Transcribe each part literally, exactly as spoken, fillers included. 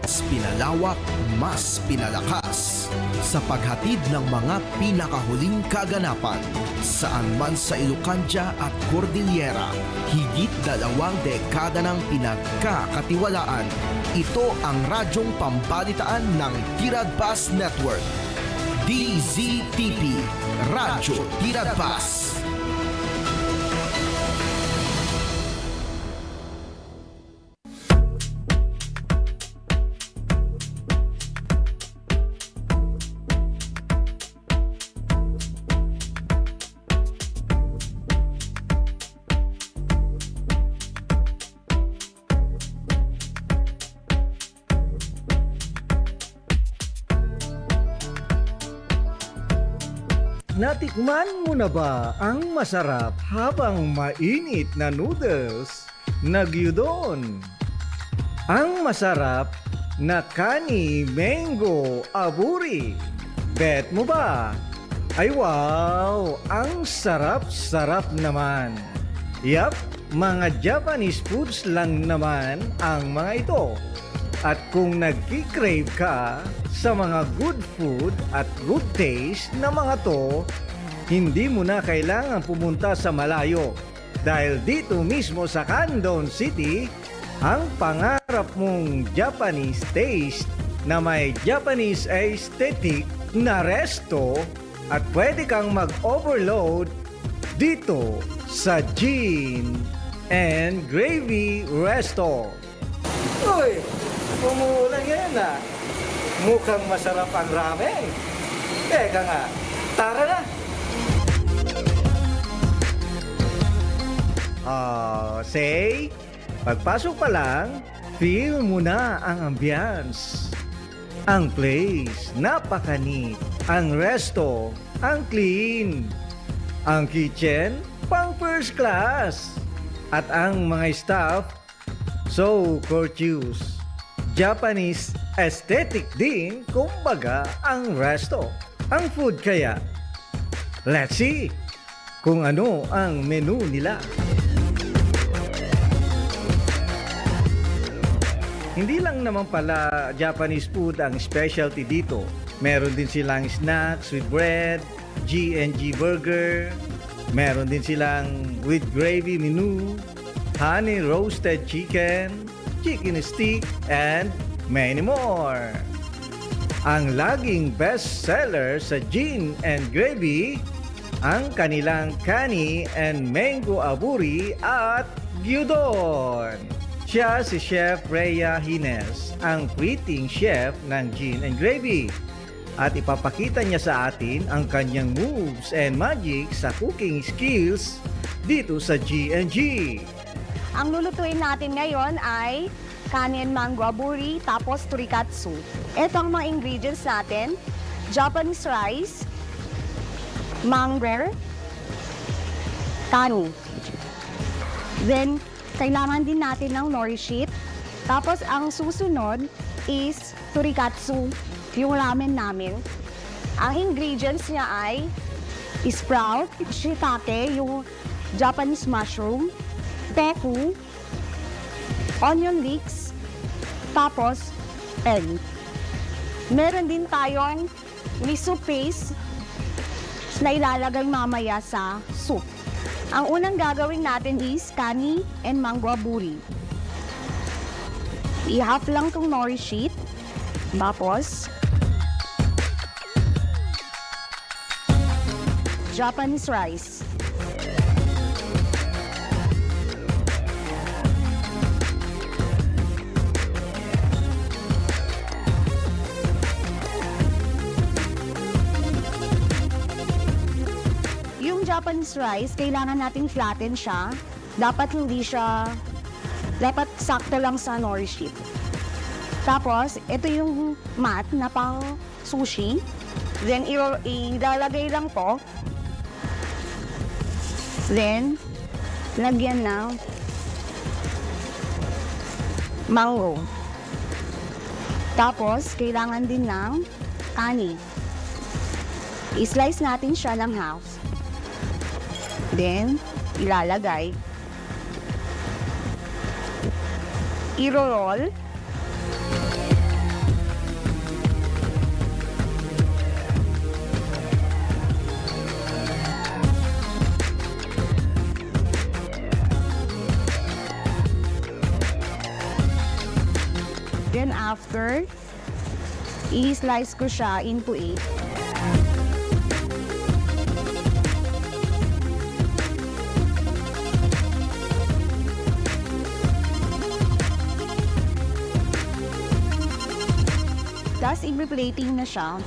pinalawak, mas pinalakas sa paghatid ng mga pinakahuling kaganapan. Saan man sa Ilocandia at Cordillera, higit dalawang dekada nang pinagkakatiwalaan. Ito ang radyong pambalitaan ng Tiradpas Network. D Z T P, Radyo Tiradpas. Natikman mo na ba ang masarap habang mainit na noodles na gyudon? Ang masarap na kani mango aburi. Bet mo ba? Ay wow! Ang sarap-sarap naman! Yap, mga Japanese foods lang naman ang mga ito. At kung nagki-crave ka sa mga good food at good taste na mga to, hindi mo na kailangan pumunta sa malayo. Dahil dito mismo sa Candon City, ang pangarap mong Japanese taste na may Japanese aesthetic na resto at pwede kang mag-overload dito sa Gin and Gravy Resto. Uy, umuulan ngayon, ah. Mukhang masarap ang ramen. Teka nga, tara na. Oh, say, pagpasok pa lang, feel mo na ang ambience. Ang place, napaka-neat. Ang resto, ang clean. Ang kitchen, pang first class. At ang mga staff, so courteous. Japanese aesthetic din, kumbaga, ang resto. Ang food kaya? Let's see kung ano ang menu nila. Hindi lang naman pala Japanese food ang specialty dito. Meron din silang snacks with bread, G and G burger. Meron din silang with gravy menu, honey roasted chicken, chicken stick, and many more. Ang laging best seller sa Gin and Gravy, ang kanilang kani and mango aburi at gyudon. Siya si Chef Rhea Hines, ang quitting chef ng Gin and Gravy. At ipapakita niya sa atin ang kanyang moves and magic sa cooking skills dito sa G and G. Ang lulutuin natin ngayon ay kani and mango aburi, tapos torikatsu. Ito ang mga ingredients natin: Japanese rice, mango, kani. Then, kailangan din natin ng nori sheet. Tapos, ang susunod is torikatsu, yung ramen namin. Ang ingredients niya ay sprout, shiitake, yung Japanese mushroom, tofu, onion leeks, tapos egg. Meron din tayong miso paste na ilalagay mamaya sa soup. Ang unang gagawin natin is kani and mango aburi. I-half lang tong nori sheet. Tapos, Japanese rice. Yung Japanese rice, kailangan nating flatten siya. Dapat hindi siya, dapat sakto lang sa nori sheet. Tapos, ito yung mat na pang sushi. Then, i-, ilalagay lang po. Then, lagyan ng mango. Tapos, kailangan din ng kani. I-slice natin siya ng half. Then, ilalagay. Iro-roll. Then after, i-slice ko siya into eight. Tapos, i-plating na siya.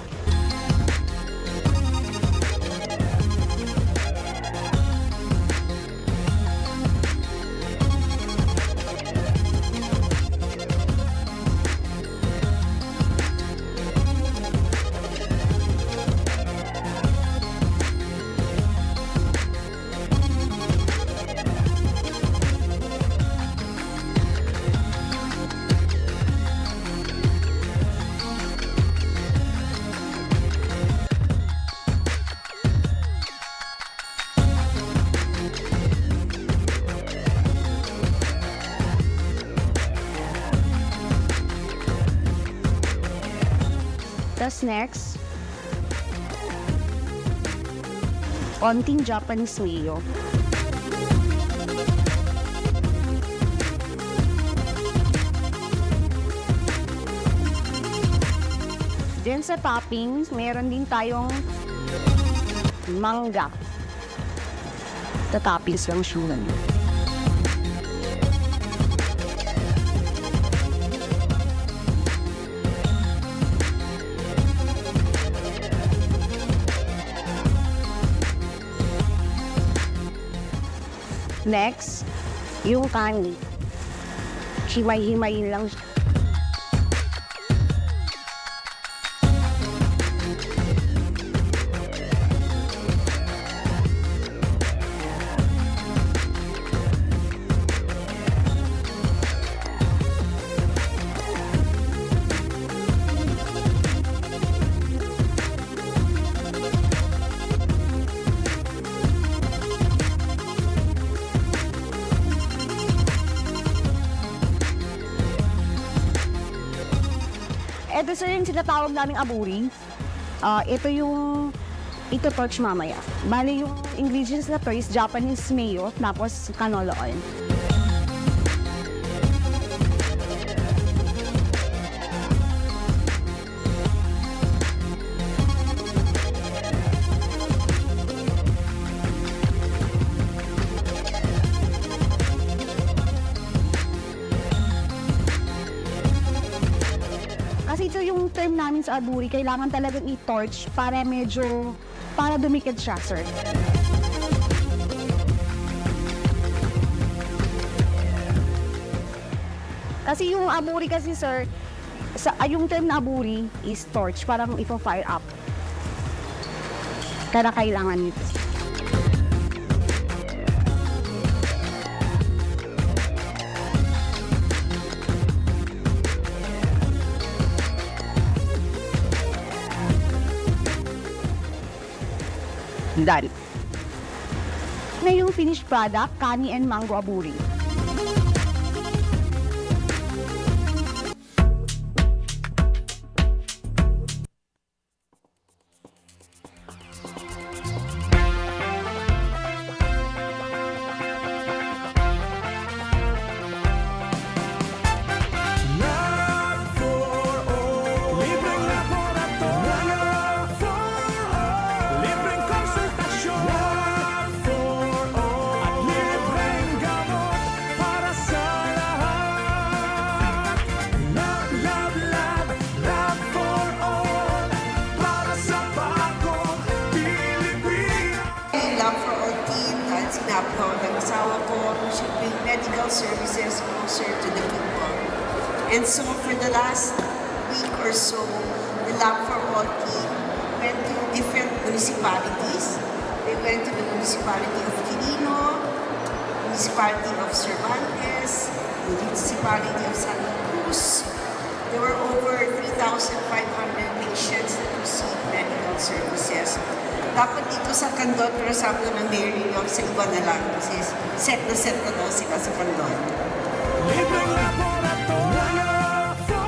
Tas next, onting Japanese mayo. Then sa toppings, meron din tayong mangga. Tatapis lang siya. Next, yung kani. Himay-himayin lang siya. Ito, sir, yung tinatawag naming aburi. Ah, ito yung ito-torch mamaya. Bali, yung ingredients na to is Japanese mayo, tapos canola oil. Kasi ito yung term namin sa aburi, kailangan talagang i-torch para medyo, para dumikit siya, sir. Kasi yung aburi kasi, sir, sa, ay, yung term na aburi is torch, parang ipo-fire up. Kaya kailangan nito. Done. Na yung finished product, kani and mango aburi. Lab for all. Libreng laboratorio. Lab for all. Libreng konsultasyon. Lab for all. At libreng gamot para sa lahat. Lab, lab, lab, lab for all. Para sa bagong Pilipinas. Love for all team, dahil sinabi ko ng asawa ko, we should bring medical services closer to the people. And so for the last week or so, the Love for All team went to different municipalities. They went to the municipality of Quirino, municipality of Cervantes, municipality of Santa Cruz, There were over three thousand five hundred patients that received medical services. Dapat dito sa Candon, pero sabi ko ng Mayor ninyo, sa iba na lang. Kasi set na set na daw sila sa Candon. Libreng laboratorio for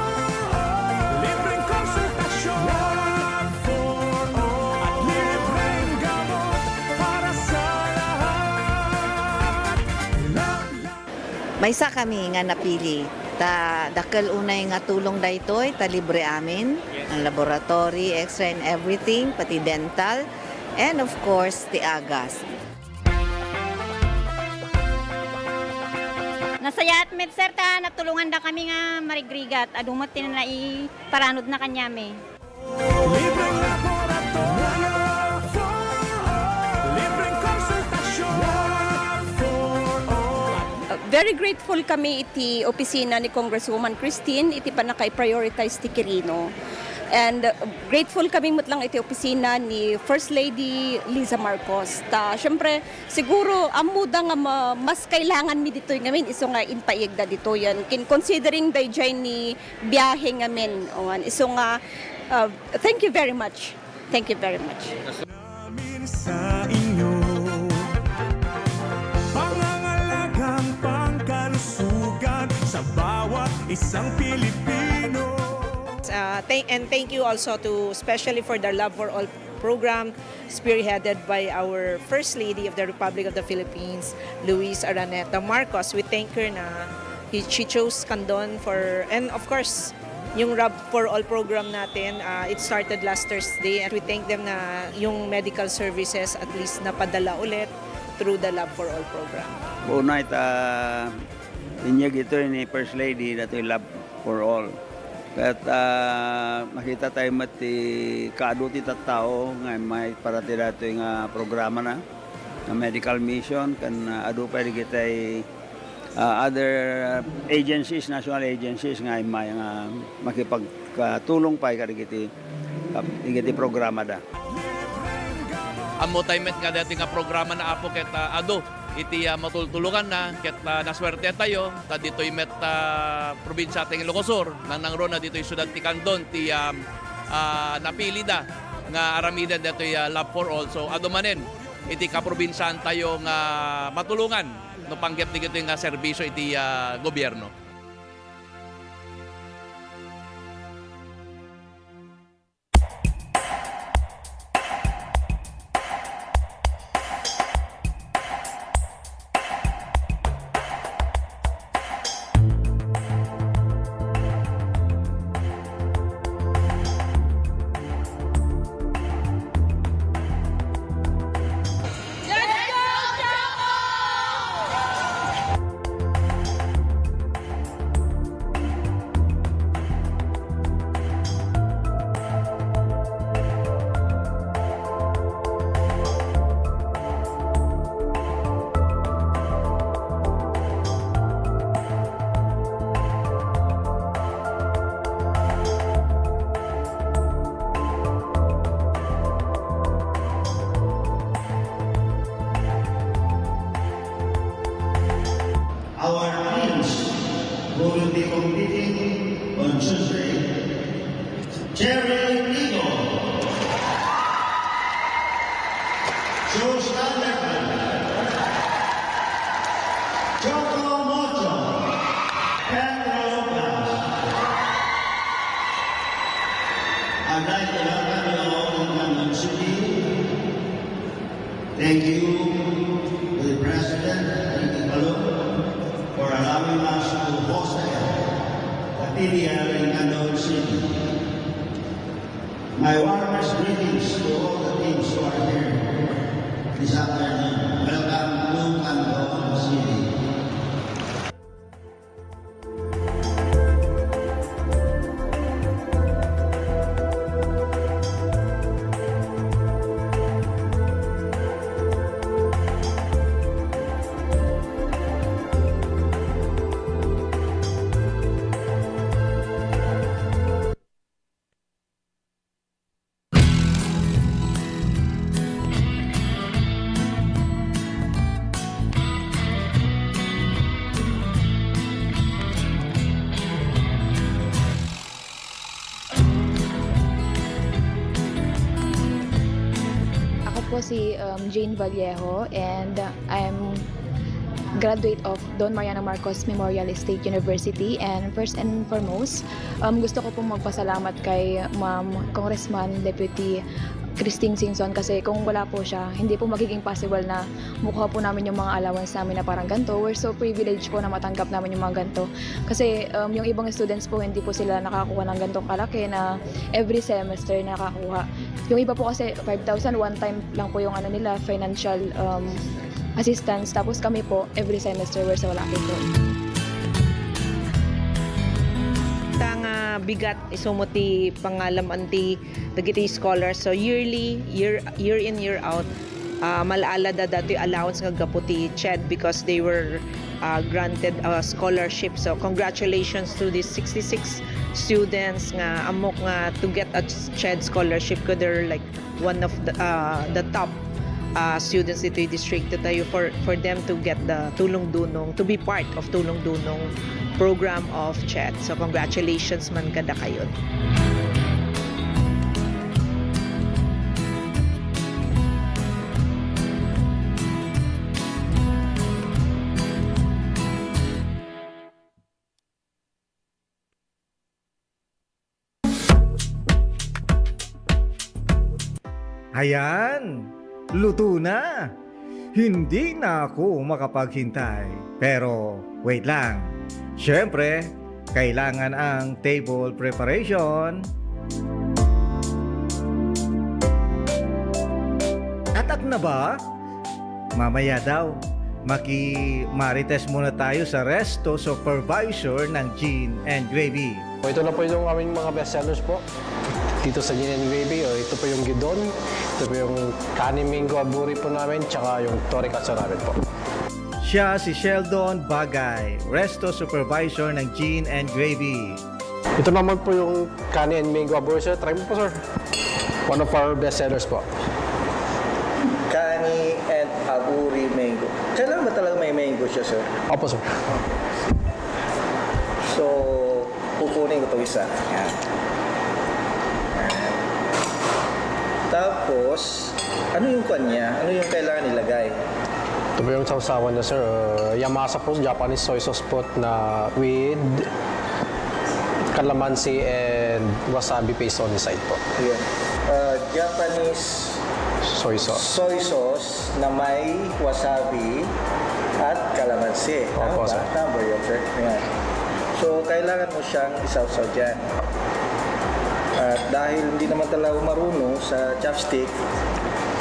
all. Libreng konsultasyon for all. At libreng gamot para sa lahat. Maysa kami nga napili Ta dakkel unay nga tulong daytoy, ta libre amin, ang laboratory, X-ray and everything, pati dental, and of course, ti agas. Nasayaat met, sir, ta natulongandakami nga marigrigat. Adu met ti naiparanodna kaniami. Libreng laboratorio for all. Libreng konsultasyon for all. Uh, very grateful kami iti opisina ni Congresswoman Christine iti pannakaiprioritize ti Quirino. And, uh, grateful kami met lang iti opisina ni First Lady Liza Marcos. Ta, siyempre, siguro, ammoda nga ma-, mas kailanganmi ditoy ngamin, isu nga impaigda ditoyen. Kin-, considering daydiay ni biahe ngamin. Awan, isu nga, uh, thank you very much. Thank you very much. Namin sa inyo, pangangalagang pangkalusugan sa bawat isang Pilipino. Uh, thank, and thank you also to, especially for the Love for All program, spearheaded by our First Lady of the Republic of the Philippines, Luis Araneta Marcos. We thank her na he, she chose Candon for, and of course, yung Love for All program natin, ah, it started last Thursday, and we thank them na yung medical services at least napadala ulit through the Love for All program. Una, ita, inyag ito ni First Lady, datoy Love for All. Ket, ah, makita tayo met ti kaadu ti tattao nga immay para ti datoy nga programa na, nga medical mission, ken, ah, adu pay dagiti, ah, other agencies, national agencies nga immay nga makipagtulong pay kadagiti, ah, dagiti programa da. Ammo tayo met nga dati nga programa na, Apo, ket, ah, adu iti, ah, matultuluganna, ket, ah, nasuerte tayo, ta ditoy met, ah, probinsia ti Ilocos Sur, nangnangruna ditoy siudad ti Candon, ti, ah, ah, napili da nga aramiden ditoy, ah, Love for All. So, adu manen iti kaprobinsiaan tayo nga matulongan no panggep dagitoy nga serbisio iti, ah, gobierno. Our teams who will be competing on Tuesday, Jerry Nico, Joe Standerman, Choco Mocho, Pedro Blas. I'd like to welcome you all in Candon City. Thank you to the President, Ricky Palou, for allowing us to host the P D L in Candon City. My warmest greetings to all the teams who are here this afternoon. Welcome to Candon City. Ako po si, um, Jane Vallejo, and I'm graduate of Don Mariano Marcos Memorial State University. And first and foremost, um, gusto ko pong magpasalamat kay Ma'am Congressman Deputy Christine Singson, kasi kung wala po siya, hindi po magiging possible na makuha po namin yung mga allowance namin na parang ganito. We're so privileged po na matanggap namin yung mga ganito. Kasi, um, yung ibang students po, hindi po sila nakakuha ng ganitong kalaki na every semester nakakuha. Yung iba po kasi, five thousand, one time lang po yung ano nila, financial, um, assistance. Tapos kami po, every semester, we're so lucky po. Ta nga bigat, isumo ti pangalam-an ti dagiti scholars. So, yearly, year, year in, year out, ah, mal-ala da datoy allowance nga gapu ti CHED because they were, ah, granted a scholarship. So, congratulations to these sixty-six students nga ammok nga to get a CHED scholarship, 'cause they're, like, one of the, ah, the top, ah, students ditoy distrito tayo for, for them to get the Tulong Dunong, to be part of Tulong Dunong program of CHED. So, congratulations man kadakayon. Ayan, luto na. Hindi na ako makapaghintay. Pero wait lang. Siyempre, kailangan ang table preparation. Atak na ba? Mamaya daw, maki-marites muna tayo sa resto supervisor ng Gin and Gravy. O, ito na po yung aming mga best sellers po dito sa Gin and Gravy. O, ito po yung gyudon, ito po yung kani mango aburi po namin, tsaka yung tori katsu namin po. Siya si Sheldon Bagay, resto supervisor ng Gin and Gravy. Ito naman po yung kani and mango aburi, sir. Try mo po, sir. One of our best sellers po. Kani and aburi mango. Kailangan ba talaga may mango siya, sir? Opo, sir. So, kukunin ko 'tong isa. Yan. Tapos, ano yung kwan niya? Ano yung kailangan ilagay? Ito po yung sawsawan niya, sir. Uh, yamasa po, Japanese soy sauce po na with calamansi and wasabi paste on the side po. Ayan. Uh, Japanese Soy sauce. Soy sauce na may wasabi at calamansi. Opo, sir. Tama ba? Tama ba yun, sir? Ayan. So, kailangan mo siyang isawsaw dyan. At dahil hindi naman talaga ako marunong sa chopstick,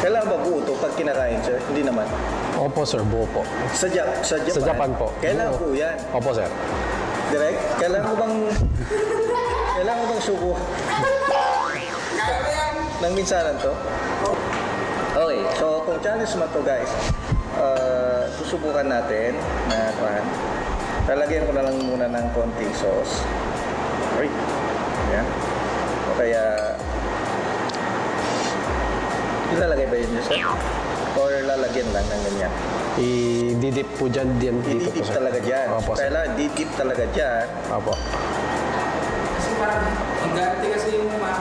kailangan ba buo to pag kinakain, sir? Hindi naman. Opo, sir. Buo po. Sa Jap-, sa Japan? Sa Japan po. Kailangan buo yan. Opo, sir. Direk, kailangan ko bang, kailangan ko bang subo? Nang minsanan to? Okay, so kung challenge man to, guys, ah, susubukan natin na, kuwan, lalagyan ko na lang muna ng konting sauce. Ay, yan. O kaya, ilalagay ba yun, sir? Or lalagyan lang ng ganyan? I-dip po dyan, dyan, dito po, sir. I-dip talaga dyan. Opo, sir. Kailangan didip talaga dyan. Opo. Kasi parang ang ganti kasi yung mga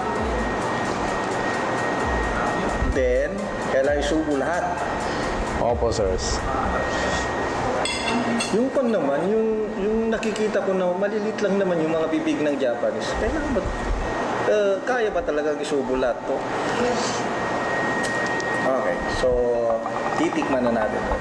Then, kailangan isubo lahat. Opo, sirs. Yung pan naman, yung, yung nakikita ko na malilit lang naman yung mga bibig ng Japanese. Kailangan ba, eh, kaya ba talagang isubo lahat to? Okay, so, titikman na natin to.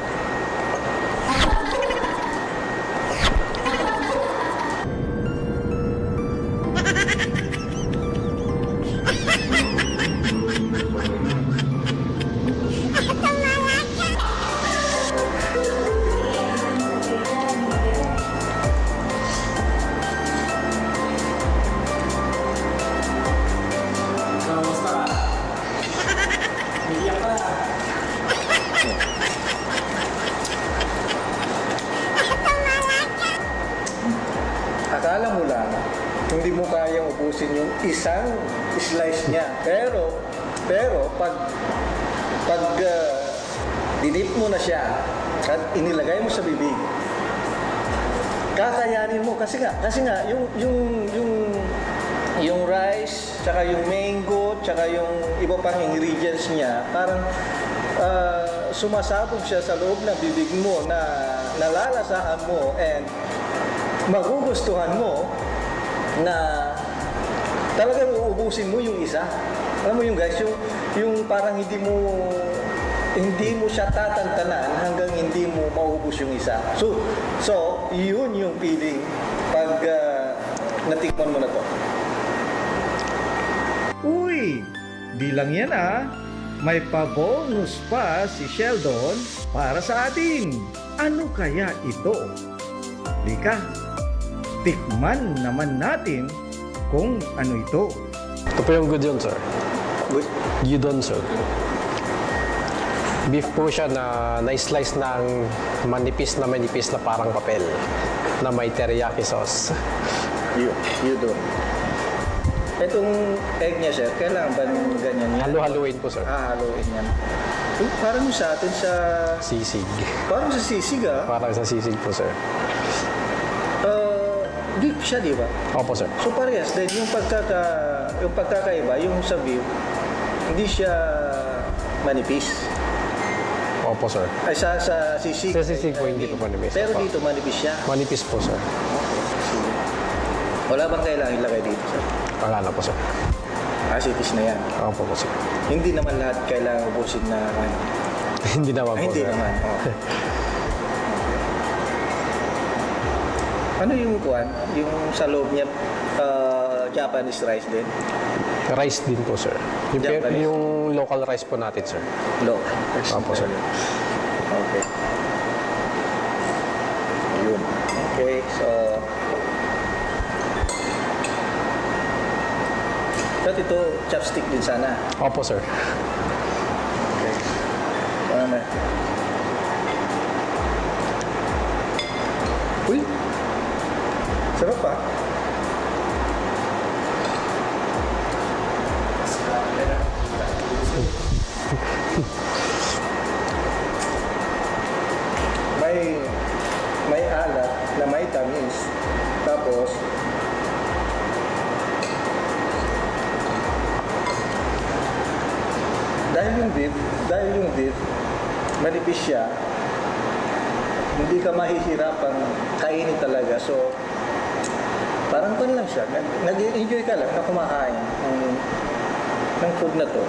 Kamusta ka? Umiiyak ka na. Akala mo lang, hindi mo kayang ubusin yung isang slice niya. Pero, pero pag, pag, ah, dinip mo na siya at inilagay mo sa bibig, kakayanin mo kasi nga, kasi nga yung, yung, yung, yung rice, tsaka yung mango, tsaka yung iba pang ingredients niya, parang, ah, sumasabog siya sa loob ng bibig mo na nalalasahan mo and magugustuhan mo na talagang uubusin mo yung isa. Alam mo yun, guys, yung, yung parang hindi mo, hindi mo siya tatantanan hanggang hindi mo maubos yung isa. So, so, yun yung feeling pag, ah, natikman mo na to. Uy! Di lang yan, ah. May pa-bonus pa si Sheldon para sa atin. Ano kaya ito? Lika, tikman naman natin kung ano ito. Ito po yung gyudon, sir. Gu- Gyudon, sir. Beef po siya na na-slice ng manipis na manipis na parang papel na may teriyaki sauce. Yu-, gyudon. Itong egg niya, sir, kailangan ba ganyan yan? Halo-haloin po, sir. Ah, haluin yan. Uy, parang sa atin sa Sisig. Parang sa sisig, ah. Parang sa sisig po, sir. Ah, beef siya, di ba? Opo, sir. So, parehas din yung pagkaka-, yung pagkakaiba, yung sa beef, hindi siya manipis. Opo, sir. Ay, sa, sa sisig. Sa sisig po, hindi po manipis. Pero Opo. Dito, manipis siya. Manipis po, sir. Okay, sige. Wala bang kailangan ilagay dito, sir? Wala na po, sir. As it is na yan. Opo po, sir. Hindi naman lahat kailangan ubusin na, ano. Hindi naman Ay, po, hindi sir. Naman. Oh. Ano yung kuwan? Yung sa loob niya, ah, Japanese rice din? Rice din po, sir. Yung, Japanese. Yung local rice po natin, sir. Local rice. Opo, sir. Okay. Yun. Okay, so, Ba't ito, chopstick din sana? Opo, sir. Okay. Ano na? Uy! Sarap, ah. May, may alat na may tamis. Tapos, dahil yung beef, dahil yung beef, manipis siya, hindi ka mahihirapang kainin talaga. So, parang pan lang siya. Nag-, nag-enjoy ka lang na kumakain ng, ng food na to.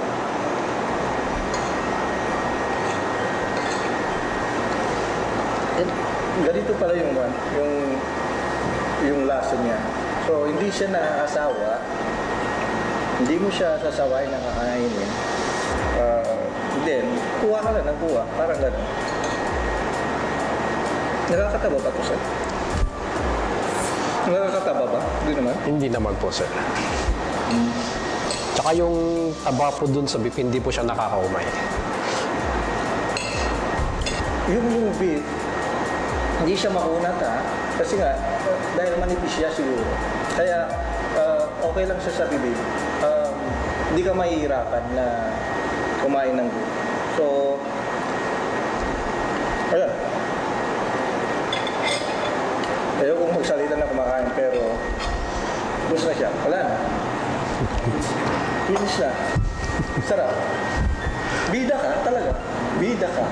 Eh, ganito pala yung, yung, yung lasa niya. So, hindi siya nakakasawa. Hindi mo siya sasawayin na kakainin. Ah, then, kuha ka lang ng kuha. Parang ganun. Nakakataba ba to, sir? Nakakataba ba? Hindi naman. Hindi naman po, sir. Tsaka yung taba po dun sa beef, hindi po siya nakakaumay. Yung, yung beef, hindi siya makunat, ha? Kasi nga, dahil manipis siya siguro. Kaya, ah, okay lang siya sa bibig. Um, hindi ka mahihirapan na kumain ng beef. So, Ayan. Ayokong magsalita na kumakain, pero ubos na siya. Wala na. Finish na. Sarap. Bida ka, talaga. Bida ka.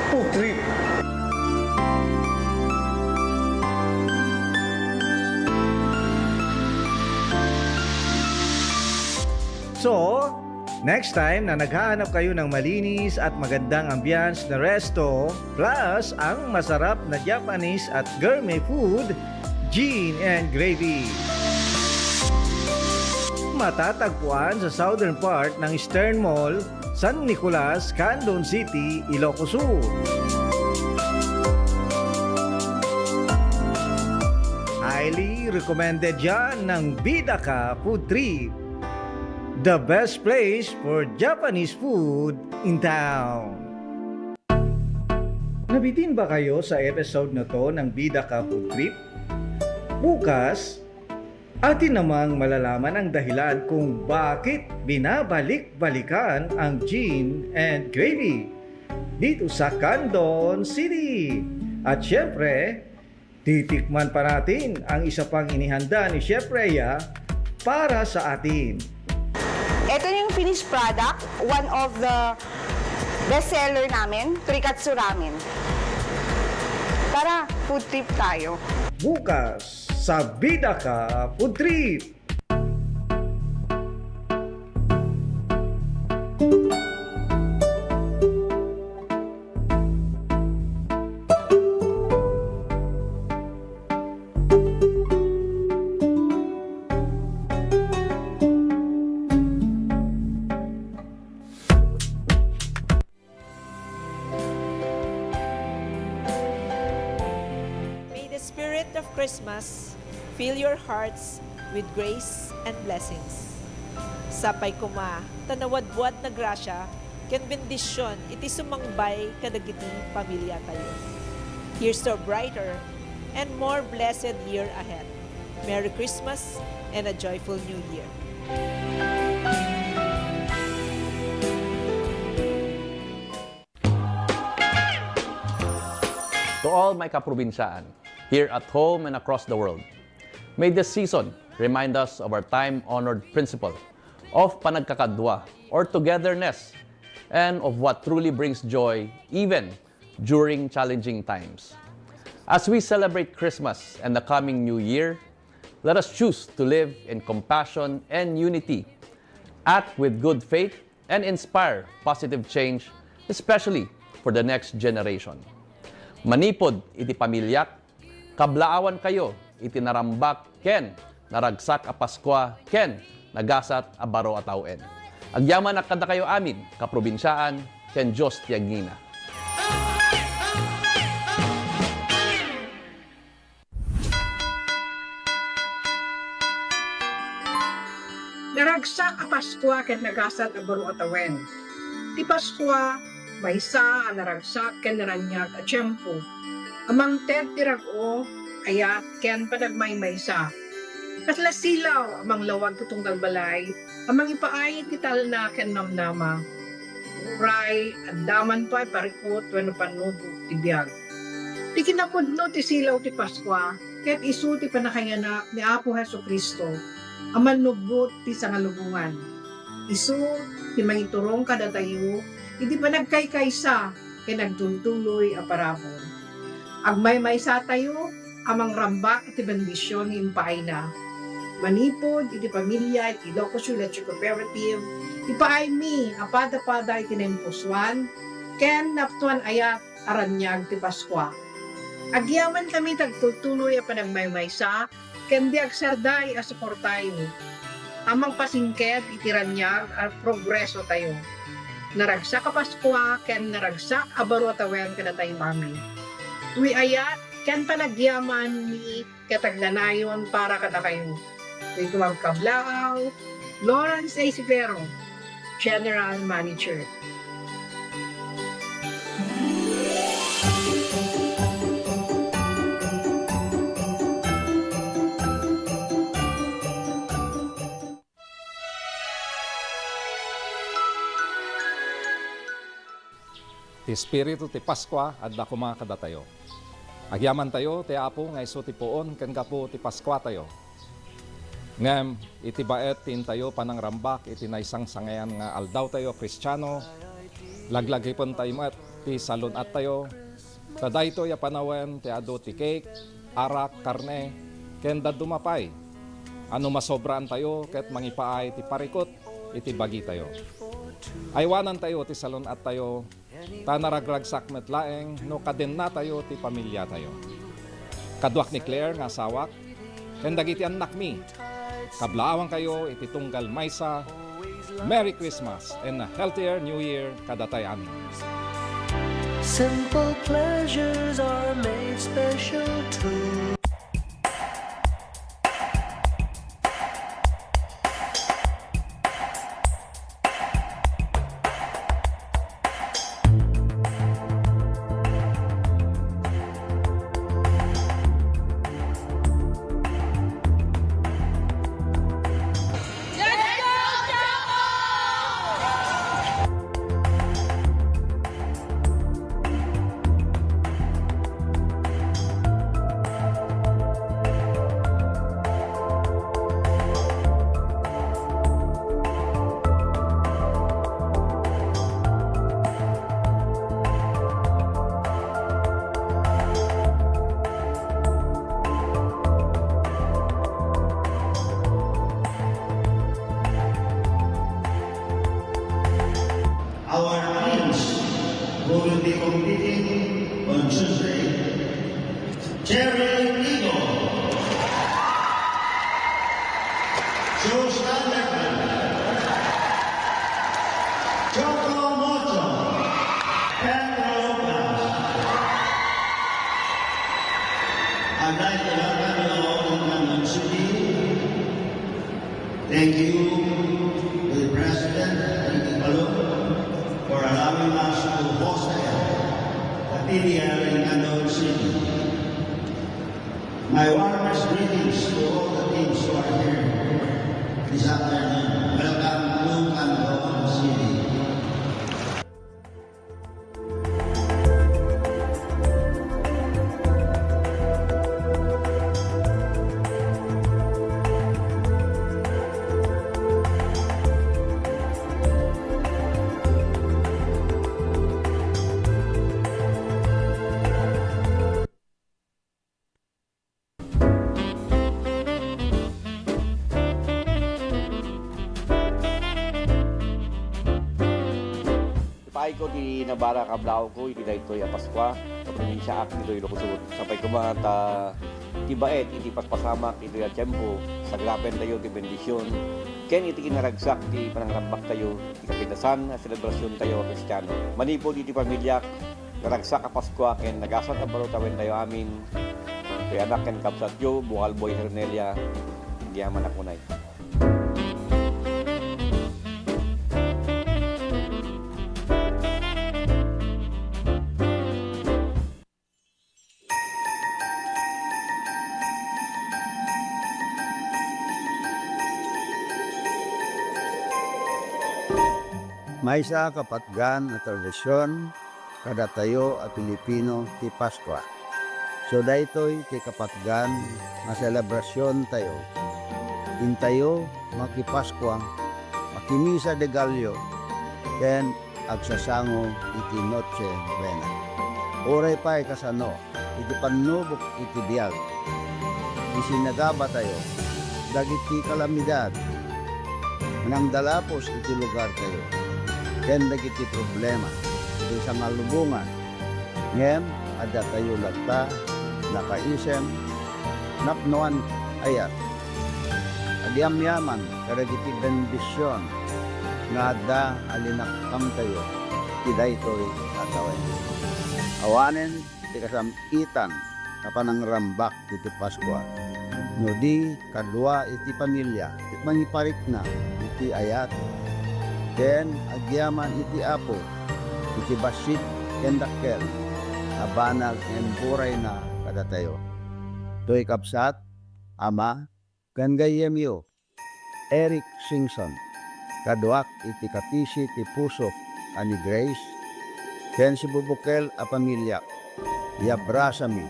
Food trip. So, next time na naghahanap kayo ng malinis at magandang ambience na resto, plus ang masarap na Japanese at gourmet food, Gin and Gravy. Matatagpuan sa southern part ng Eastern Mall, San Nicolas, Candon City, Ilocos Sur. Highly recommended yan ng Bida Ka Food Trip. The best place for Japanese food in town. Nabitin ba kayo sa episode na to ng Bida Ka Food Trip? Bukas, atin namang malalaman ang dahilan kung bakit binabalik-balikan ang Gin and Gravy dito sa Candon City. At syempre, titikman pa natin ang isa pang inihanda ni Chef Rhea para sa atin. Ito na yung finished product, one of the best seller namin, Torikatsu Ramen. Tara, food trip tayo. Bukas sa Bida Ka Food Trip. Christmas, fill your hearts with grace and blessings. Sapay koma ta nawadwad na grasia ken bendision iti sumangbay kadagiti pamiliatayo. Here's to a brighter and more blessed year ahead. Merry Christmas and a joyful New Year! To all my kaprobinsiaan, here at home and across the world, may this season remind us of our time-honored principle of panagkakadua or togetherness and of what truly brings joy even during challenging times. As we celebrate Christmas and the coming New Year, let us choose to live in compassion and unity, act with good faith, and inspire positive change, especially for the next generation. Manipud iti pamiliak, kablaawankayo iti narambak ken naragsak a Paskua ken nagasat a baro a tawen. Agyamanak kadakayo amin, kaprobinsiaan, ken Dios ti agngina. Naragsak a Paskua ken nagasat a baro a tawen. Ti Paskua, maysa a naragsak ken naraniag a tiempo a mangted ti rag-o, ayat, ken panagmaymaysa. Kasla silaw a manglawag ti tunggal balay a mangipaay ti talna ken namnama. Uray, adda man pay parikut wenno pannubbot ti biag. Ti kinapudno ti silaw ti Paskua ket isu ti pannakayanak ni Apo Jesu-Cristo a Mannubbot ti sangalubongan. Isu ti mangiturong kadatayo iti panagkaykaysa ken agtultuloy a parabur. Agmaymaysatayo a mangrambak iti bendision nga impaayna. Manipud iti pamilia iti Ilocos Village Cooperative, ipaaymi a padapada iti naimpusoan ken napnoan ayat a raniag ti Paskua. Agyamankami ti agtultuloy a panagmaymaysa ken di agsarday a suportayo a mangpasingked iti raniag a progresotayo. Naragsak a Paskua ken naragsak a baro a tawen kadatayo amin. Wi ayat ken panagyaman ni ket agnanayon para kadakayo. Daytoy nga agkablaaw, Lawrence A. Sivero, General Manager. Ti espiritu ti Paskua adda koma kadatayo. Agyamantayo ti Apo nga isu ti puon ken gapu ti Paskuatayo. Ngem iti baet ti intayo panangrambak iti naisangsangayan nga aldawtayo a Kristiano, laglagipentayo met ti salun-attayo, ta daytoy a panawen ti adu ti cake, arak, karne, ken dadduma pay a no masobraantayo ket mangipaay ti parikut iti bagitayo. Aywanantayo ti salun-attayo, ta naragragsak met laeng no kadennatayo ti pamiliatayo. Kaduak ni Claire nga asawak, ken dagiti annakmi, kablaawankayo iti tunggal maysa. Merry Christmas and a healthier New Year kadatayo amin. Simple pleasures are made special too. Our teams who will be competing on Tuesday, Jerry Nigo, Joe Stanley, Joko Mocho, Pedro Vaz. I'd like to welcome the President, Ricky Palou, for allowing us to host the P D L in Candon City. My warmest greetings to all the teams who are here this afternoon. Welcome to Candon City. Ipaayko ti nabara a kablaaw ko iti daytoy a Paskua, kaprobinsiaak ditoy Ilocos Sur. Sapay koma ta ti baet iti paspasamak iti a tiempo, sagrapentayo ti bendision, ken iti kinaragsak ti panangrambaktayo, ti kapintasan a selebrasiontayo a Kristiano. Manipud iti pamiliak, naragsak a Paskua ken nagasat a baro tawentayo amin, ti anak ken kabsatyo, Bukalboy Hernelia, agyamanak unay. Maysa a kapatgan a tradision kadatayo a Pilipino ti Paskua. So, daytoy ti kapatgan a selebrasiontayo. Intayo makipaskua, makimisa de Gallo, ken agsasango iti Noche Buena. Uray pay kasano, iti pannubok iti biag, isinagabatayo dagiti kalamidad nga nangdalapos iti lugartayo, ken dagiti problema iti sangalubongan. Ngem addatayo latta nakaisem, napnoan, ayat, agyamyaman kadagiti bendision nga adda a linakkamtayo ti daytoy a tawen. Awanen ti kasam-itan a panangrambak iti Paskua, no di kadua iti pamilia ket mangiparikna iti ayat ken agyaman iti Apo iti bassit ken dakkel a banag nga imburayna kadatayo. Toy kabsat, ama, ken gayyemyo, Eric Singson, kaduak iti kapisi ti pusok a ni Grace, ken sibubukel a pamiliak, iabrasami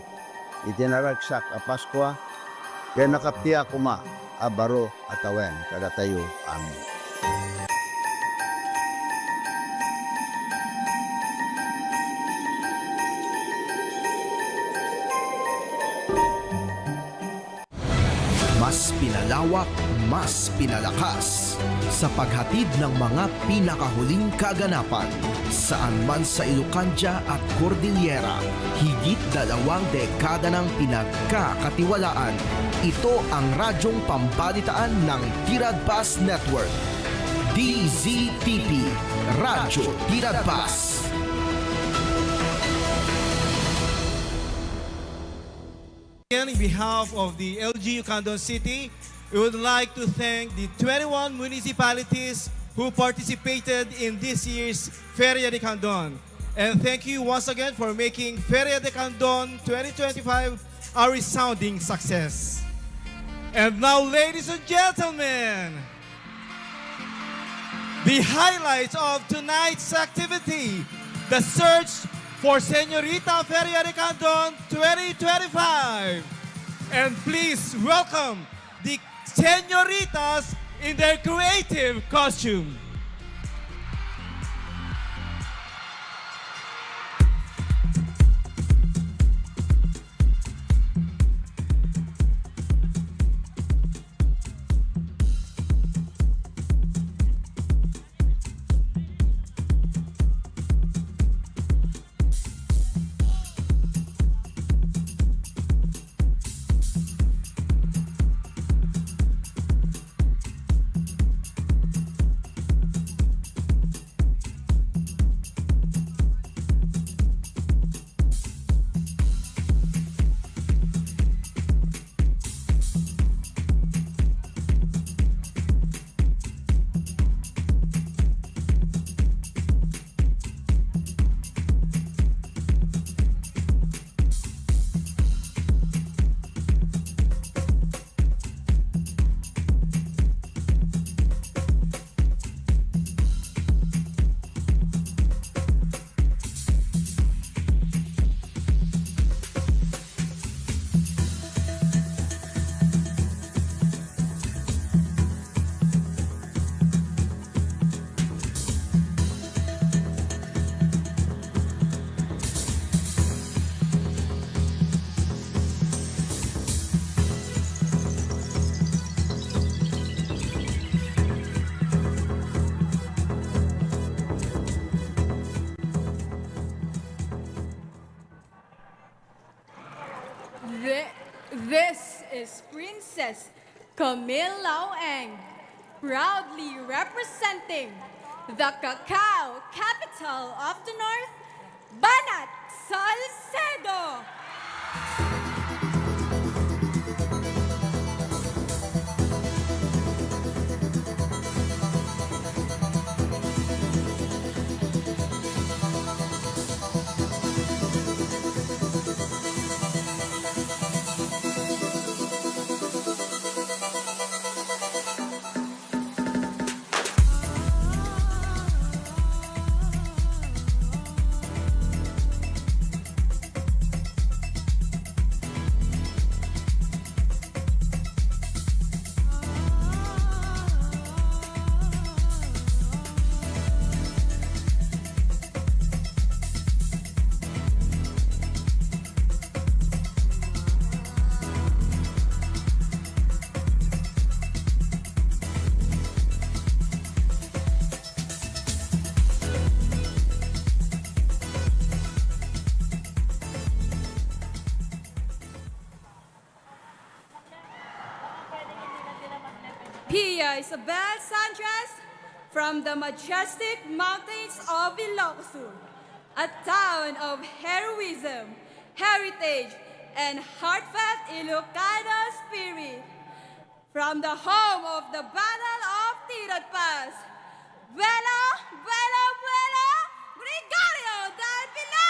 iti naragsak a Paskua, ken nakappia koma a baro a tawen kadatayo amin. Mas pinalawak, mas pinalakas sa paghatid ng mga pinakahuling kaganapan, saan man sa Ilocandia at Cordillera, higit dalawang dekada nang pinagkakatiwalaan. Ito ang radyong pambalitaan ng Tiradpas Network, D Z T P, Radyo Tiradpas. Again, in behalf of the L G U Candon City, we would like to thank the twenty-one municipalities who participated in this year's Feria de Candon. And thank you once again for making Feria de Candon twenty twenty-five a resounding success. And now, ladies and gentlemen, the highlights of tonight's activity, the search for Señorita Feria de Candon twenty twenty-five. And please welcome the señoritas in their creative costume. This is Princess Camille Lau Eng, proudly representing the cacao capital of the North, Banat, Salcedo. Pia Isabel Sanchez from the majestic mountains of Ilocos Sur, a town of heroism, heritage, and heartfelt Ilocano spirit. From the home of the Battle of Tirot Pass, Buelo, buelo, buelo, Gregorio del Pilar!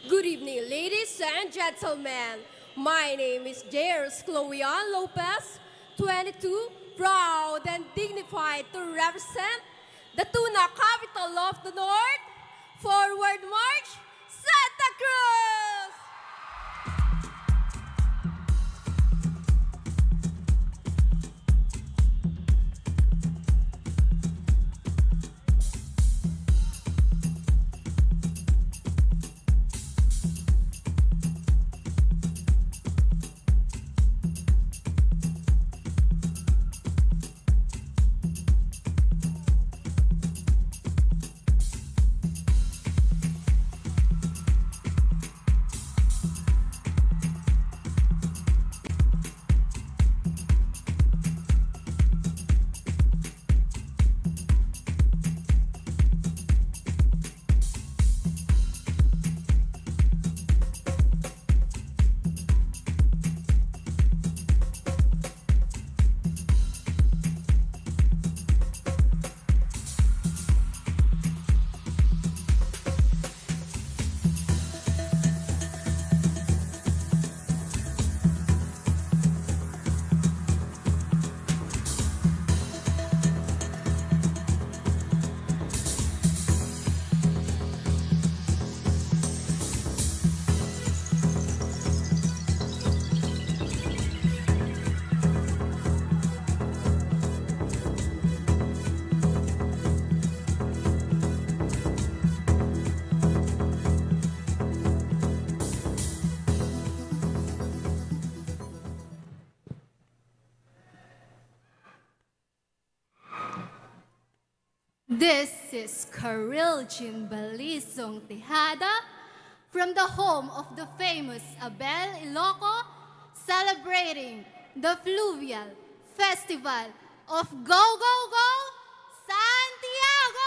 Good evening, ladies and gentlemen. My name is Jairus Chloe Ann Lopez, twenty-two, proud and dignified to represent the tuna capital of the North, Forward March, Santa Cruz! This is Caril Jean Balisong Tejada from the home of the famous Abel Ilocos, celebrating the Fluvial Festival of Go Go Go Santiago!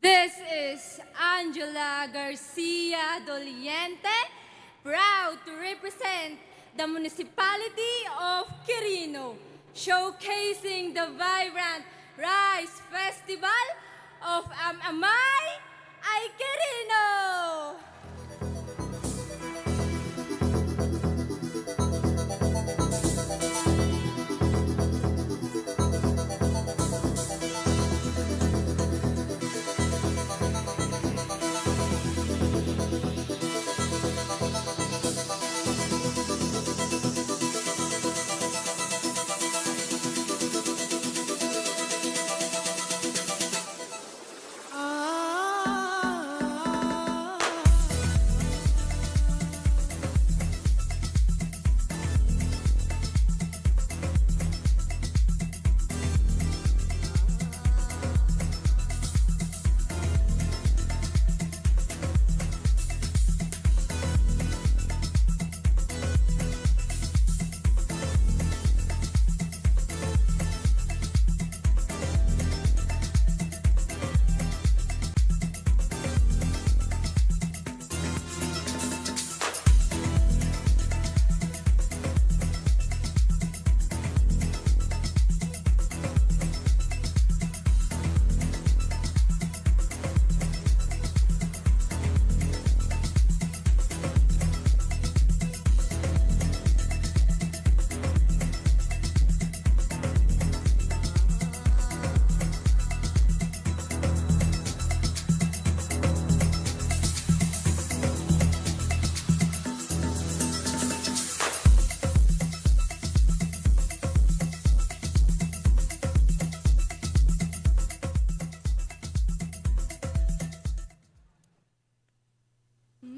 This is Angela Garcia Doliente, proud to represent the municipality of Quirino, showcasing the vibrant Rice Festival of Am-Amay ay Quirino!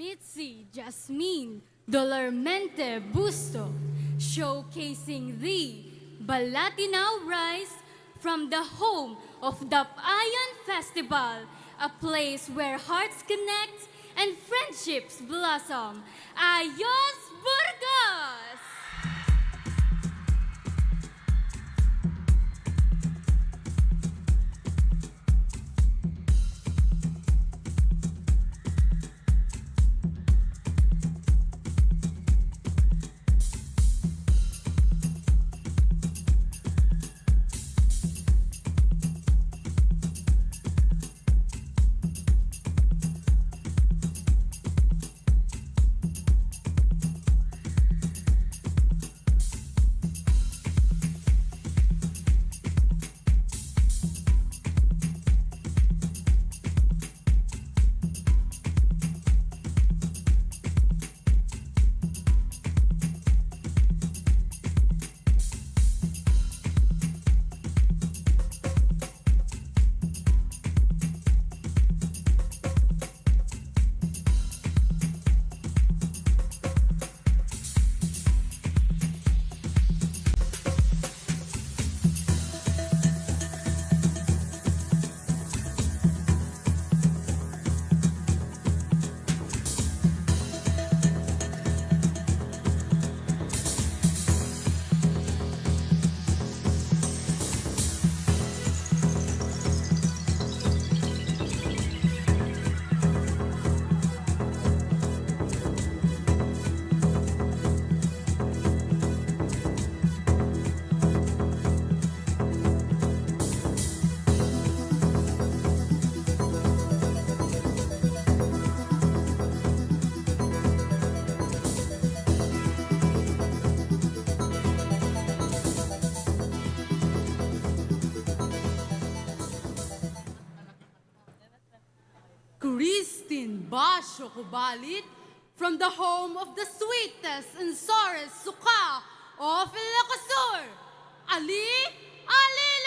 Mitzi Jasmine Dolormente Busto, showcasing the Balatinao rice from the home of Dapayan Festival, a place where hearts connect and friendships blossom. Ayos, Burgos! Christine Basio Cubalit from the home of the sweetest and sorest suka of Ilocos Sur, Ali Aliling!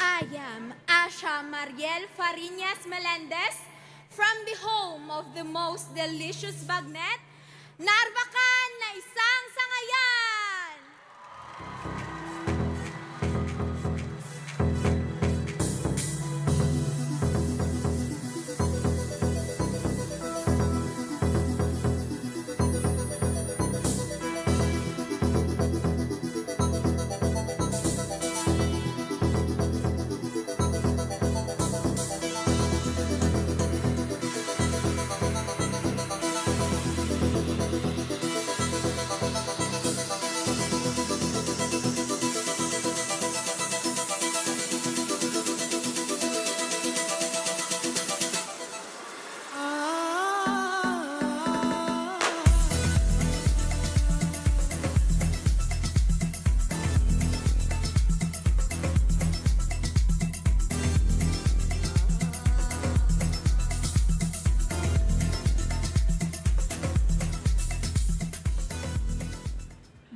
I am Asha Mariel Fariñas Melendez from the home of the most delicious bagnet, Narbacan, Naisang Sangayan!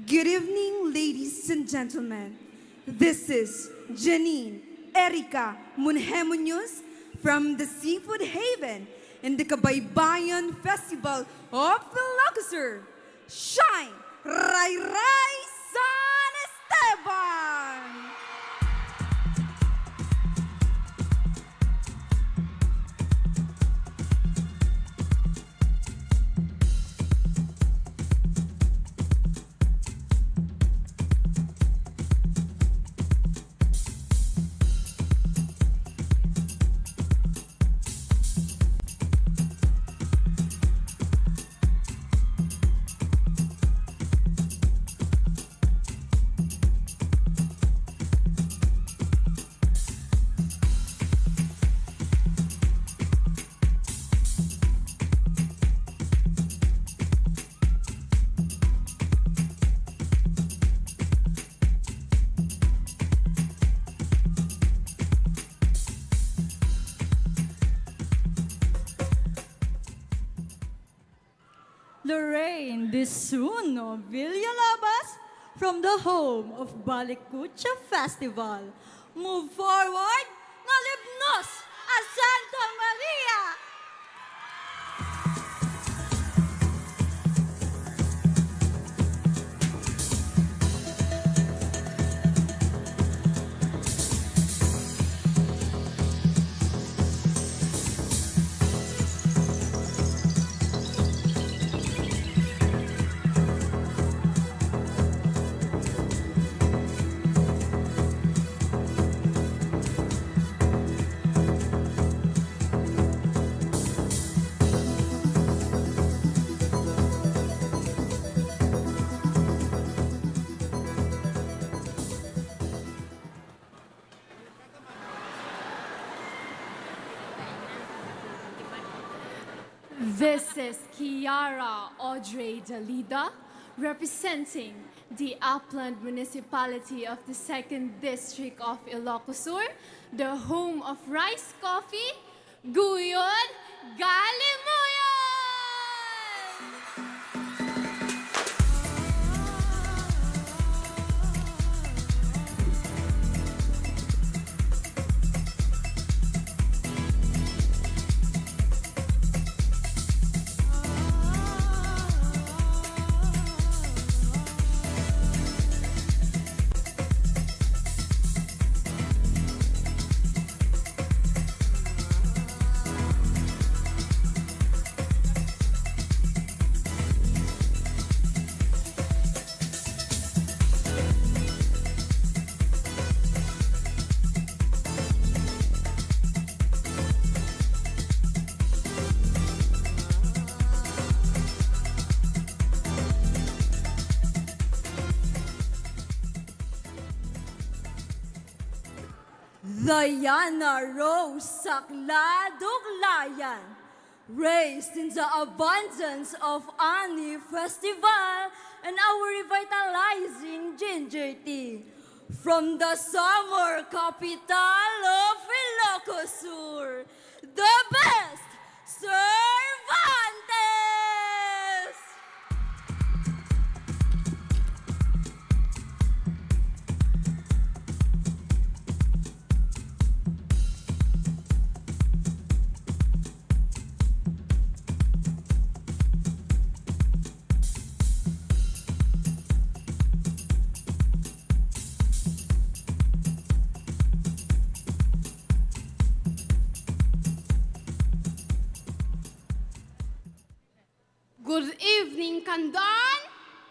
Good evening, ladies and gentlemen. This is Janine Erica Munhe Muñoz from the Seafood Haven in the Kabaybayan Festival of Ilocos Sur. Shine! Ray Ray San Esteban! Lorraine Disuno Villalobos from the home of Balikucha Festival. Move forward, Nalibnos a Santa Maria! This is Kiara Audrey Dalida Representing the Upland Municipality of the Second District of Ilocos Sur, the home of rice coffee, Guyon Galimoyon! Diana Rose Saclad Uclayan, raised in the abundance of Ani Festival and our revitalizing ginger tea. From the summer capital of Ilocos Sur, the best, Cervantes! Good evening, Candon.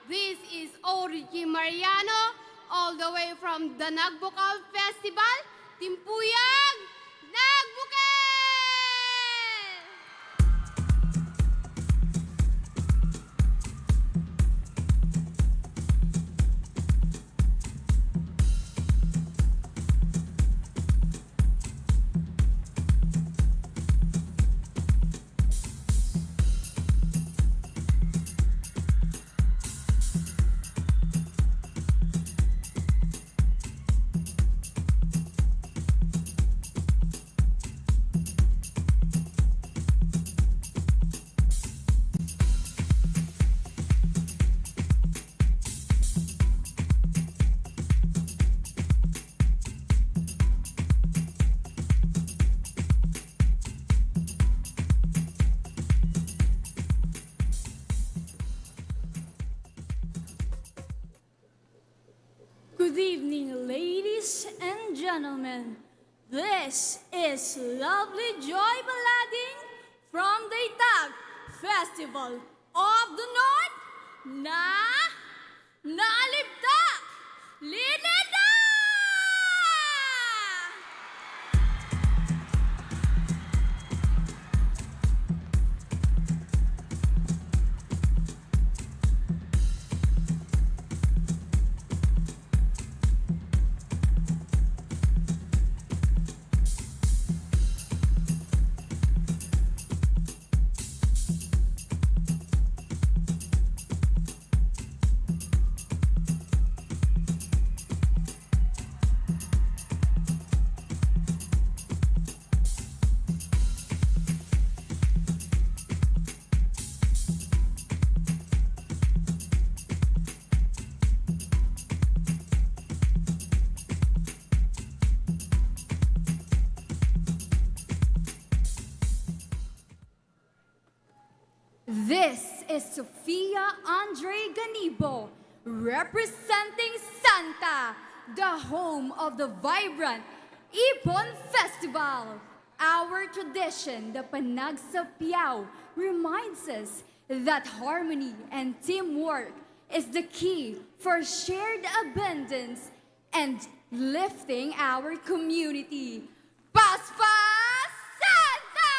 This is Origi Mariano, all the way from the Nagbukal Festival, Timpuyag, Nagbukel! Good evening, ladies and gentlemen. This is lovely Joy Balading from the Itag Festival of the North, na Nalibtak! Lineda! This is Sofia Andre Ganibo, representing Santa, the home of the vibrant Ipon Festival. Our tradition, the Panagsapiao, reminds us that harmony and teamwork is the key for shared abundance and lifting our community. Paspas Santa!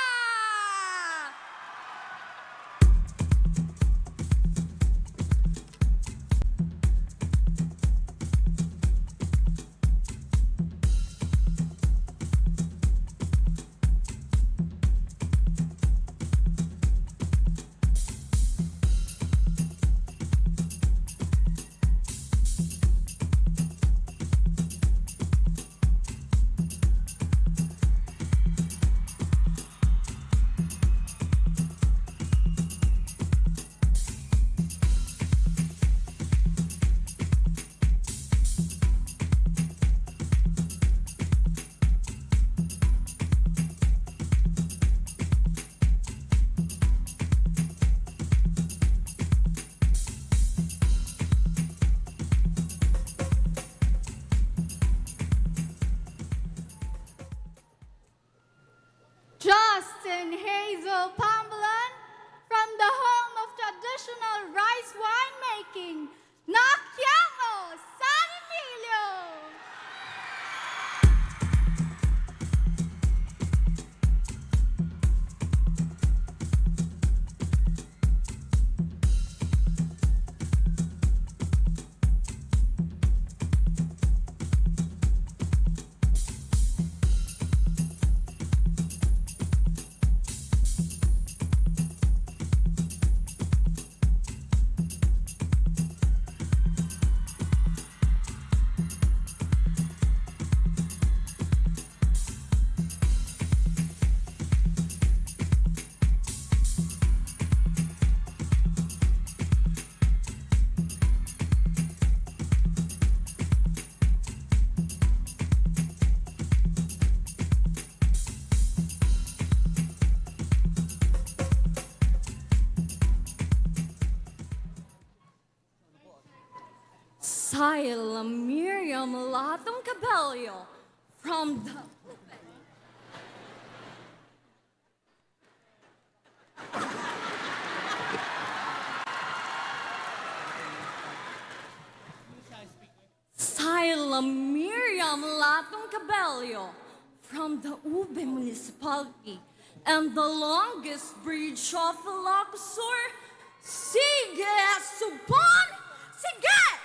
Hazel Pambalan, from the home of traditional rice winemaking, Nakiango, San Emilio. Sile Miriam Latong Cabello from the Sile Miriam Latong Cabello from the Ube Municipality and the longest bridge of Ilocos Sur, sige, subong, sige!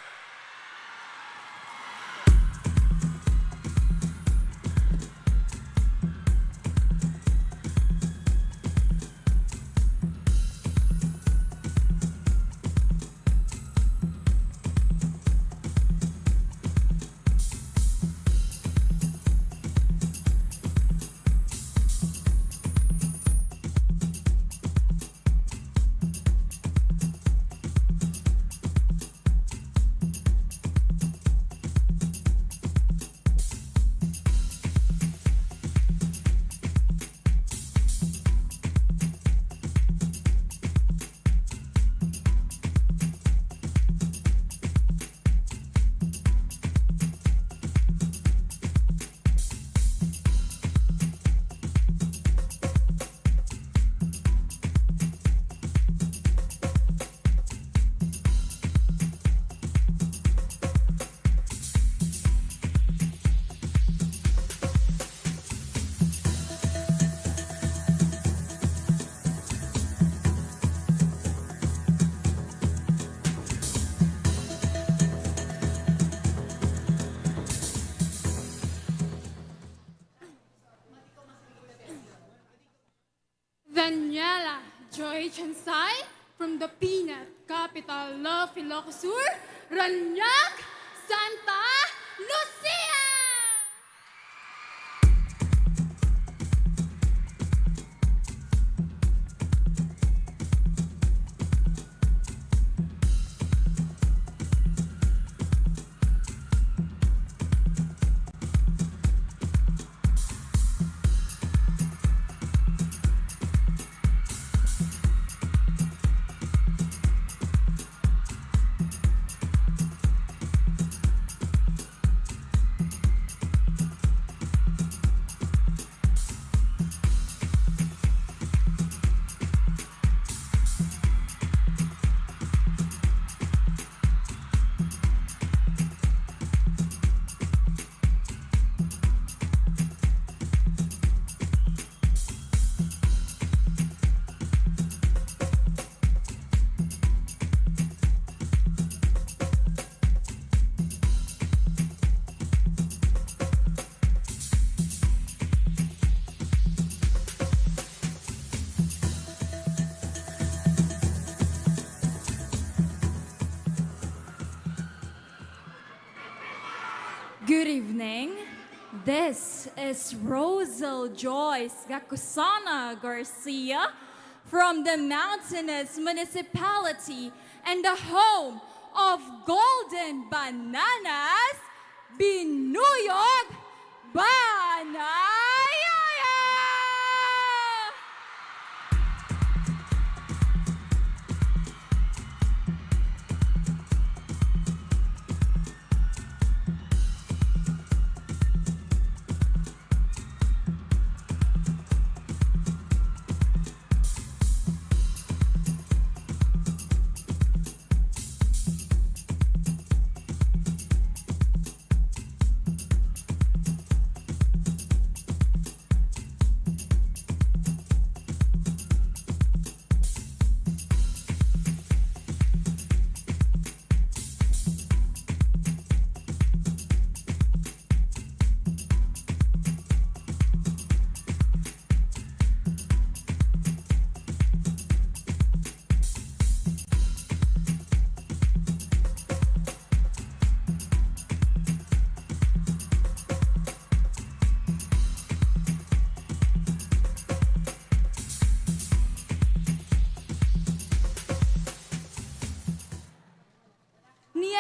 Daniela Joy Chansay from the peanut capital of Ilocos Sur, Raniag, Santa Lucia! Good evening. This is Rosel Joyce Gacusana Garcia from the mountainous municipality and the home of golden bananas, Binuyog Banayaya!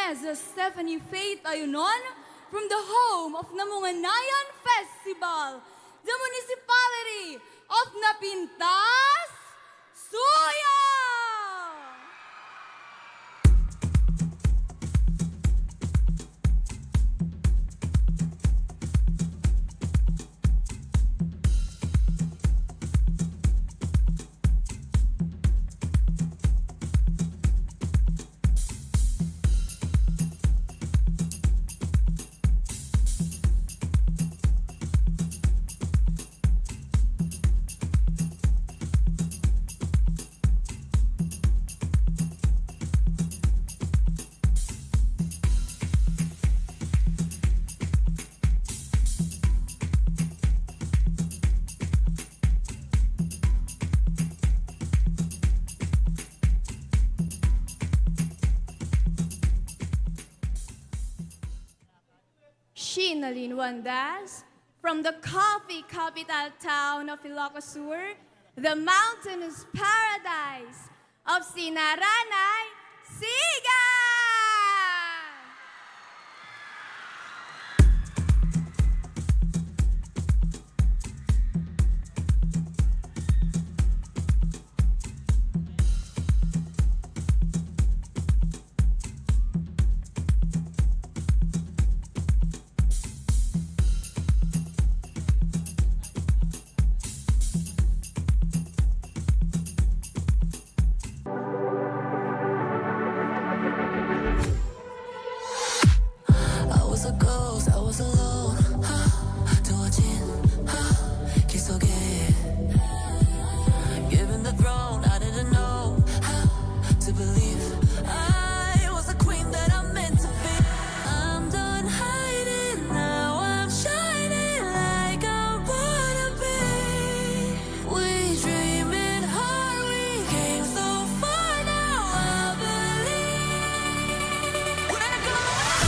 Miss Stephanie Faith Ayunon from the home of Namunganayan Festival, the Municipality of Napintas, Suya! Shinalin Wandas, from the coffee capital town of Ilocos Sur, the mountainous paradise of Sinaranay, Siga! I was a ghost, I was alone. Huh? 두어진, huh? 길 속에. Given the throne, I didn't know how to believe. I was the queen that I'm meant to be. I'm done hiding now, I'm shining like I'm born to be. We dream it hard, we came so far, now I believe we're going.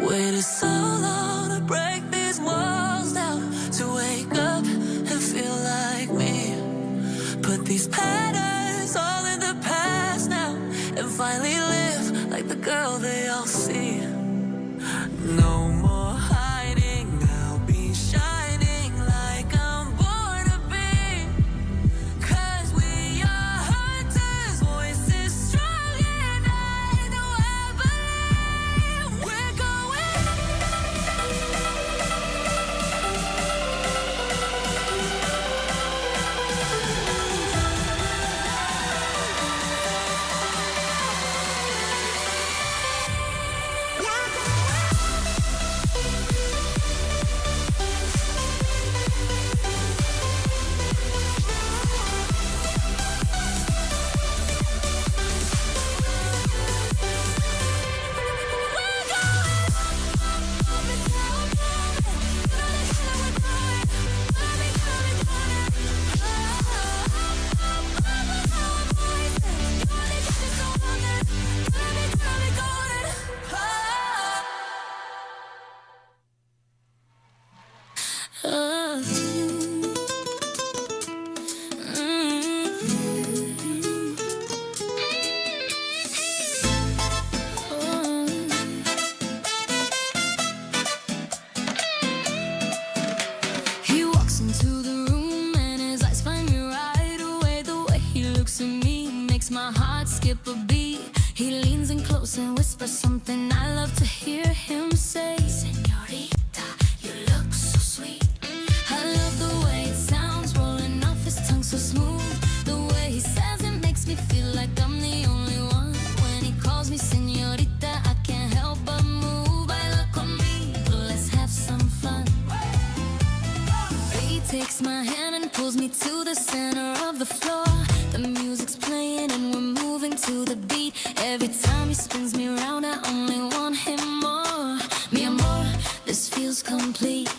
Waited so long to break these walls down, to wake up and feel like me. Put these patterns all in the past now, and finally live like the girl they all see. No more hiding, I'll be shining like I'm born to be. 'Cause we are hunters, voices strong, and I know I believe we're going. close and whisper something I love to hear him say. Señorita, you look so sweet. I love the way it sounds, rolling off his tongue so smooth. The way he says it makes me feel like I'm the only one. When he calls me señorita, I can't help but move. Baila conmigo, let's have some fun. He takes my hand and pulls me to the center of the floor. The music's playing and we're moving to the beat. Every time he spins me round, I only want him more. Mi amor, this feels complete.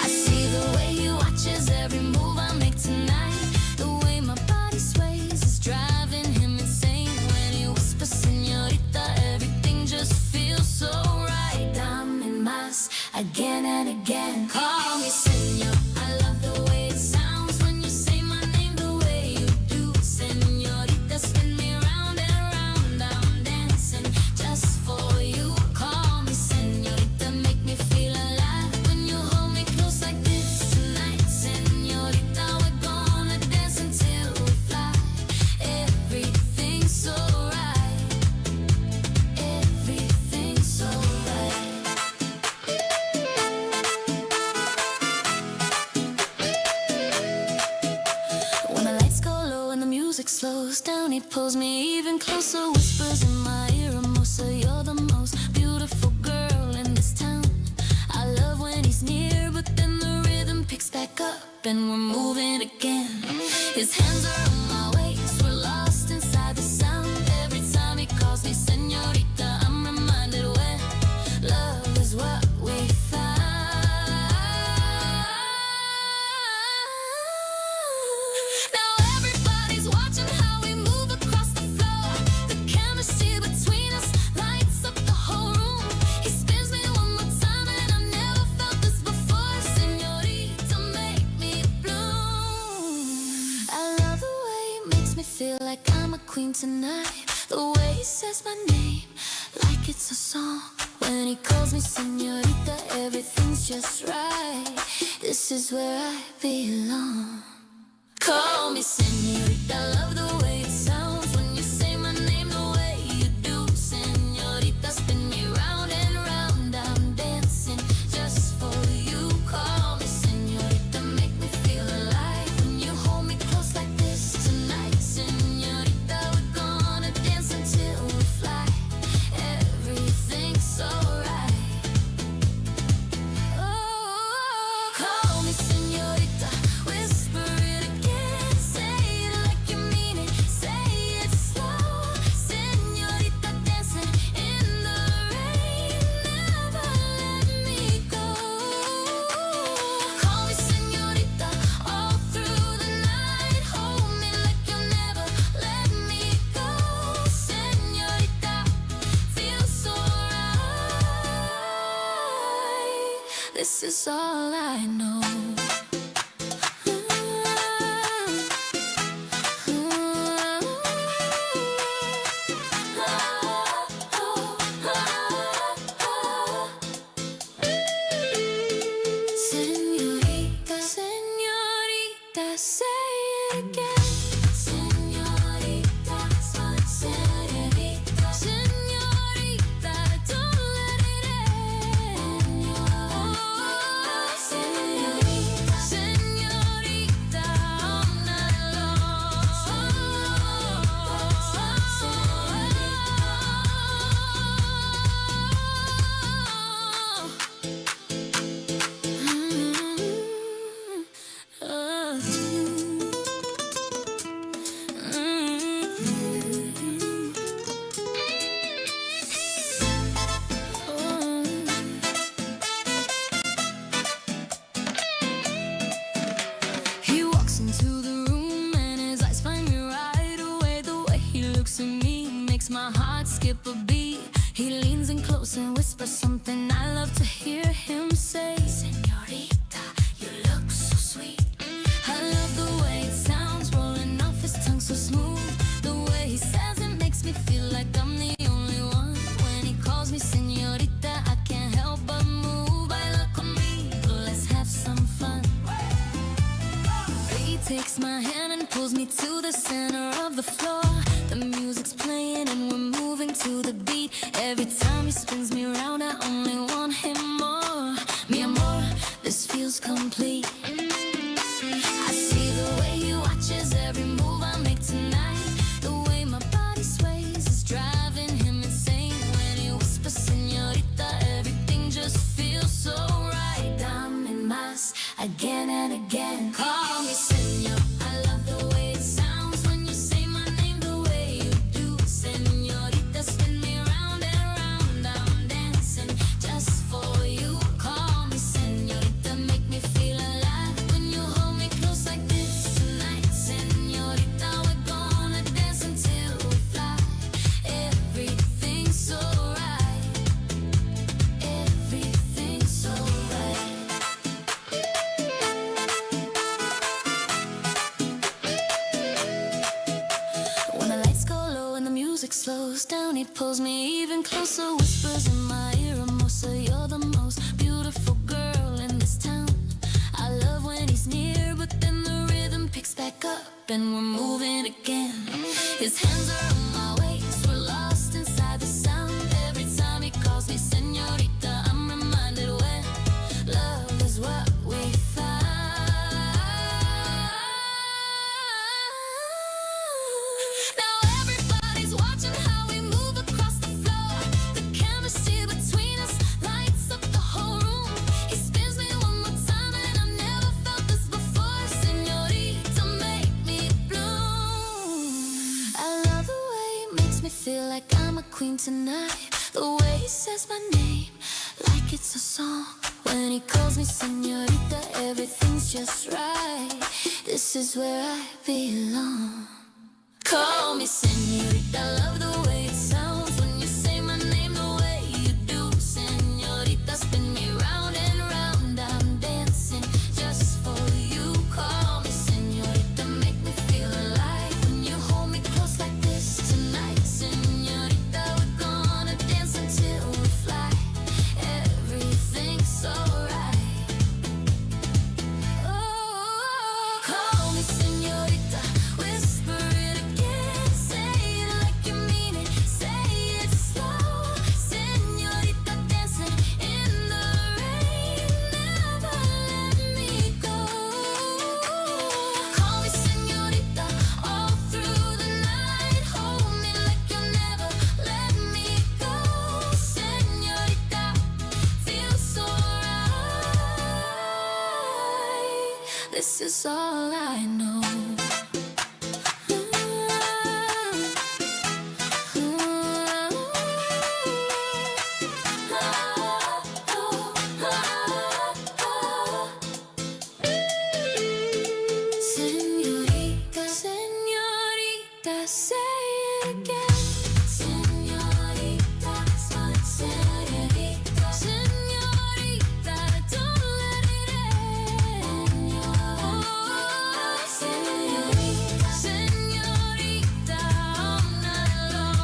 I see the way he watches every move I make tonight. The way my body sways is driving him insane. When he whispers, "Señorita," everything just feels so right. Dame más, again and again. Call me señor. I love the way it sounds when you say my name the way you do. Señorita, spin me round and round. I'm dancing just for you. Call me señorita, make me feel alive when you hold me close like this tonight. Señorita, we're gonna dance until we fly. Everything's alright. Everything's alright. When the lights go low and the music slows down, he pulls me even closer, whispers in my ear, "Hermosa, you're the most beautiful girl in this town." I love when he's near, but then the rhythm picks back up and we're moving again. His hands are on my waist, we're lost inside the sound. Every time he calls me señorita, I'm reminded when love is what we found. Now everybody's watching how we move across the floor. The chemistry between us lights up the whole room. He spins me one more time and I've never felt this before. Señorita, make me bloom. I love the way he makes me feel like I'm a queen tonight. The way he says my name like it's a song. When he calls me señorita, everything's just right. This is where I belong. Call me señorita, love the way it sounds when you say my name, the way you do. Señorita, spin me round and round, I'm dancing just for you. Call me señorita, make me feel alive when you hold me close like this tonight. Señorita, we're gonna dance until we fly. Everything's alright. Oh, call me señorita, whisper it again. Say it like you mean it, say it slow. Señorita dancing in the rain, never let me go. Call me señorita all through the night. Hold me like you'll never let me go. Señorita, feels so right. This is all I know. Señorita, señorita, say it again. Señorita, señorita, señorita, don't let it end. Señorita, señorita, all night long. He walks into the room and his eyes find me right away. The way he looks at me makes my heart skip a beat. He leans in close and whispers something I love to hear him say. Señorita, you look so sweet. I love the way it sounds, rolling off his tongue so smooth. The way he says it makes me feel like I'm the only one. When he calls me señorita, I can't help but move. Baila conmigo, let's have some fun. He takes my hand and pulls me to the center of the floor. The music's playing and we're moving. spins me round, I only want him more. Mi amor, this feels complete. I see the way he watches every move I make tonight. The way my body sways is driving him insane. When he whispers, "Señorita," everything just feels so right. I'm in my again and again. Call me señor. I love the way it sounds when you say my name the way you do. Señorita, spin me round and round. I'm dancing just for you. Call me señorita, make me feel alive when you hold me close like this tonight. Señorita, we're gonna dance until we fly. Everything's alright. Everything's alright. When the lights go low and the music slows down, he pulls me even closer, whispers in my ear, "Hermosa, you're the most beautiful girl in this town." I love when he's near, but then the rhythm picks back up and we're moving again. His hands are on my waist, we're lost inside the sound. Every time he calls me señorita, I'm reminded when love is what we found. Now everybody's watching how we move across the floor. The chemistry between us lights up the whole room. He spins me one more time and I never felt this before. Señorita, make me bloom. I love the way he makes me feel like I'm a queen tonight. The way he says my name like it's a song. When he calls me señorita, everything's just right. This is where I belong. Call me señorita, love the way it sounds when you say my name, the way you do. Señorita, spin me round and round, I'm dancing just for you. Call me señorita, make me feel alive when you hold me close like this tonight. Señorita, we're gonna dance until we fly. Everything's alright. Oh, call me señorita, whisper it again. Say it like you mean it, say it slow. Señorita dancing in the rain, never let me go. Call me señorita all through the night. Hold me like you'll never let me go. Señorita, feels so right. This is all I know. Señorita, señorita, say it again. Señorita, smile, señorita. Señorita, don't let it end. Oh, señorita, señorita, all night long.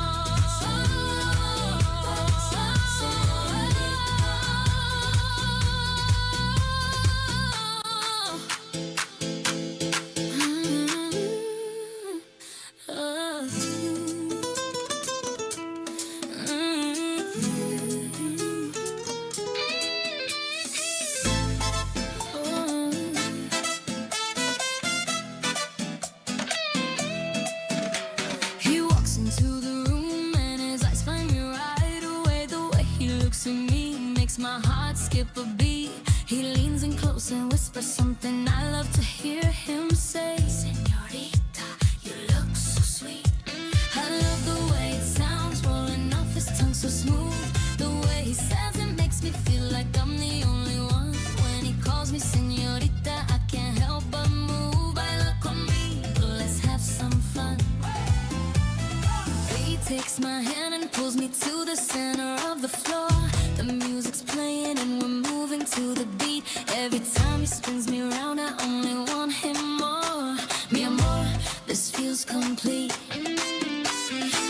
He walks into the room and his eyes find me right away. The way he looks at me makes my heart skip a beat. He leans in close and whispers something I love to hear him say. Señorita, you look so sweet. I love the way it sounds, rolling off his tongue so smooth. The way he says it makes me feel like I'm the only one. When he calls me señorita, I can't help but move. Baila conmigo, let's have some fun. He takes my hand and pulls me to the center of the floor. The music's playing and we're moving to the beat. Every time he spins me round, I only want him more. Mi amor, this feels complete.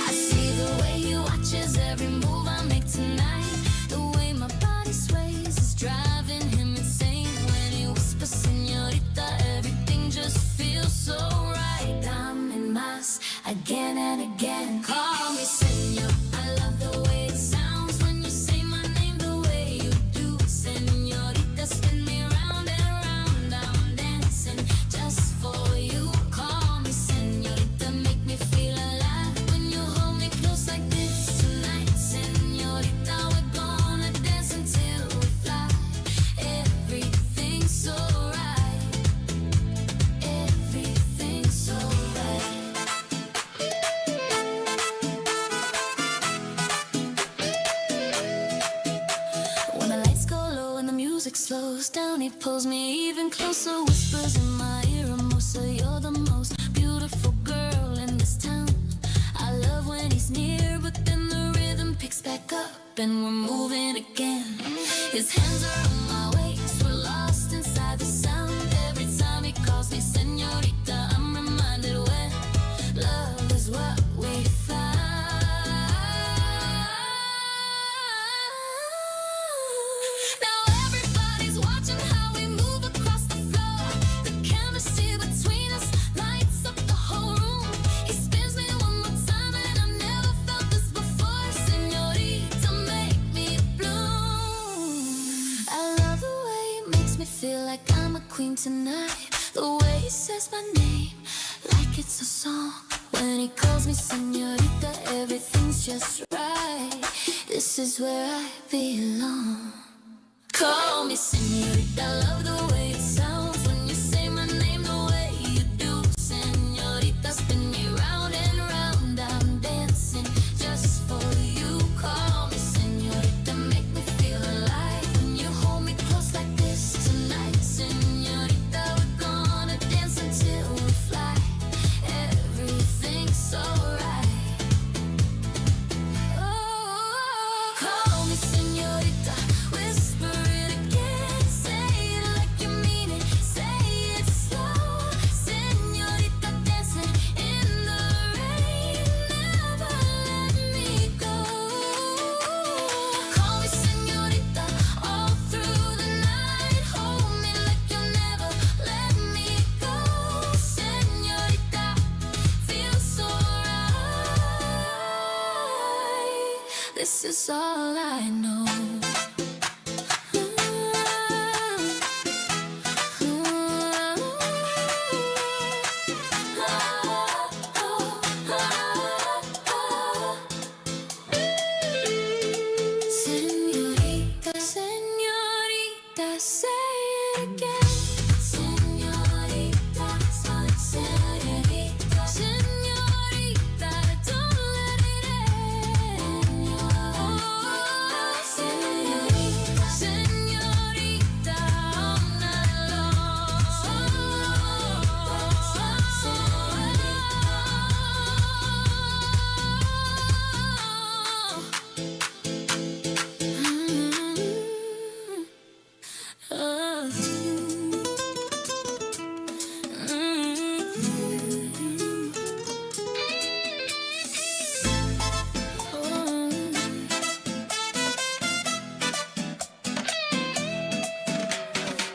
I see the way he watches every move I make tonight. The way my body sways is driving him insane. When he whispers, "Señorita," everything just feels so right. I'm in my again and again. Call me señor. I love the way it down, he pulls me even closer, whispers in my ear, "Hermosa, you're the most beautiful girl in this town." I love when he's near, but then the rhythm picks back up and we're moving again. His hands are on my waist, we're lost inside the sound. Every time he calls me señorita, I'm reminded when love is what we found. Now everybody's watching how we move across the floor. The chemistry between us lights up the whole room. He spins me one more time and I've never felt this before. Señorita, make me bloom. I love the way he makes me feel like I'm a queen tonight. The way he says my name like it's a song. When he calls me señorita, everything's just right. This is where I belong. Call me señorita, love the way it sounds when you say my name the way you do. Señorita, spin me round and round, I'm dancing just for you. Call me señorita, make me feel alive when you hold me close like this tonight. Señorita, we're gonna dance until we fly. Everything's alright. Oh, call me señorita, whisper it again, say it like you mean it, say it slow. Señorita dancing in the rain, never let me go. Call me señorita all through the night, hold me like you'll never let me go. Señorita, feels so right. This is all I know. Señorita, señorita, say it again. Señorita, señorita, señorita, don't let it end. Oh, señorita, señorita, all night long.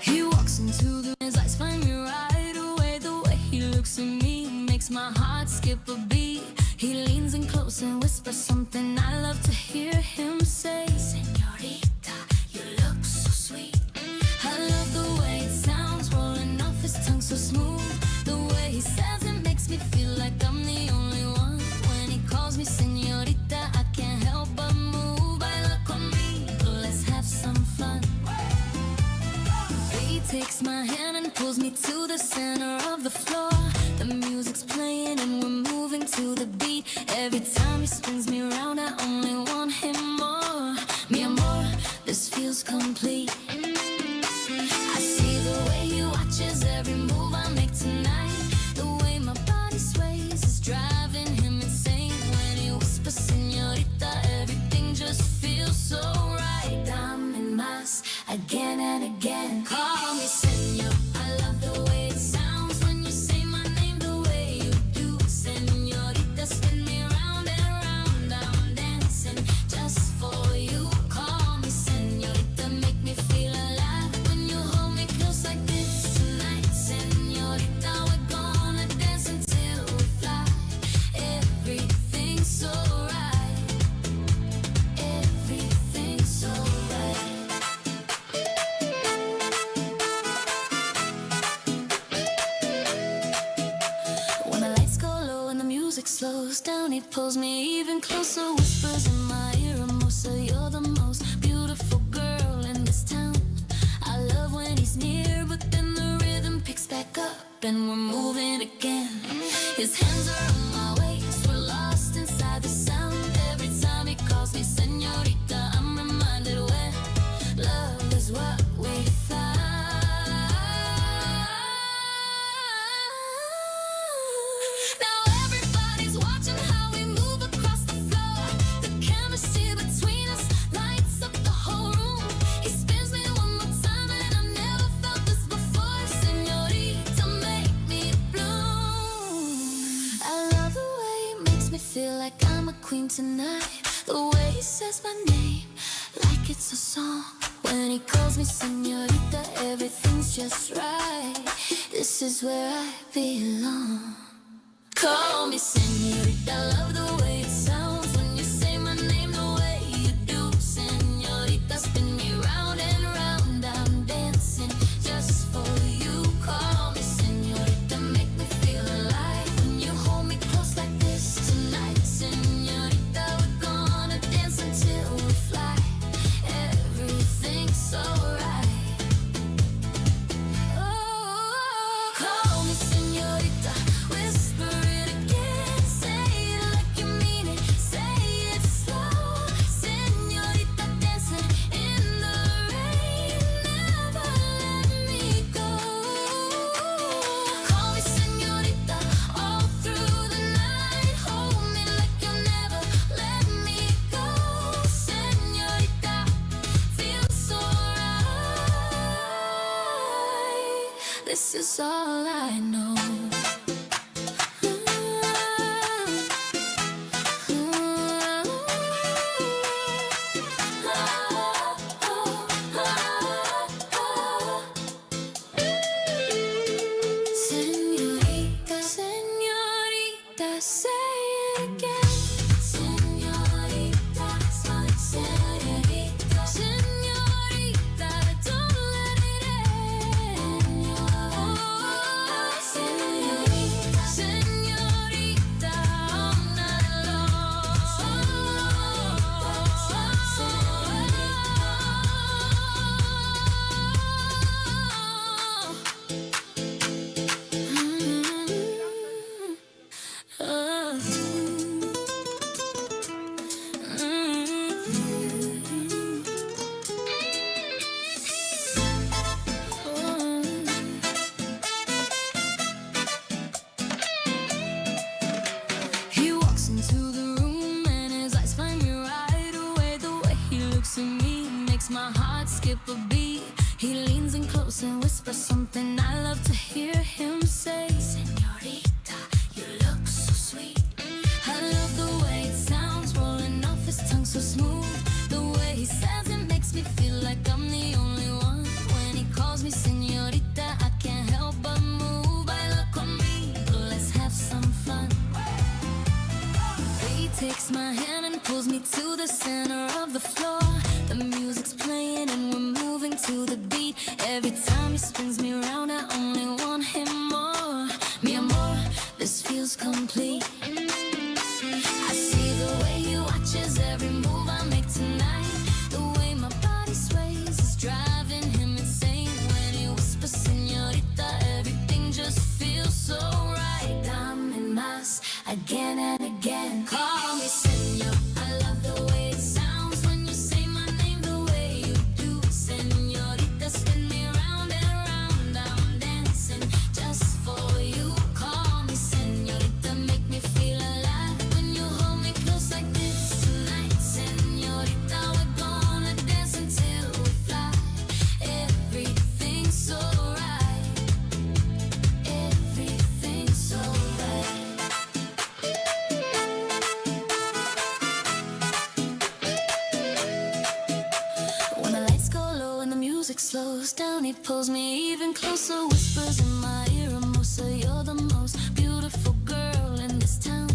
He walks into the, his eyes find me right away. The way he looks at me makes my heart skip a beat. He leans in close and whispers something I love to hear him say. Señorita, you look so sweet. I love the way it sounds, rolling off his tongue so smooth. The way he says it makes me feel like I'm the only one. When he calls me señorita, I can't help but move. Baila conmigo, let's have some fun. He takes my hand and pulls me to the center of the floor. The music's playing and we're moving to the beat. Every time he spins me round, I only want him more. Mi amor, this feels complete. I see the way he watches every move I make tonight. The way my body sways is driving him insane. When he whispers, "Señorita," everything just feels so right. I'm in mass again and again. Call me señor. I love the way it sounds when you say my name the way you do. Señorita, spin me round and round. I'm dancing just for you. Call me señorita, make me feel alive when you hold me close like this tonight. Señorita, we're gonna dance until we fly. Everything's alright. Everything's alright. When the lights go low and the music slows down, he pulls me even closer, whispers in my ear, "Hermosa, you're the most beautiful girl in this town." I love when he's near, but then the rhythm picks back up and we're moving again. His hands are on my waist, we're lost inside the sound. Every time he calls me señorita, I'm reminded when love is what we found. My name like it's a song. When he calls me señorita, everything's just right. This is where I belong. Call me señorita, love the way it sounds when you say my name the way you do. Señorita, spin me round and round, I'm dancing just for you. Call me señorita, make me feel alive when you hold me close like this tonight. Señorita, we're gonna dance until we fly. Everything's alright. Oh, call me señorita, whisper it again. Say it like you mean it, say it slow. Señorita dancing in the rain, never let me go. Call me señorita all through the night. Hold me like you'll never let me go. Señorita, feels so right. This is all I know. Señorita, señorita, say it again. Señorita, señorita, señorita, don't let it end. Oh, señorita, señorita, all night long. He walks into the room and his eyes find me right away. The way he looks at me makes my heart skip a beat. He leans in close and whispers something I love to hear him say. Señorita, you look so sweet. I love the way it sounds, rolling off his tongue so smooth. The way he says it makes me feel like I'm the only one. When he calls me señorita, I can't help but move. Baila conmigo, let's have some fun. He takes my hand and pulls me to the center of the floor. The music's playing and we're moving to the beat. Every time he spins me round, I only want him more. Mi amor, this feels complete. I see the way he watches every move I make tonight. The way my body sways is driving him insane. When he whispers, "Señorita," everything just feels so right. Dame más, again and again. Call me señor. I love the way it sounds when you say my name the way you do. Señorita, spin me round and round. I'm dancing just for you. Call me señorita, make me feel alive when you hold me close like this tonight. Señorita, we're gonna dance until we fly. Everything's alright. Everything's alright. When the lights go low and the music slows down, he pulls me even closer, whispers in my ear, "Hermosa, you're the most beautiful girl in this town."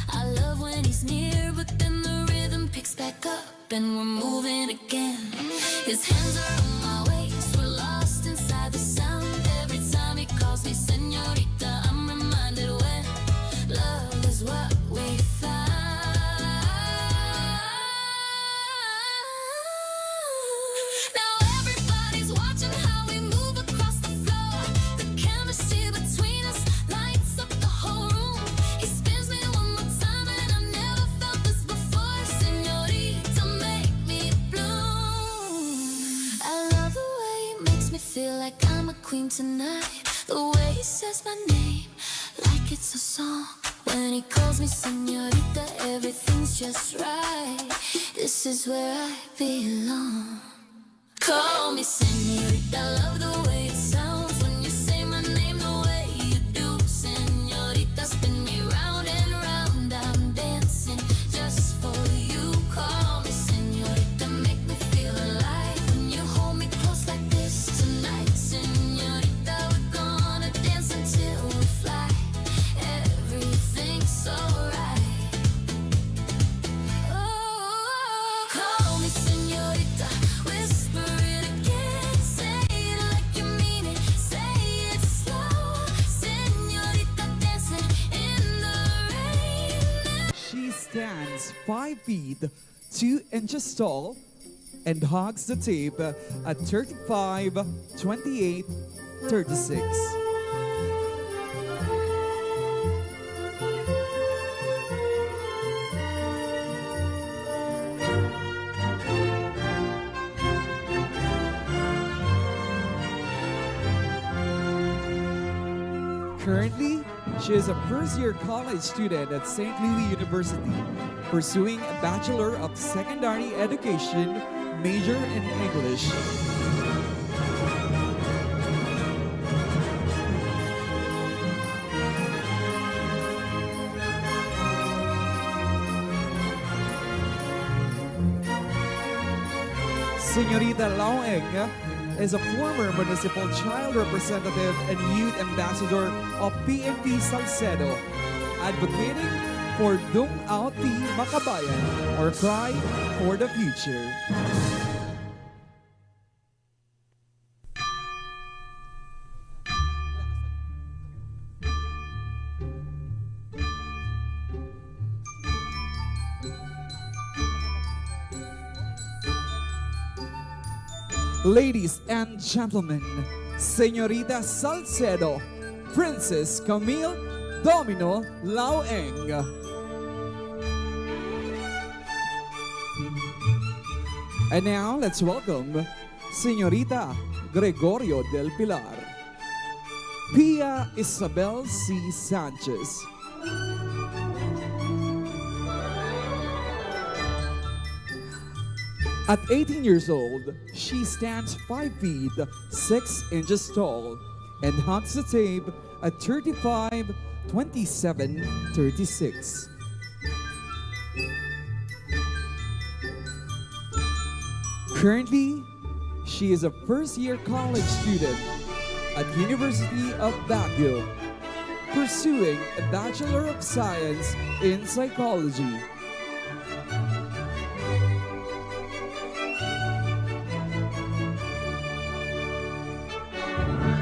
I love when he's near, but then the rhythm picks back up and we're moving again. His hands are on my waist, we're lost inside the sound. Every time he calls me señorita, I'm reminded when love is what we found. Now everybody's watching how we move across the floor. The chemistry between us lights up the whole room. He spins me one more time and I've never felt this before. Señorita, make me bloom. I love the way he makes me feel like I'm a queen tonight. The way he says my name like it's a song. When he calls me señorita, everything's just right. This is where I belong. Call me señorita, love the way it sounds when you say my name the way you do. Señorita, spin me round and round, I'm dancing just for you. Call me five feet two inches tall and hugs the tape at thirty-five twenty-eight thirty-six. Currently, she is a first-year college student at Saint Louis University, pursuing a Bachelor of Secondary Education major in English. Señorita Law Eng is a former municipal child representative and youth ambassador of P N P Salcedo, advocating for Dung Out Ti Makabayan or Cry for the Future. Ladies and gentlemen, Señorita Salcedo, Princess Camille Domino Law Eng. And now, let's welcome Señorita Gregorio del Pilar, Pia Isabel C. Sanchez. At eighteen years old, she stands five feet six inches tall and hugs the tape at thirty-five twenty-seven thirty-six. Currently, she is a first-year college student at University of Baguio, pursuing a Bachelor of Science in Psychology.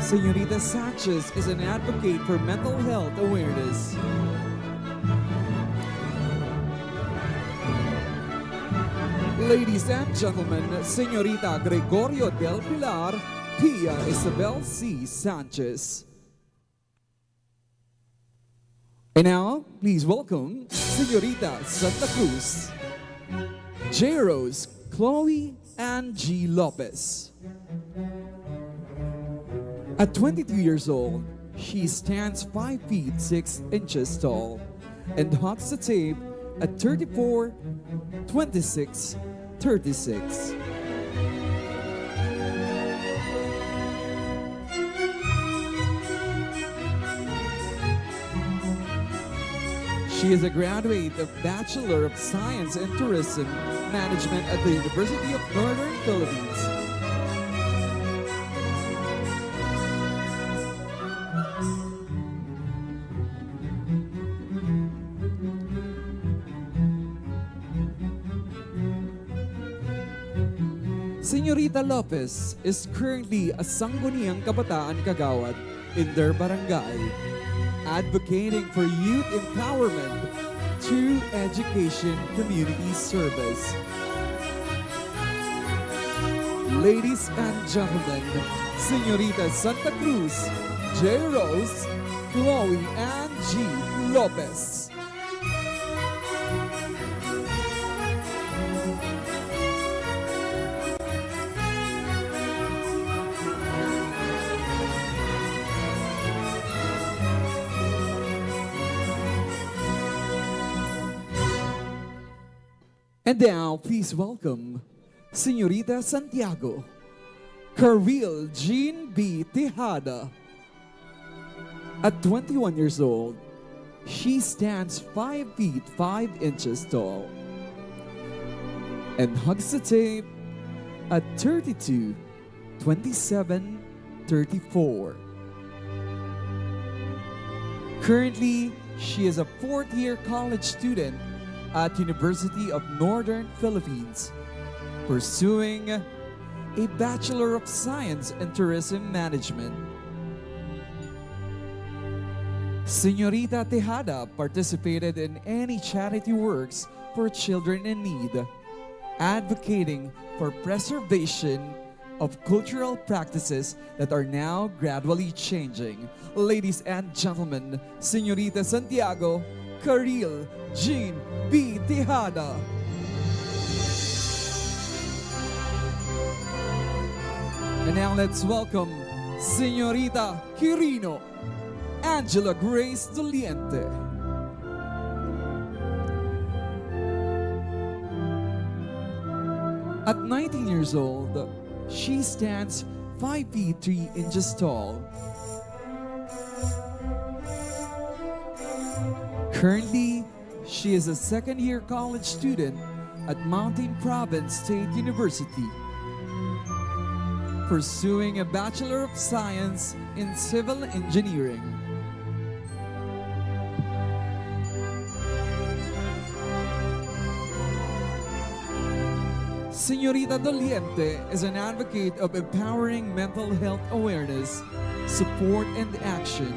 Señorita Sanchez is an advocate for mental health awareness. Ladies and gentlemen, Señorita Gregorio del Pilar, Pia Isabel C. Sanchez. And now, please welcome Señorita Santa Cruz, J Rose, Chloe, and G Lopez. At twenty-two years old, she stands five feet six inches tall and hugs the tape at thirty-four twenty-six thirty-six. She is a graduate of Bachelor of Science in Tourism Management at the University of Northern Philippines. Señorita Lopez is currently a Sangguniang Kabataan Kagawad in their barangay, advocating for youth empowerment through education community service. Ladies and gentlemen, Señorita Santa Cruz, J Rose, Chloe, and G Lopez. And now, please welcome Señorita Santiago, Karil Jean B. Tejada. At twenty-one years old, she stands five feet five inches tall and hugs the tape at thirty-two twenty-seven thirty-four. Currently, she is a fourth-year college student at University of Northern Philippines, pursuing a Bachelor of Science in Tourism Management. Señorita Tejada participated in any charity works for children in need, advocating for preservation of cultural practices that are now gradually changing. Ladies and gentlemen, Señorita Santiago Caril Jean B. Tejada. And now let's welcome Señorita Quirino Angela Grace Doliente. At nineteen years old, she stands five feet three inches tall. Currently, she is a second year college student at Mountain Province State University, pursuing a Bachelor of Science in Civil Engineering. Señorita Doliente is an advocate of empowering mental health awareness, support, and action.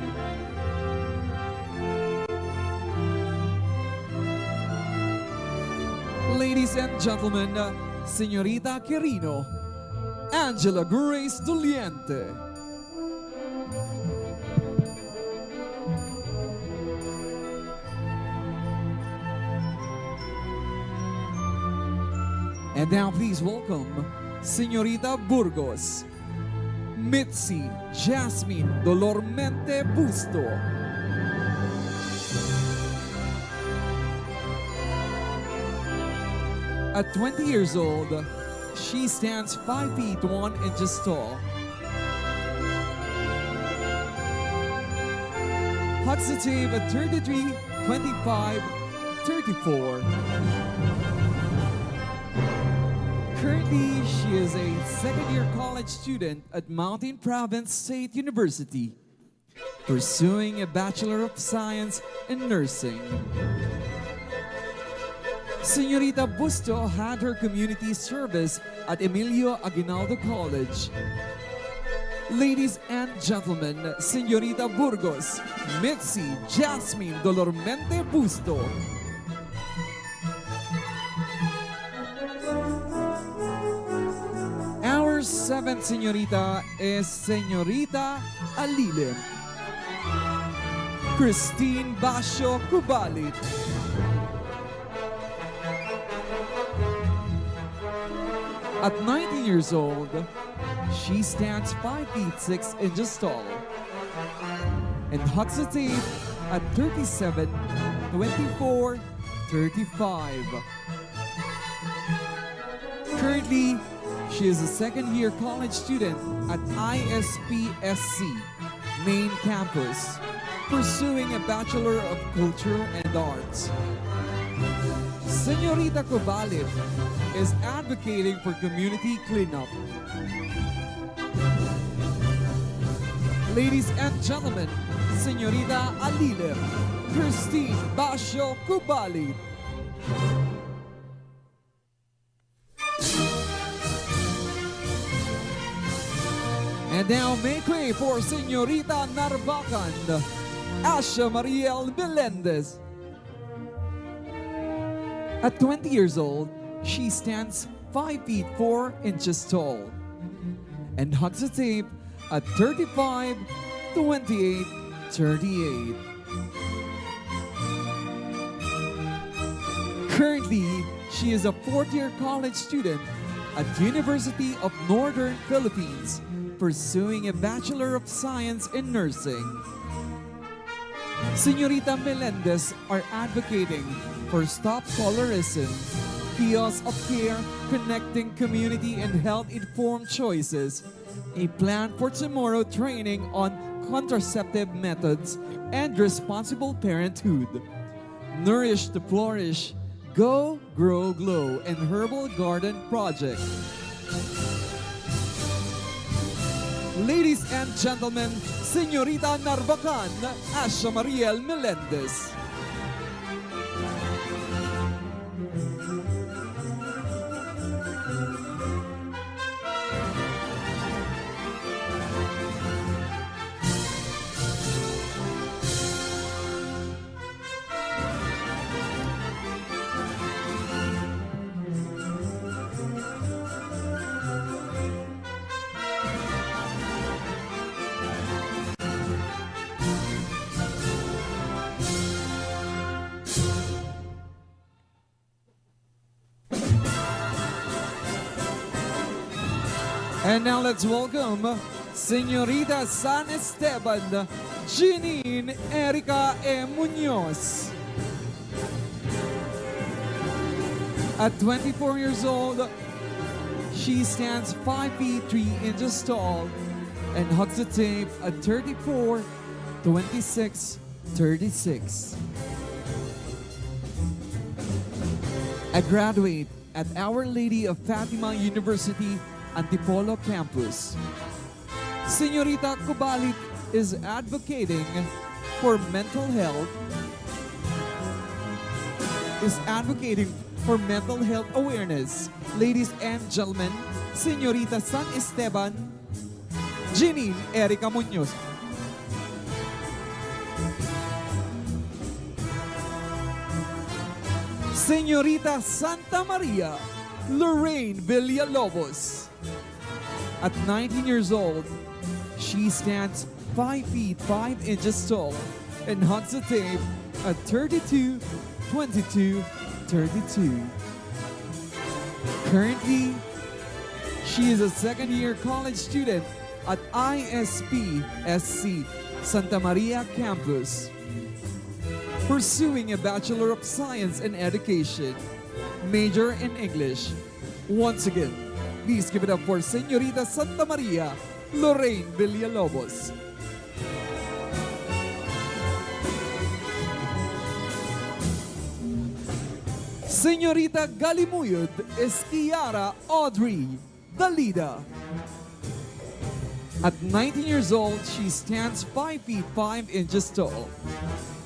Ladies and gentlemen, Señorita Quirino, Angela Grace Doliente. And now please welcome Señorita Burgos, Mitzi Jasmine Dolormente Busto. At twenty years old, she stands five feet one inches tall. Hugs the tape at thirty-three, twenty-five, thirty-four. Currently, she is a second year college student at Mountain Province State University, pursuing a Bachelor of Science in Nursing. Señorita Busto had her community service at Emilio Aguinaldo College. Ladies and gentlemen, Señorita Burgos, Mitzi Jasmine Dolormente Busto. Our seventh señorita is Señorita Alilem, Christine Basio Cubalit. At nineteen years old, she stands five feet six inches tall and hugs the tape at thirty-seven, twenty-four, thirty-five. Currently, she is a second year college student at I S P S C main campus, pursuing a Bachelor of Culture and Arts. Señorita Cubalit is advocating for community cleanup. Ladies and gentlemen, Señorita Alilem, Christine Basio Cubalit. And now, make way for Señorita Narvacan, Asha Mariel Melendez. At twenty years old, she stands five feet four inches tall and hugs the tape at thirty-five, twenty-eight, thirty-eight. Currently, she is a fourth year college student at University of Northern Philippines, pursuing a Bachelor of Science in Nursing. Señorita Melendez are advocating for stop colorism, chaos of care, connecting community and health-informed choices, a plan for tomorrow training on contraceptive methods, and responsible parenthood. Nourish to Flourish, Go, Grow, Glow, and Herbal Garden Project. Ladies and gentlemen, Señorita Narvacan, Asha Mariel Melendez. And now let's welcome Señorita San Esteban, Jeanine Erica E. Muñoz. At twenty-four years old, she stands five feet three inches tall and hugs the tape at thirty-four, twenty-six, thirty-six. A graduate at Our Lady of Fatima University, Antipolo Campus. Señorita Kubalik is advocating for mental health, is advocating for mental health awareness. Ladies and gentlemen, Señorita San Esteban, Jeanine Erica Muñoz. Señorita Santa Maria, Lorraine Villalobos. At nineteen years old, she stands five feet five inches tall and hugs the tape at thirty-two, twenty-two, thirty-two. Currently, she is a second year college student at I S P S C Santa Maria Campus, pursuing a Bachelor of Science in Education, major in English. Once again, please give it up for Señorita Santa Maria, Lorraine Villalobos. Señorita Galimuyod is Kiara Audrey Dalida. At nineteen years old, she stands five feet five inches tall.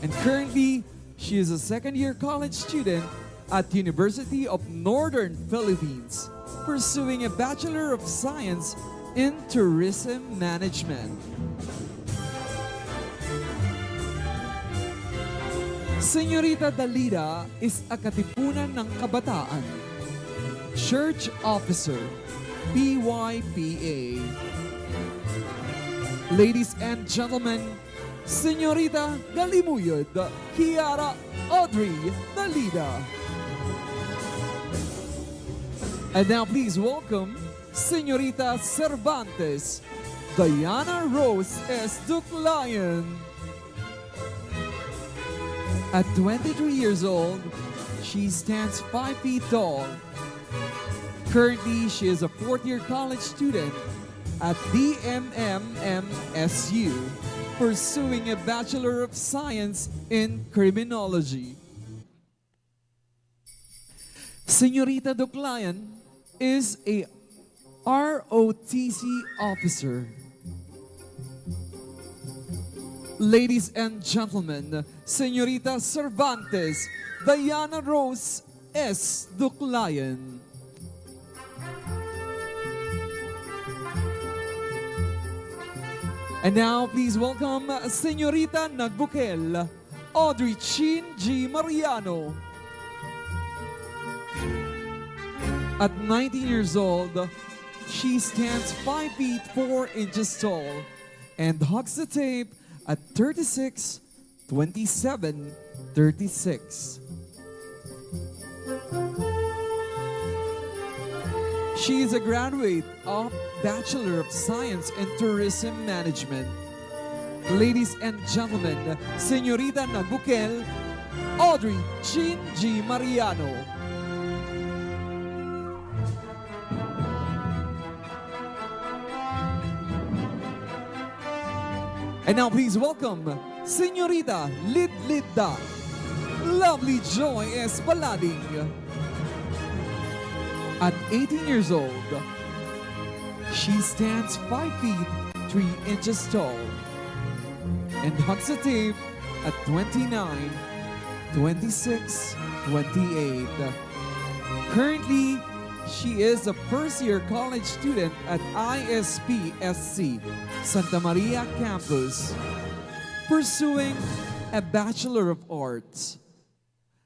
And currently, she is a second year college student at University of Northern Philippines, pursuing a Bachelor of Science in Tourism Management. Señorita Dalida is a Katipunan ng Kabataan, Church Officer, P Y P A. Ladies and gentlemen, Señorita Galimuyod Kiara Audrey Dalida. And now please welcome Señorita Cervantes Diana Rose S. Duclayan. At twenty-three years old, she stands five feet tall. Currently, she is a fourth year college student at D M M M S U, pursuing a Bachelor of Science in Criminology. Señorita Duclayan is a R O T C officer. Ladies and gentlemen, Señorita Cervantes Diana Rose S. Duclayan. And now, please welcome Señorita Nagbukel, Audrey Chin G. Mariano. At nineteen years old, she stands five feet four inches tall and hugs the tape at thirty-six, twenty-seven, thirty-six. She is a graduate of Bachelor of Science in Tourism Management. Ladies and gentlemen, Señorita Nagbukel, Audrey Chin G. Mariano. And now please welcome Señorita Lidlidda Lovely Joy S. Balading. At eighteen years old, she stands five feet three inches tall and hugs the tape at twenty-nine, twenty-six, twenty-eight. Currently, she is a first year college student at I S P S C Santa Maria Campus, pursuing a Bachelor of Arts.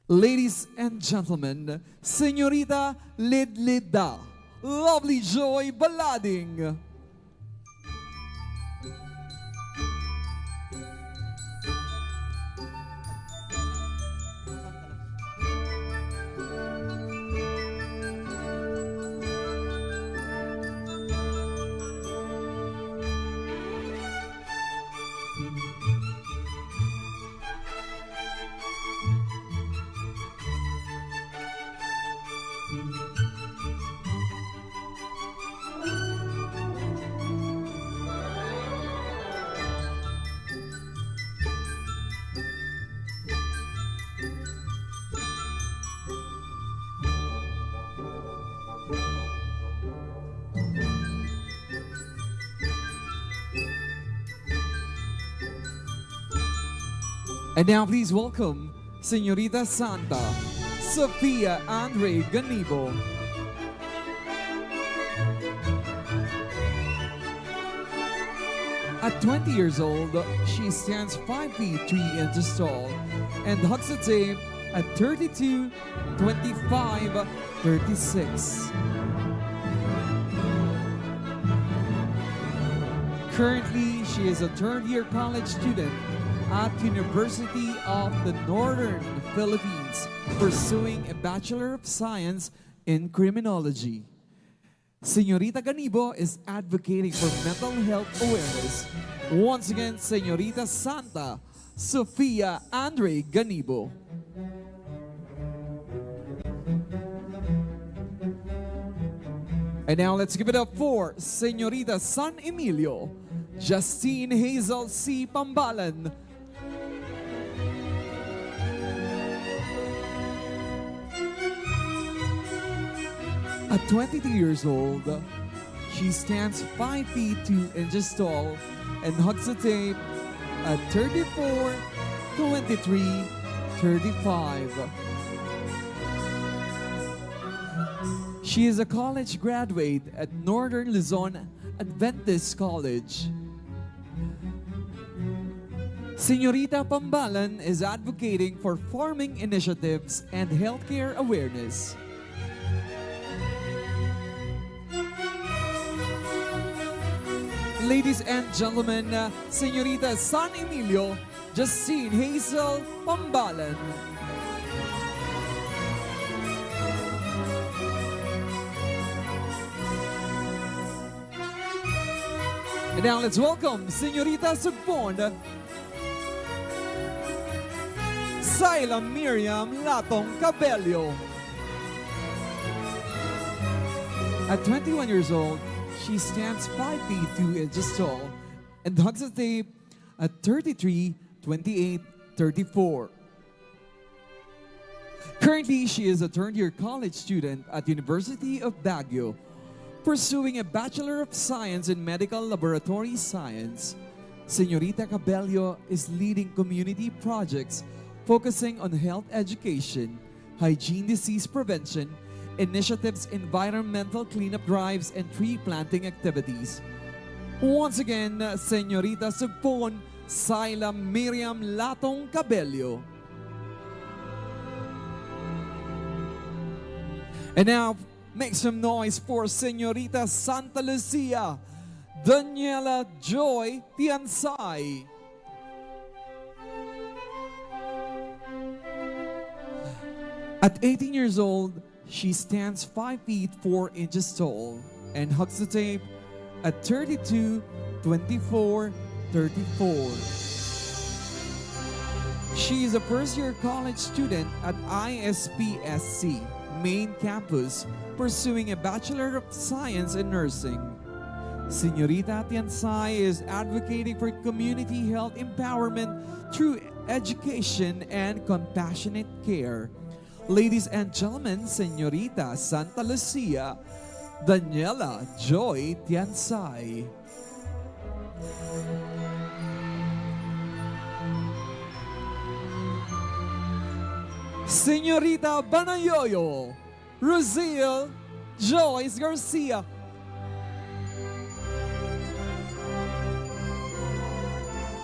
Ladies and gentlemen, Señorita Lidlida Lovely Joy Balading. And now please welcome Señorita Santa Sofia Andre Ganibo. At twenty years old, she stands five feet three inches tall and hugs the tape at thirty-two, twenty-five, thirty-six. Currently, she is a third year college student at University of the Northern Philippines, pursuing a Bachelor of Science in Criminology. Señorita Ganibo is advocating for mental health awareness. Once again, Señorita Santa Sofia Andre Ganibo. And now let's give it up for Señorita San Emilio, Justine Hazel C. Pambalan. At twenty-two years old, she stands five feet two inches tall and hugs the tape at thirty-four, twenty-three, thirty-five. She is a college graduate at Northern Luzon Adventist College. Señorita Pambalan is advocating for farming initiatives and healthcare awareness. Ladies and gentlemen, uh, Señorita San Emilio, Justine Hazel Pambalan. And now let's welcome Señorita Sugpon, Syla Miriam Latong Cabello. At twenty-one years old, she stands five feet two inches tall and hugs the tape at thirty-three, twenty-eight, thirty-four. Currently, she is a third year college student at University of Baguio, pursuing a Bachelor of Science in Medical Laboratory Science. Señorita Cabello is leading community projects focusing on health education, hygiene, disease prevention initiatives, environmental cleanup drives, and tree planting activities. Once again, Señorita Sugpon, Syla Miriam Latong Cabello. And now, make some noise for Señorita Santa Lucia, Daniela Joy Tiansay. At eighteen years old, she stands five feet four inches tall and hugs the tape at thirty-two, twenty-four, thirty-four. She is a first year college student at I S P S C main campus, pursuing a Bachelor of Science in Nursing. Señorita Tiansay is advocating for community health empowerment through education and compassionate care. Ladies and gentlemen, Señorita Santa Lucia, Daniela Joy Tiansay. Señorita Banayoyo, Rosille Joyce Garcia.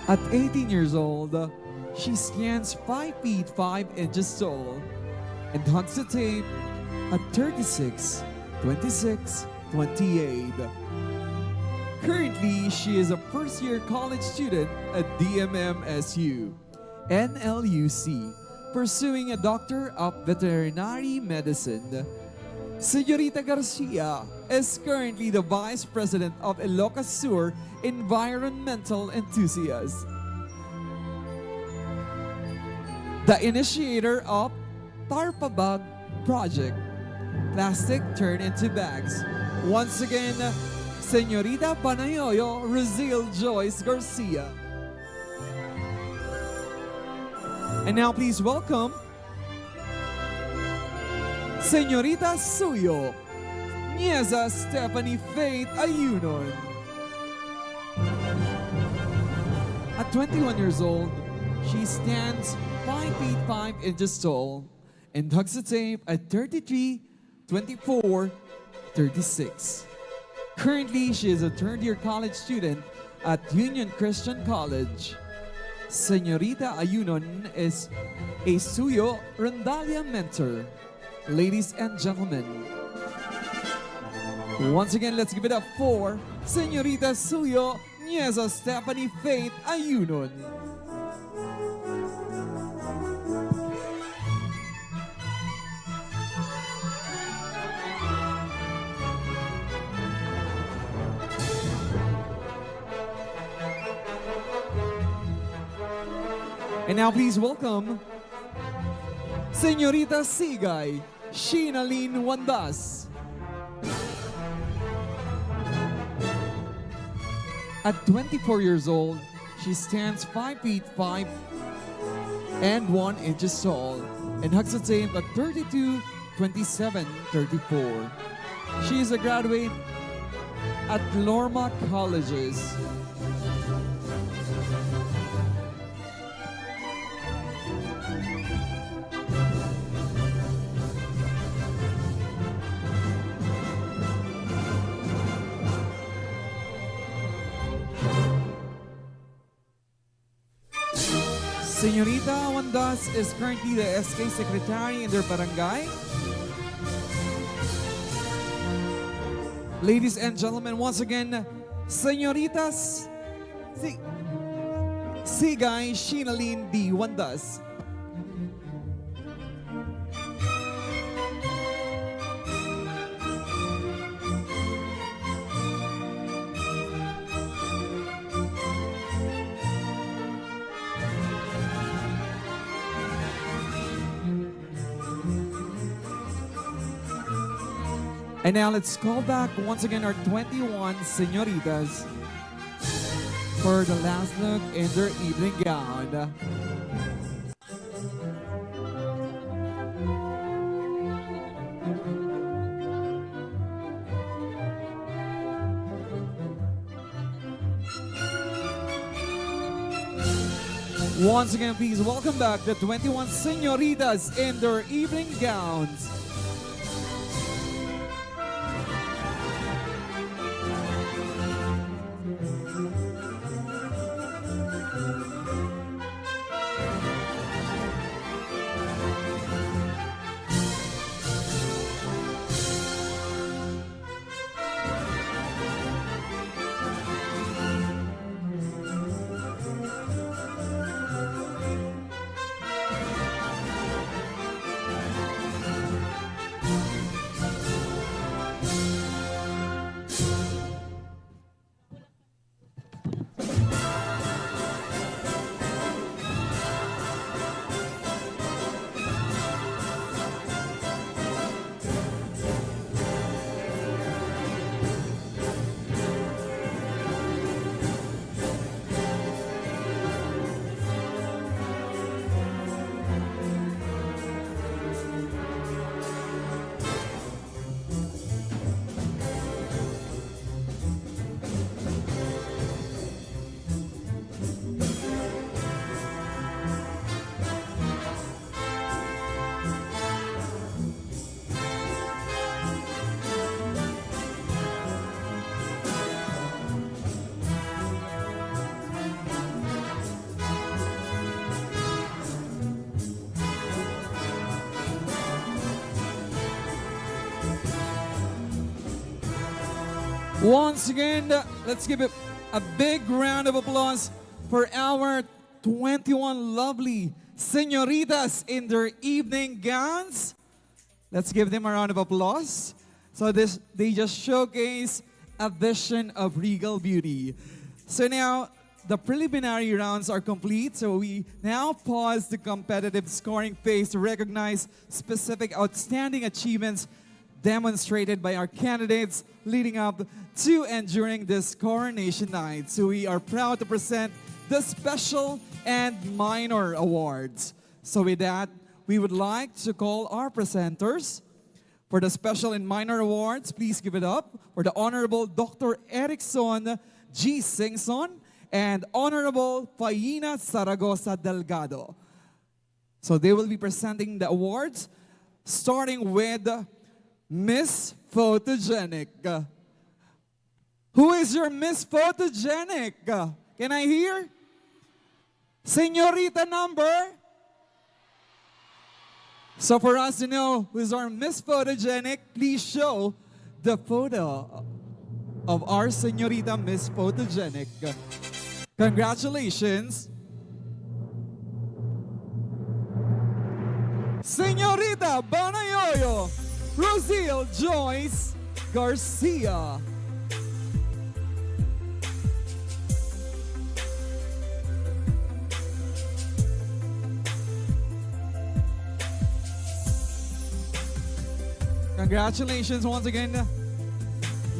At eighteen years old, she stands five feet five inches tall and hugs the tape at thirty-six, twenty-six, twenty-eight. Currently, she is a first year college student at D M M S U. N L U C, pursuing a Doctor of Veterinary Medicine. Señorita Garcia is currently the Vice President of Ilocos Sur Environmental Enthusiasts, the initiator of Tarpa Bag Project, Plastic Turn into Bags. Once again, Señorita Banayoyo Rosille Joyce Garcia. And now please welcome Señorita Suyo, Nieza Stephanie Faith Ayunon. At twenty-one years old, She stands five feet five inches tall and hugs the tape at thirty-three, twenty-four, thirty-six. Currently, she is a third year college student at Union Christian College. Señorita Ayunon is a Suyo Rondalia mentor. Ladies and gentlemen, once again, let's give it up for Señorita Suyo Nieza Stephanie Faith Ayunon. And now please welcome Señorita Sigay Shinalin Wandas. At twenty-four years old, she stands five feet five and one inches tall and hugs the same at thirty-two, twenty-seven, thirty-four. She is a graduate at Lorma Colleges. Señorita Wandas is currently the S K secretary in their barangay. Ladies and gentlemen, once again, Señoritas Si-, Sigay Shinalin D. Wandas. And now let's call back once again our twenty-one señoritas for the last look in their evening gown. Once again, please welcome back the twenty-one señoritas in their evening gowns. Once again, let's give a, a big round of applause for our twenty-one lovely señoritas in their evening gowns. Let's give them a round of applause. So this, they just showcase a vision of regal beauty. So now, the preliminary rounds are complete, so we now pause the competitive scoring phase to recognize specific outstanding achievements demonstrated by our candidates leading up to and during this coronation night. So we are proud to present the special and minor awards. So with that, we would like to call our presenters for the special and minor awards. Please give it up for the Honorable Doctor Erickson G. Singson and Honorable Faina Zaragoza Delgado. So they will be presenting the awards, starting with Miss Photogenic. Who is your Miss Photogenic? Can I hear? Señorita number? So for us to know who's our Miss Photogenic, please show the photo of our Señorita Miss Photogenic. Congratulations! Señorita Banayoyo Rosil Joyce Garcia. Congratulations once again,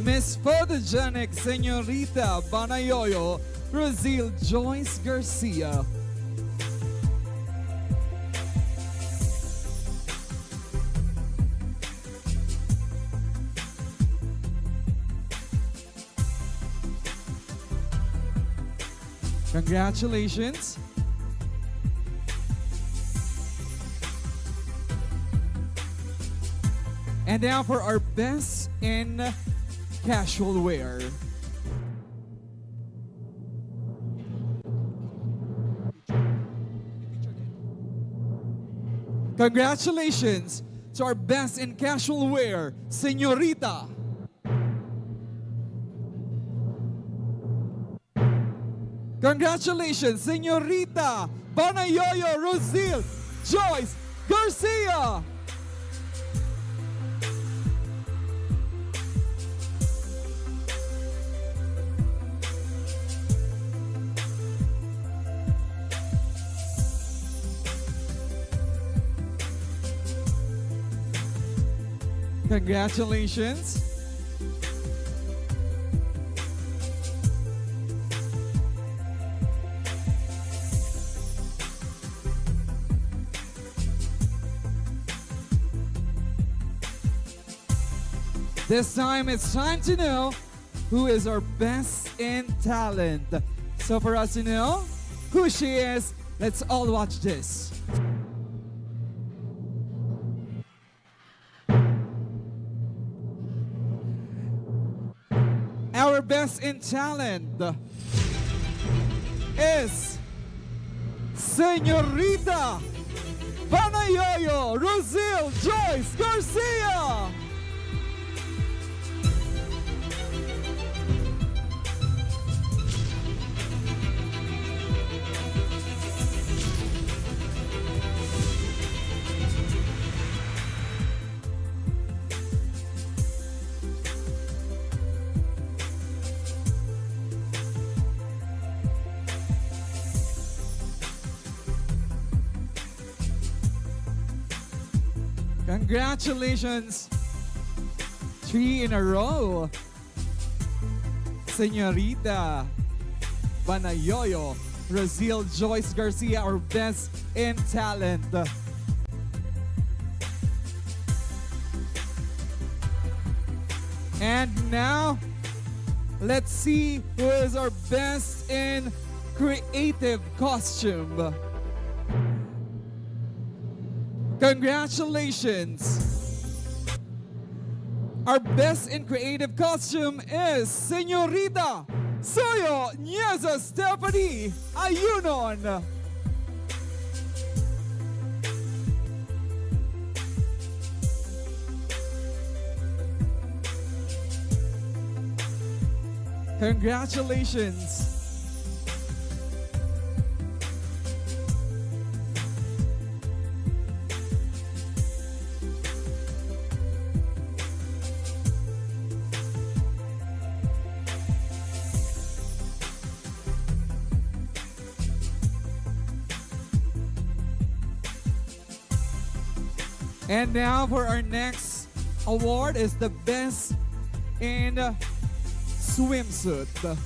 Miss Photogenic Señorita Banayoyo Rosil Joyce Garcia. Congratulations. And now for our best in casual wear. Congratulations to our best in casual wear, Señorita. Congratulations, Señorita Banayoyo Rosil Joyce Garcia. Congratulations. This time, it's time to know who is our best in talent. So for us to know who she is, let's all watch this. Our best in talent is Señorita Banayoyo Rosil Joyce Garcia. Congratulations! Three in a row. Señorita Banayoyo, Rosil Joyce Garcia, our best in talent. And now, let's see who is our best in creative costume. Congratulations! Our best in creative costume is Señorita Soyo Nieza Stephanie Ayunon. Congratulations! And now for our next award is the best in swimsuit.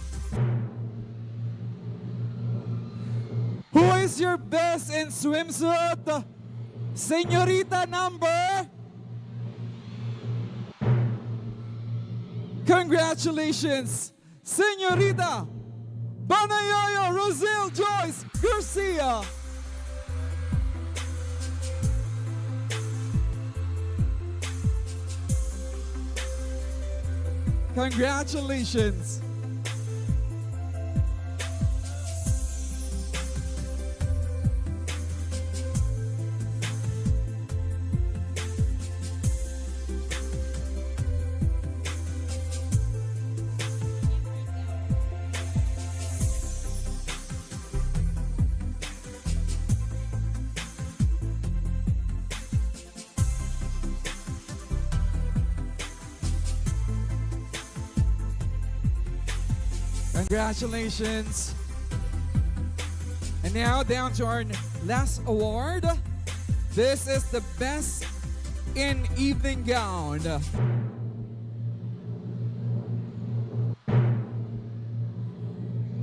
Who is your best in swimsuit? Señorita number? Congratulations, Señorita Banayoyo Roselle Joyce Garcia. Congratulations. Congratulations. And now down to our last award. This is the best in evening gown.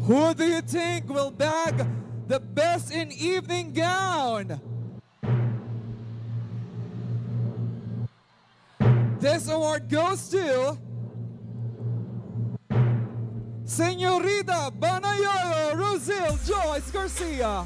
Who do you think will bag the best in evening gown? This award goes to Señorita Banayoyo Roselle Joyce Garcia.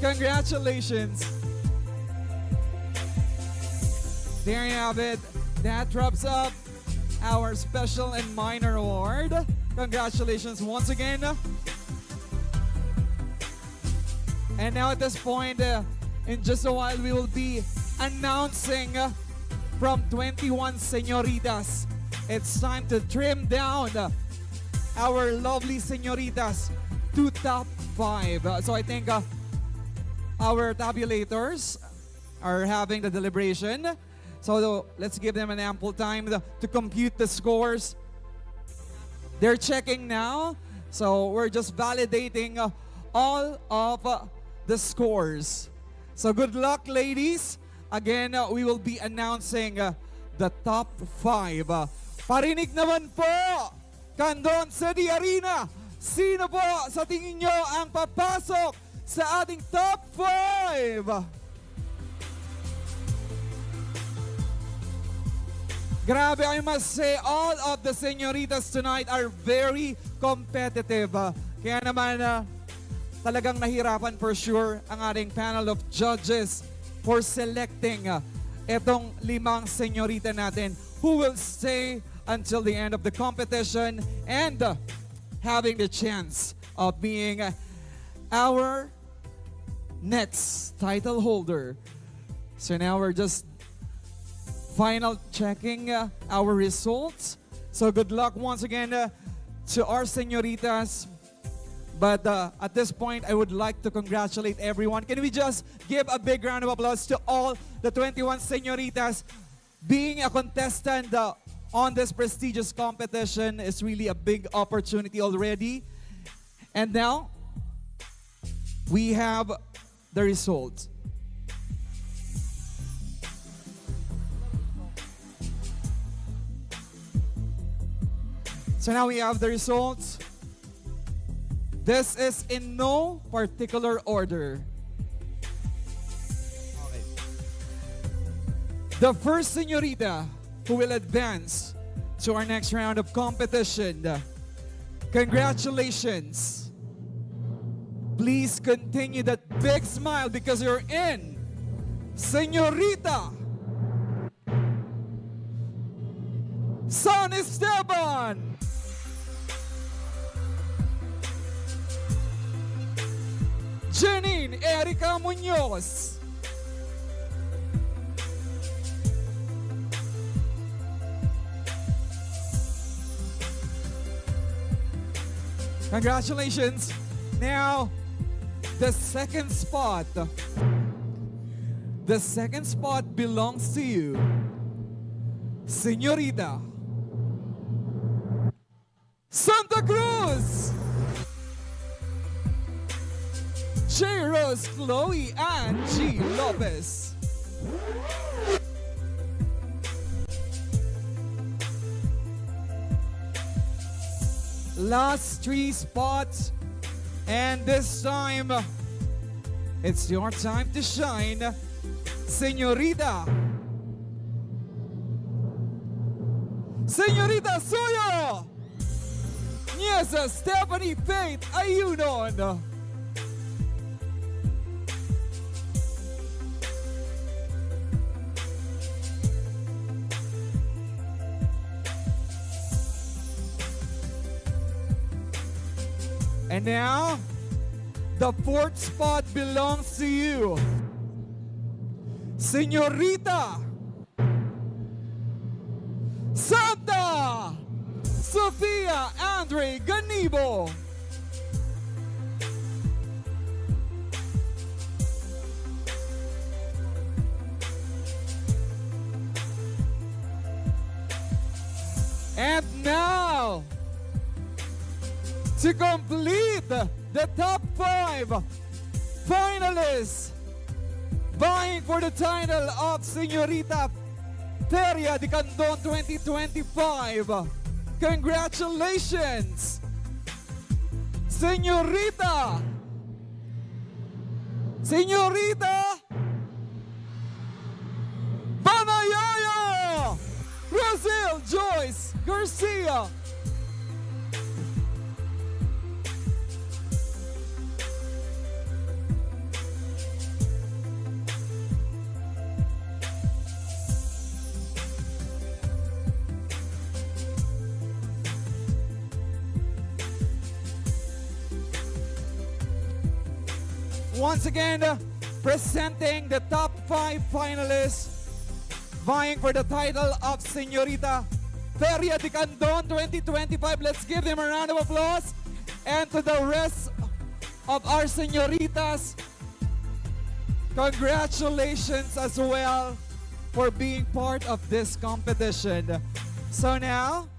Congratulations. There you have it. That wraps up our special and minor award. Congratulations once again. And now at this point, uh, in just a while, we will be announcing, uh, from twenty-one señoritas. It's time to trim down, uh, our lovely señoritas to top five. Uh, so I think, uh, our tabulators are having the deliberation. So let's give them an ample time to, to compute the scores. They're checking now. So we're just validating, uh, all of, uh, the scores. So good luck, ladies. Again, uh, we will be announcing, uh, the top five. Uh, parinig naman po, Candon City Arena. Sino po sa tingin nyo ang papasok sa ating top five? Grabe, I must say, all of the señoritas tonight are very competitive. Ah, kaya naman, ah, talagang nahirapan for sure ang ating panel of judges for selecting, ah, etong limang señorita natin who will stay until the end of the competition and, uh, having the chance of being, uh, our next title holder. So now we're just final checking, uh, our results. So good luck once again, uh, to our señoritas. But, uh, at this point, I would like to congratulate everyone. Can we just give a big round of applause to all the twenty-one señoritas? Being a contestant, uh, on this prestigious competition is really a big opportunity already. And now, we have the result. So now we have the results. This is in no particular order. Okay. The first señorita who will advance to our next round of competition. Congratulations. Please continue that big smile because you're in. Señorita San Esteban, Janine Erica Muñoz. Congratulations. Now, the second spot. The second spot belongs to you, Señorita Santa Cruz, J Rose Chloe Ann G Lopez. Last three spots. And this time, it's your time to shine, Señorita. Señorita Suyo! Niesa Stephanie Faith Ayunon. And now, the fourth spot belongs to you. Señorita Santa Sofia Andre Ganibo. And now, to complete the top five finalists vying for the title of Señorita Feria de Candon twenty twenty-five. Congratulations, Señorita! Señorita Panayaya Rosel Joyce Garcia! Once again, presenting the top five finalists vying for the title of Señorita Feria de Candon twenty twenty-five. Let's give them a round of applause. And to the rest of our señoritas, congratulations as well for being part of this competition. So now,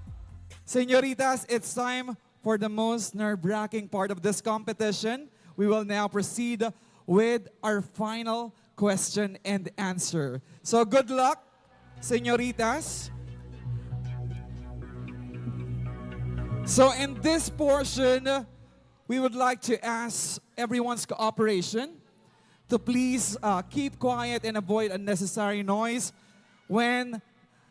señoritas, it's time for the most nerve-wracking part of this competition. We will now proceed with our final question and answer. So good luck, señoritas. So in this portion, we would like to ask everyone's cooperation to please, uh, keep quiet and avoid unnecessary noise when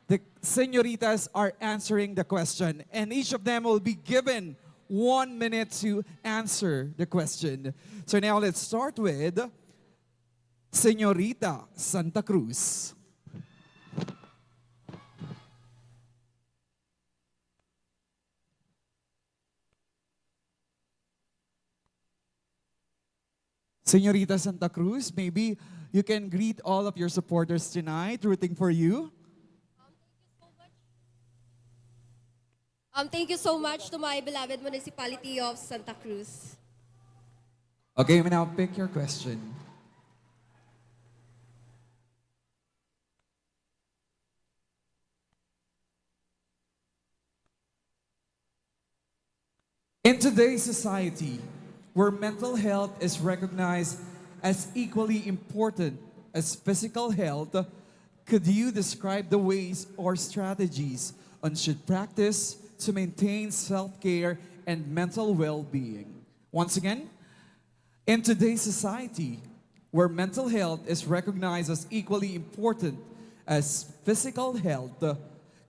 the señoritas are answering the question. And each of them will be given one minute to answer the question. So now let's start with Señorita Santa Cruz. Señorita Santa Cruz, maybe you can greet all of your supporters tonight rooting for you. Um, thank you so much to my beloved municipality of Santa Cruz. Okay, now pick your question. In today's society, where mental health is recognized as equally important as physical health, could you describe the ways or strategies one should practice to maintain self-care and mental well-being? Once again, in today's society, where mental health is recognized as equally important as physical health,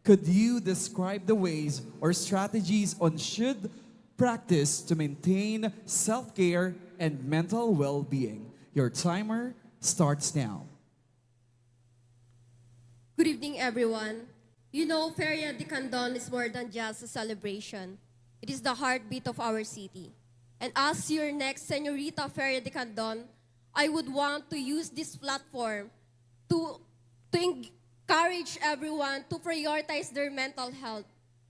could you describe the ways or strategies one should practice to maintain self-care and mental well-being? Your timer starts now. Good evening, everyone. You know, Feria de Candon is more than just a celebration. It is the heartbeat of our city. And as your next Señorita Feria de Candon, I would want to use this platform to, to encourage everyone to prioritize their mental health,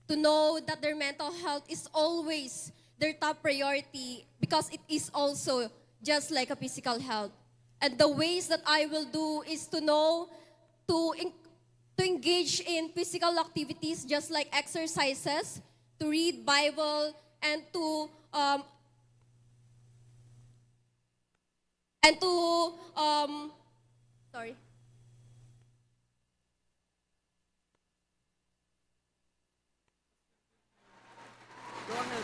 to know that their mental health is always their top priority because it is also just like a physical health. And the ways that I will do is to know to, in, to engage in physical activities just like exercises, to read Bible, and to um, and to um, sorry. Go ahead.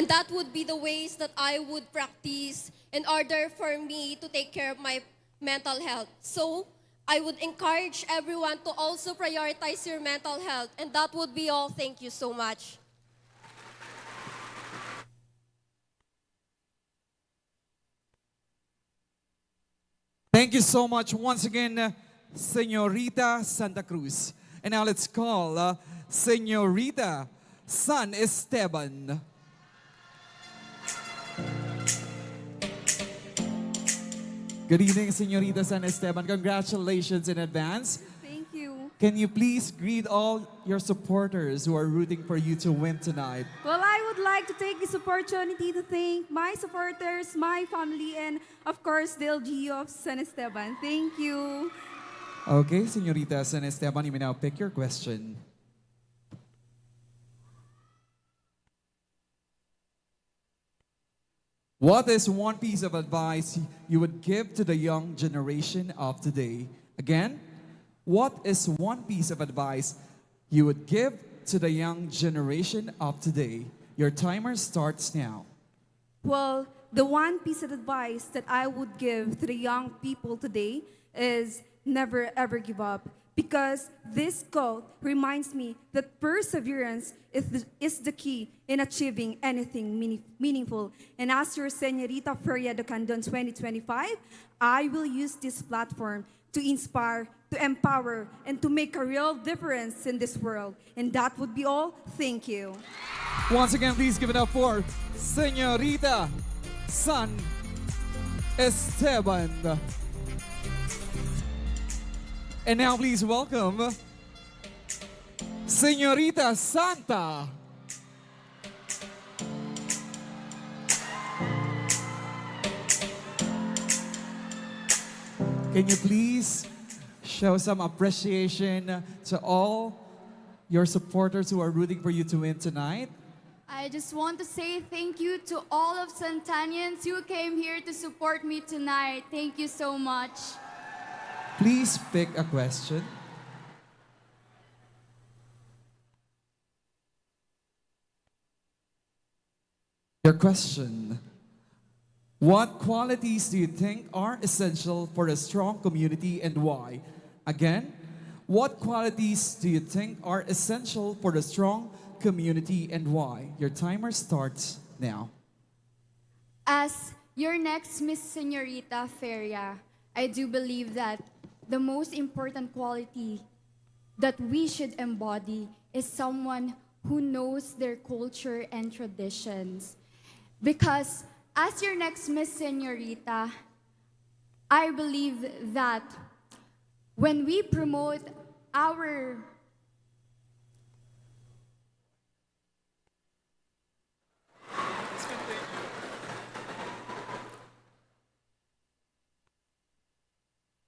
And that would be the ways that I would practice in order for me to take care of my mental health. So, I would encourage everyone to also prioritize your mental health. And that would be all. Thank you so much. Thank you so much once again, uh, Señorita Santa Cruz. And now let's call uh, Señorita San Esteban. Good evening, Señorita San Esteban. Congratulations in advance. Thank you. Can you please greet all your supporters who are rooting for you to win tonight? Well, I would like to take this opportunity to thank my supporters, my family, and of course, the L G U of San Esteban. Thank you. Okay, Señorita San Esteban, you may now pick your question. What is one piece of advice you would give to the young generation of today? Again, what is one piece of advice you would give to the young generation of today? Your timer starts now. Well, the one piece of advice that I would give to the young people today is never ever give up, because this quote reminds me that perseverance is the, is the key in achieving anything meaning- meaningful. And as your Señorita Feria de Candon twenty twenty-five, I will use this platform to inspire, to empower, and to make a real difference in this world. And that would be all. Thank you. Once again, please give it up for Señorita San Esteban. And now please welcome Señorita Santa. Can you please show some appreciation to all your supporters who are rooting for you to win tonight? I just want to say thank you to all of Santanians who came here to support me tonight. Thank you so much. Please pick a question. Your question. What qualities do you think are essential for a strong community and why? Again, what qualities do you think are essential for a strong community and why? Your timer starts now. As your next Miss Señorita Feria, I do believe that the most important quality that we should embody is someone who knows their culture and traditions. Because as your next Miss Señorita, I believe that when we promote our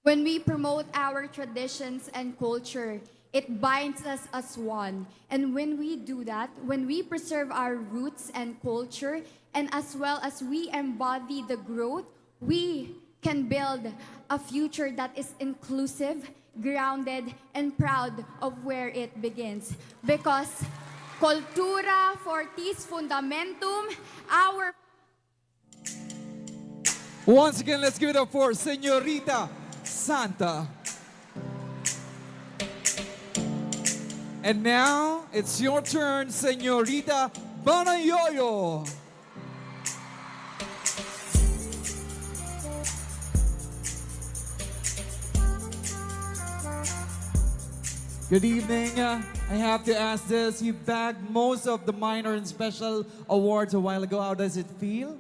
When we promote our traditions and culture, it binds us as one. And when we do that, when we preserve our roots and culture, and as well as we embody the growth, we can build a future that is inclusive, grounded, and proud of where it begins. Because cultura fortis fundamentum, our Once again, let's give it up for Señorita Santa. And now, it's your turn, Señorita Banayoyo. Good evening. Uh, I have to ask this. You bagged most of the minor and special awards a while ago. How does it feel?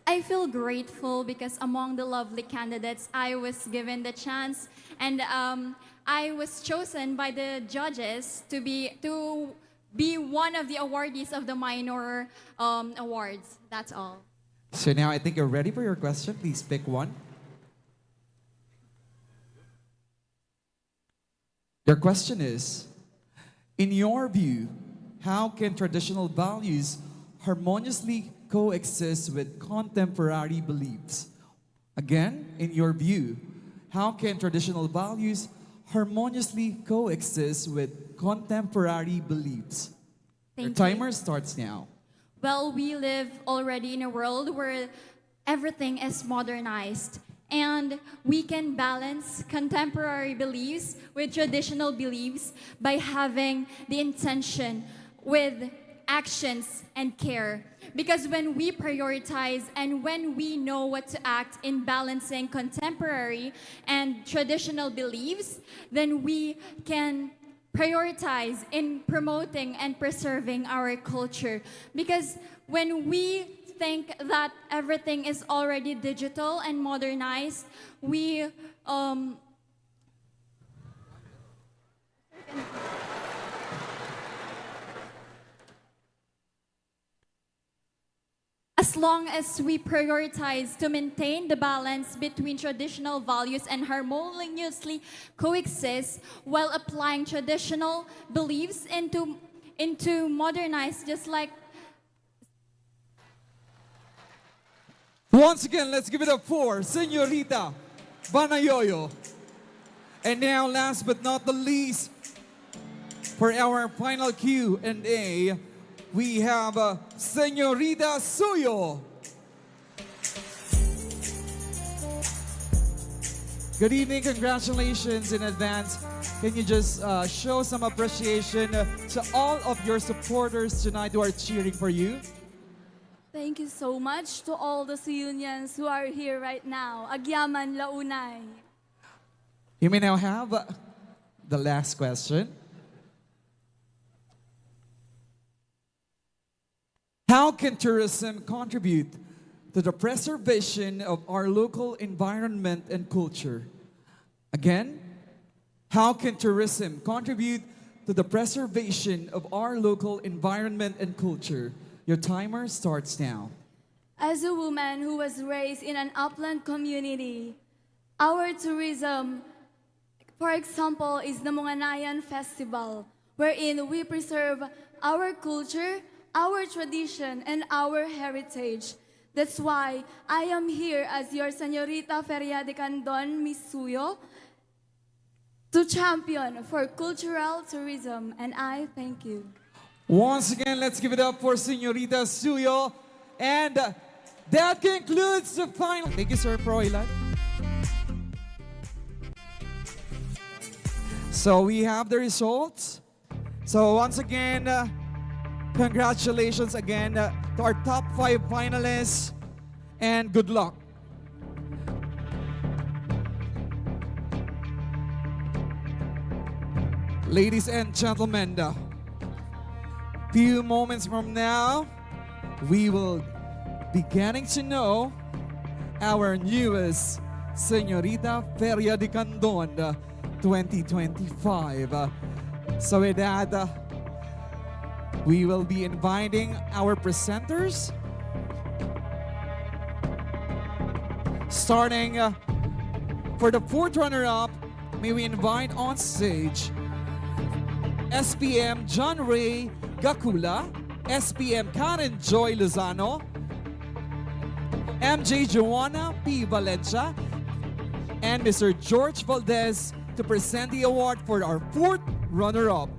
I feel grateful because among the lovely candidates, I was given the chance and um, I was chosen by the judges to be to be one of the awardees of the minor um, awards. That's all. So now I think you're ready for your question. Please pick one. Your question is, in your view, how can traditional values harmoniously coexist with contemporary beliefs? Again, in your view, how can traditional values harmoniously coexist with contemporary beliefs? Your Thank you. Timer starts now. Well, we live already in a world where everything is modernized, and we can balance contemporary beliefs with traditional beliefs by having the intention with actions and care. Because when we prioritize and when we know what to act in balancing contemporary and traditional beliefs, then we can prioritize in promoting and preserving our culture. Because when we think that everything is already digital and modernized, we, um, as long as we prioritize to maintain the balance between traditional values and harmoniously coexist while applying traditional beliefs into, into modernized, just like Once again, let's give it up for Señorita Banayoyo. And now, last but not the least, for our final Q and A, we have uh, Señorita Suyo. Good evening, congratulations in advance. Can you just uh, show some appreciation uh, to all of your supporters tonight who are cheering for you? Thank you so much to all the Suyonians who are here right now. Agyaman launay. You may now have uh, the last question. How can tourism contribute to the preservation of our local environment and culture? Again, how can tourism contribute to the preservation of our local environment and culture? Your timer starts now. As a woman who was raised in an upland community, our tourism, for example, is the Munganayan Festival, wherein we preserve our culture, our tradition, and our heritage. That's why I am here as your Señorita Feria de Candon, Miss Suyo, to champion for cultural tourism, and I thank you. Once again, let's give it up for Señorita Suyo. And uh, that concludes the final. Thank you, Sir Froilan. So we have the results. So once again, uh, congratulations again uh, to our top five finalists and good luck. Ladies and gentlemen, a few moments from now, we will be getting to know our newest Señorita Feria de Candon twenty twenty-five. So with that, uh, we will be inviting our presenters. Starting uh, for the fourth runner-up, may we invite on stage S P M John Ray Gacula, S P M Karen Joy Lozano, M J Joanna P. Valencia, and Mister George Valdez to present the award for our fourth runner-up.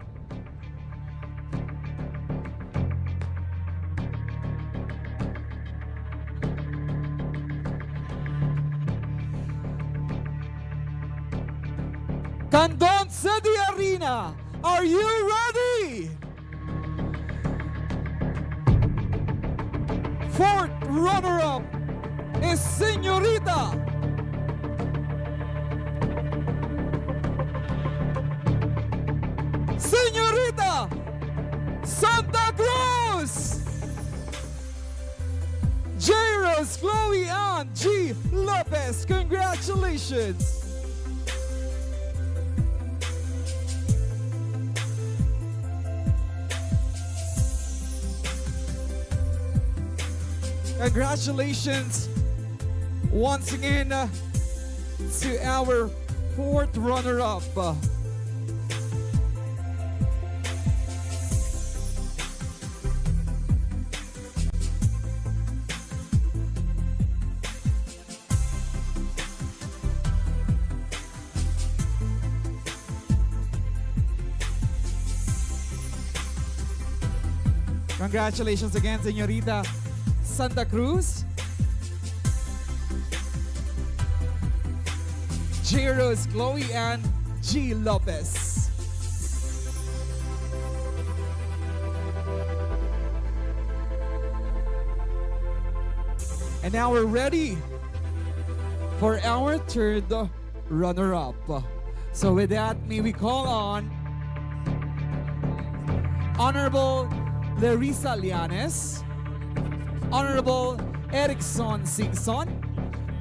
Candon City Arena, are you ready? Fourth runner-up is Señorita Señorita Santa Cruz! Jairus Chloe Ann G. Lopez, congratulations! Congratulations once again uh, to our fourth runner-up. Congratulations again, Señorita Santa Cruz, J Rose Chloe, and G Lopez. And now we're ready for our third runner-up. So with that, may we call on Honorable Larissa Llanes, Honorable Erickson Singson,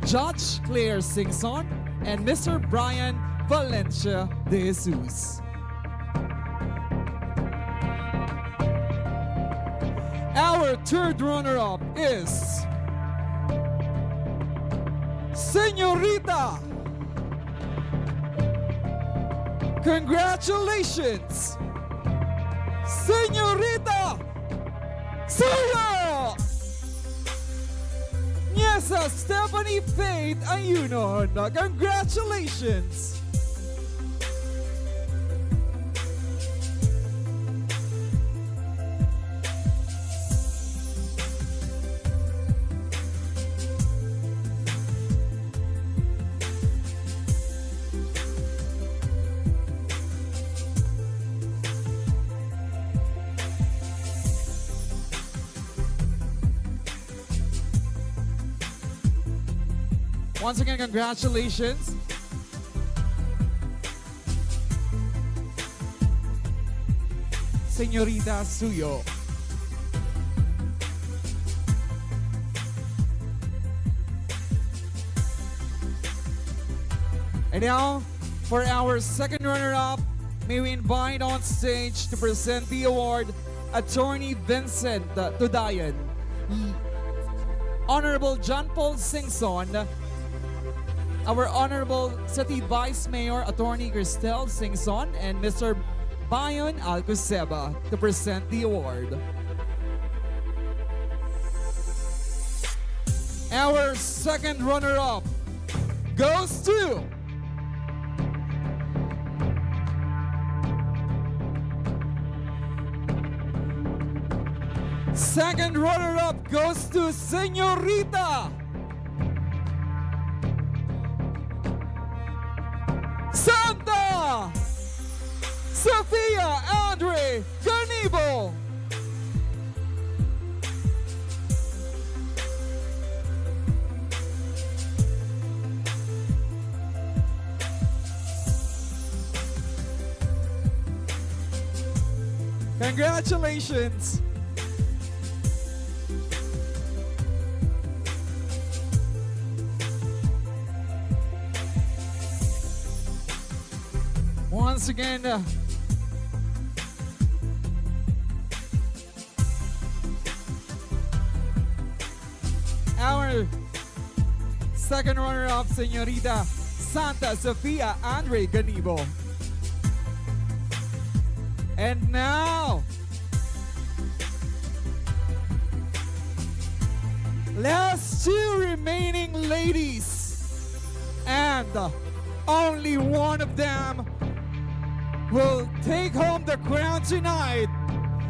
Judge Claire Singson, and Mister Brian Valencia de Jesus. Our third runner-up is Señorita. Congratulations, Señorita Suyo! Niesa Stephanie Faith Ayunon. Congratulations! Once again, congratulations, Señorita Suyo. And now, for our second runner-up, may we invite on stage to present the award Attorney Vincent Tudayan, Honorable John Paul Singson, our Honorable City Vice Mayor Attorney Cristel Singson, and Mister Bayon Alcoceba to present the award. Our second runner-up goes to Second runner-up goes to Señorita Santa Sofia Andre Ganibo. Congratulations! Once again, uh, our second runner-up, Señorita Santa Sofia Andre Ganibo. And now, last two remaining ladies, and only one of them will take home the crown tonight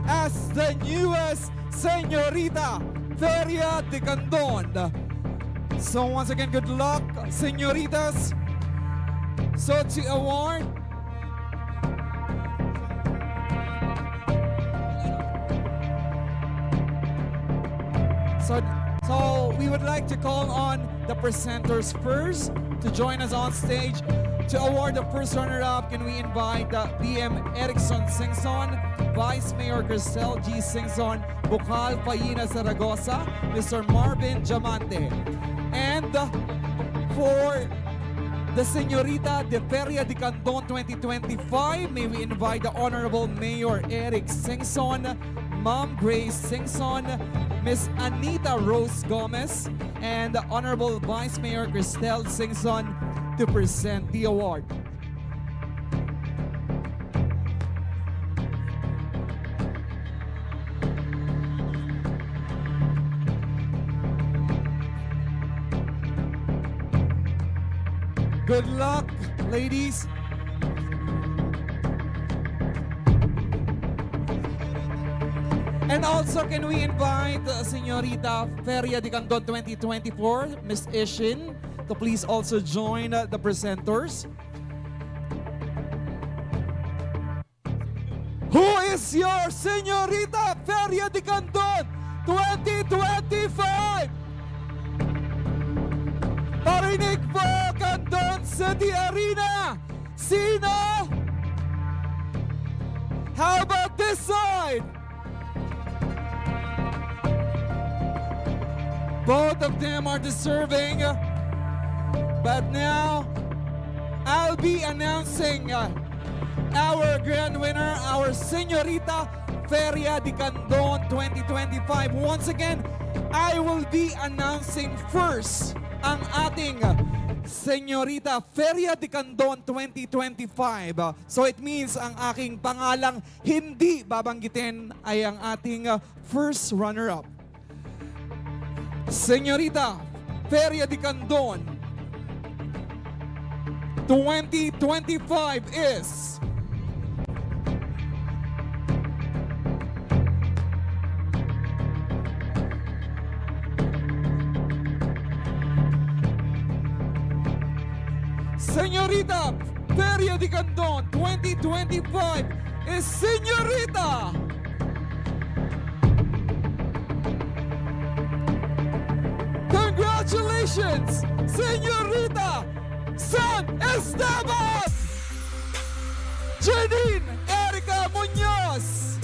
as the newest Señorita Feria de Candon. So once again, good luck, señoritas. So to award, so, so we would like to call on the presenters first to join us on stage. To award the first runner-up, can we invite, uh, B M Erickson Singson, Vice Mayor Cristel G Singson, Bukal Payina Zaragoza, Mister Marvin Diamante. And, uh, for the Señorita de Feria de Candon twenty twenty-five, may we invite the Honorable Mayor Eric Singson, Ma'am Grace Singson, Miss Anita Rose Gomez, and Honorable Vice Mayor Cristel Singson to present the award. Good luck, ladies. And Also, can we invite, uh, Señorita Feria de Candon twenty twenty-four, Miss Ishin, to please also join, uh, the presenters? Who is your Señorita Feria de Candon twenty twenty-five? Parinig po, Candon City Arena. Sino? How about this side? Both of them are deserving. But now, I'll be announcing, uh, our grand winner, our Señorita Feria de Candon twenty twenty-five. Once again, I will be announcing first ang ating Señorita Feria de Candon twenty twenty-five. So it means ang aking pangalang hindi babanggitin ay ang ating, uh, first runner-up. Señorita Feria de Candon twenty twenty-five is Señorita Feria de Candon twenty twenty-five is Señorita. Congratulations, Señorita San Esteban! Janine Erica Muñoz!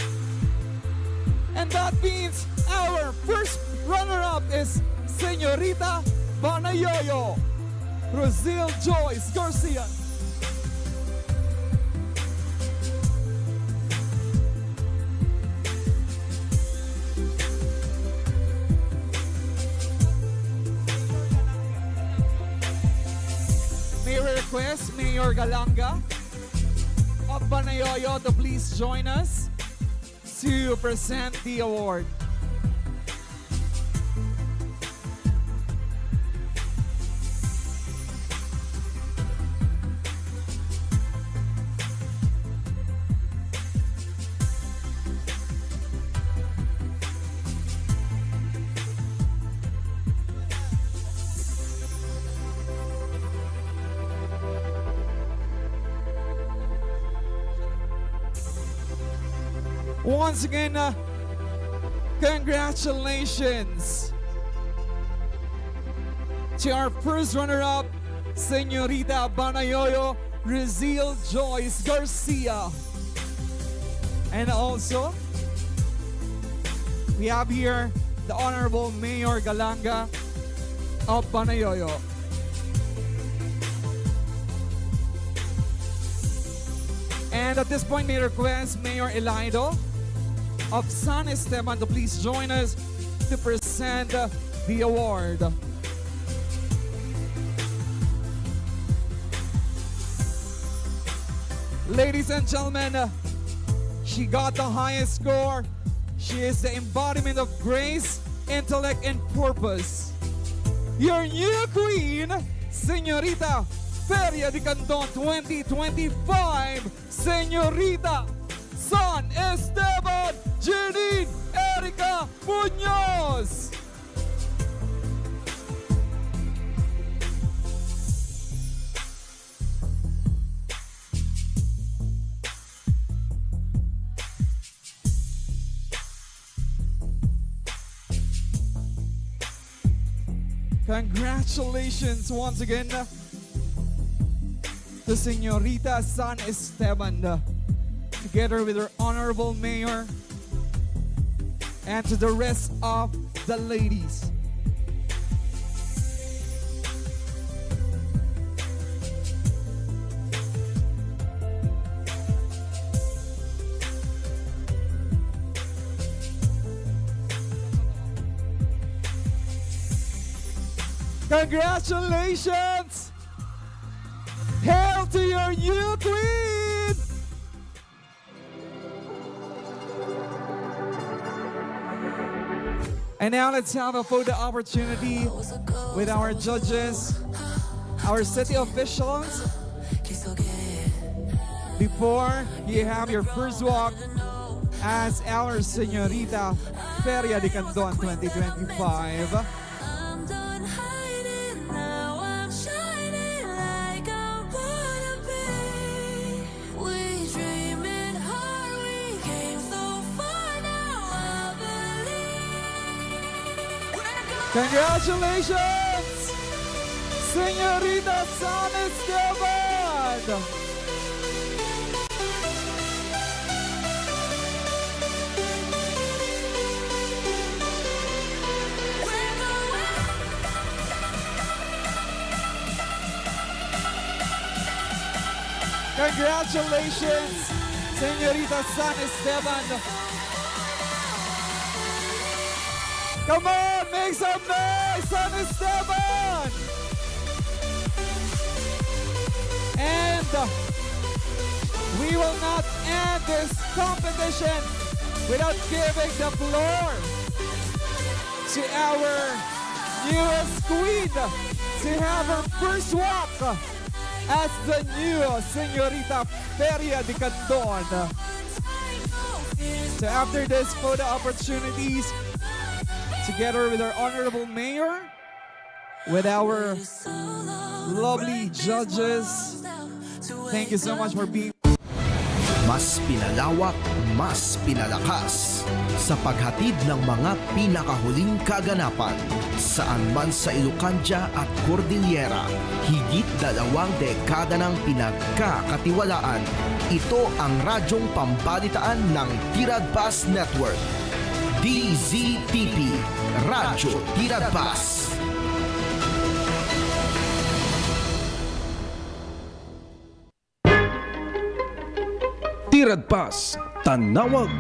And that means our first runner-up is Señorita Banayoyo, Rosel Joyce Garcia. May I request Mayor Galanga of Banayoyo to please join us to present the award. Once again, uh, congratulations to our first runner-up, Señorita Banayoyo Rizil Joyce Garcia. And also, we have here the Honorable Mayor Galanga of Banayoyo. And at this point, may request Mayor Elido of San Esteban to please join us to present, uh, the award. Ladies and gentlemen, uh, she got the highest score. She is the embodiment of grace, intellect, and purpose. Your new queen, Señorita Feria de Candon twenty twenty-five, Señorita San Esteban Janine Erica Muñoz. Congratulations once again to Señorita San Esteban, together with her honorable mayor, and to the rest of the ladies. Congratulations! Hail to your new queen! And now let's have a photo opportunity with our judges, our city officials. Before you have your first walk, As our Señorita Feria de Candon twenty twenty-five. I'm done hiding, now I'm shining like I wanna be. We dream it hard, we came so far, now I believe. Congratulations, Señorita San Esteban! Congratulations, Señorita San Esteban. Come on, make some noise, San Esteban! And we will not end this competition without giving the floor to our newest queen to have her first walk as the new Señorita Feria de Candon. So after this photo opportunities, together with our honorable mayor, with our lovely judges, thank you so much for being. Mas pinalawak, mas pinalakas sa paghatid ng mga pinakahuling kaganapan. Saan man sa Ilocandia at Cordillera, higit dalawang dekada nang pinagkakatiwalaan. Ito ang radyong pambalitaan ng Tiradpas Network. D Z T P, Radyo Tiradpas. Tiradpas, Tanawag.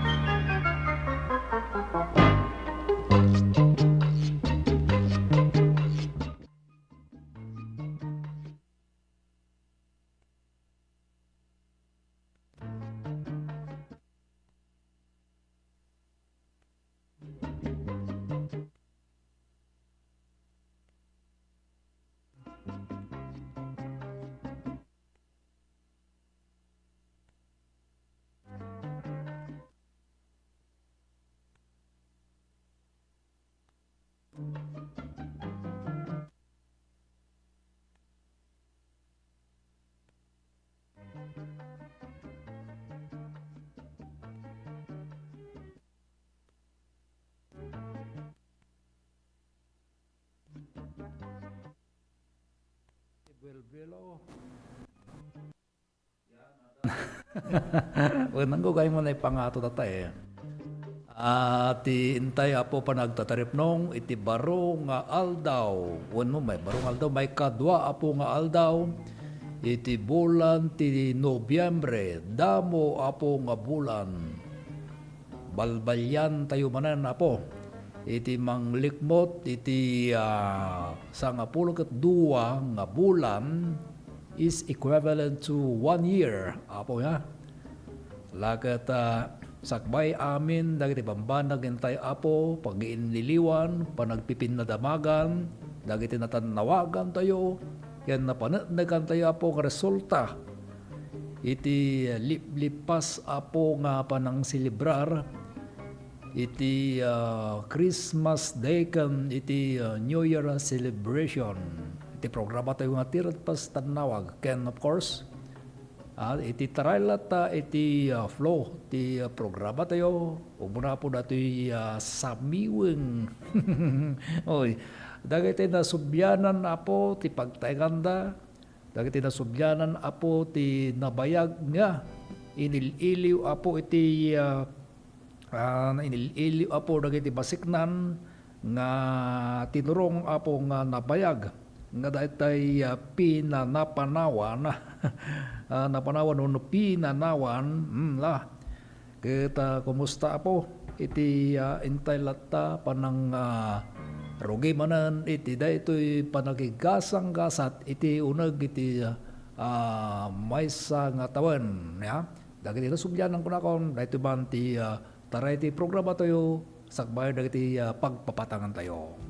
Wen, nanggo gayam nga naipangato data, eh. Ah, ti intay, Apo, panagtataripnong iti baro nga aldaw. Wenno, may baro nga aldaw, may kadua, Apo, nga aldaw iti bulan ti Nobiembre. Damo, Apo, nga bulan. Balbaliantayo manen, Apo, iti manglikmot iti, ah, sangapulo ket dua nga bulan is equivalent to one year, Apo, ya. La ket, ah, sakbay amin dagiti bambanag intay, Apo, pagiinliliwan, panagpipinnadamagan dagiti natannawagantayo ken napaneknekantayo, Apo, nga resulta iti liplipas, Apo, nga panangselebrar iti, ah, Christmas Day ken iti, ah, New Year celebration. Iti programatayo nga Tiradpas Tanawag ken, of course, ah, iti taray latta iti, ah, flow ti, ah, programatayo. Umuna, Apo, datoy, ah, samiweng. Oy, dagiti nasublianan, Apo, ti pagtaenganda. Dagiti nasublianan, Apo, ti nabayag nga inil-iliw, Apo, iti, ah, ah, inil-iliw, Apo, dagiti basiknan nga tinurong, Apo, nga nabayag nga daytay, ah, pinanapanawan, ah, napanawan wenno pinanawan, mm, la. Ket, ah, kumusta, Apo, iti, ah, intay latta panang, ah, rugi manen iti daytoy panakigasanggasat iti uneg iti, ah, maysa nga tawen, ya? Dagiti nasublianan kunakon, daytoy man ti, ah, taray ti programatayo, sakbay dagiti, ah, pagpapatangantayo.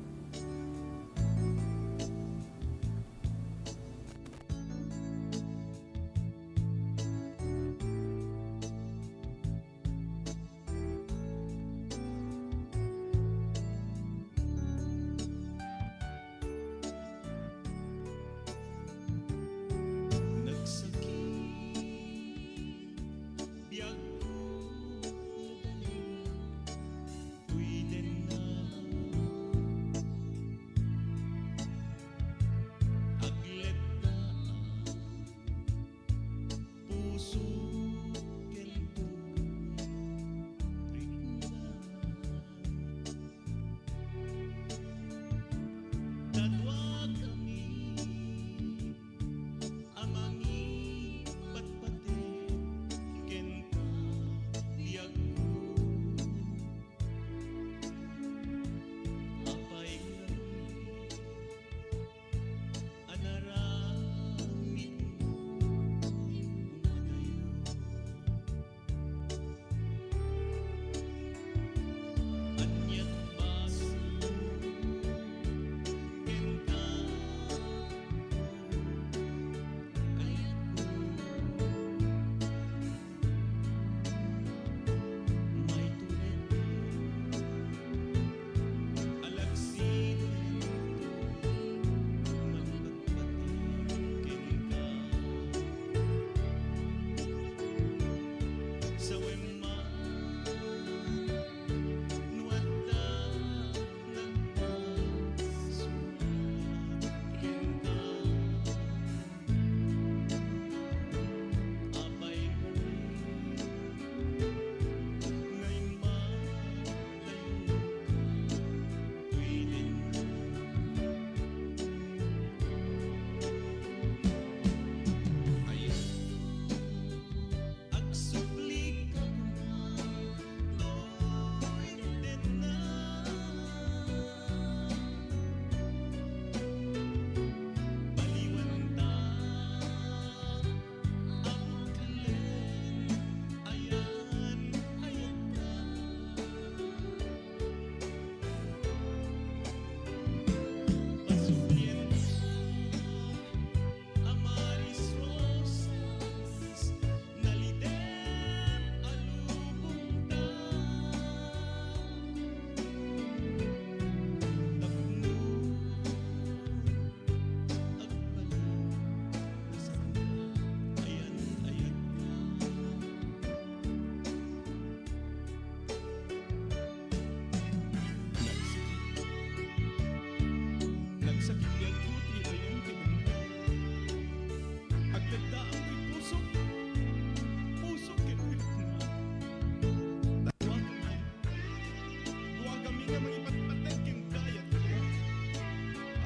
nga mangipatpateg ken kayatko.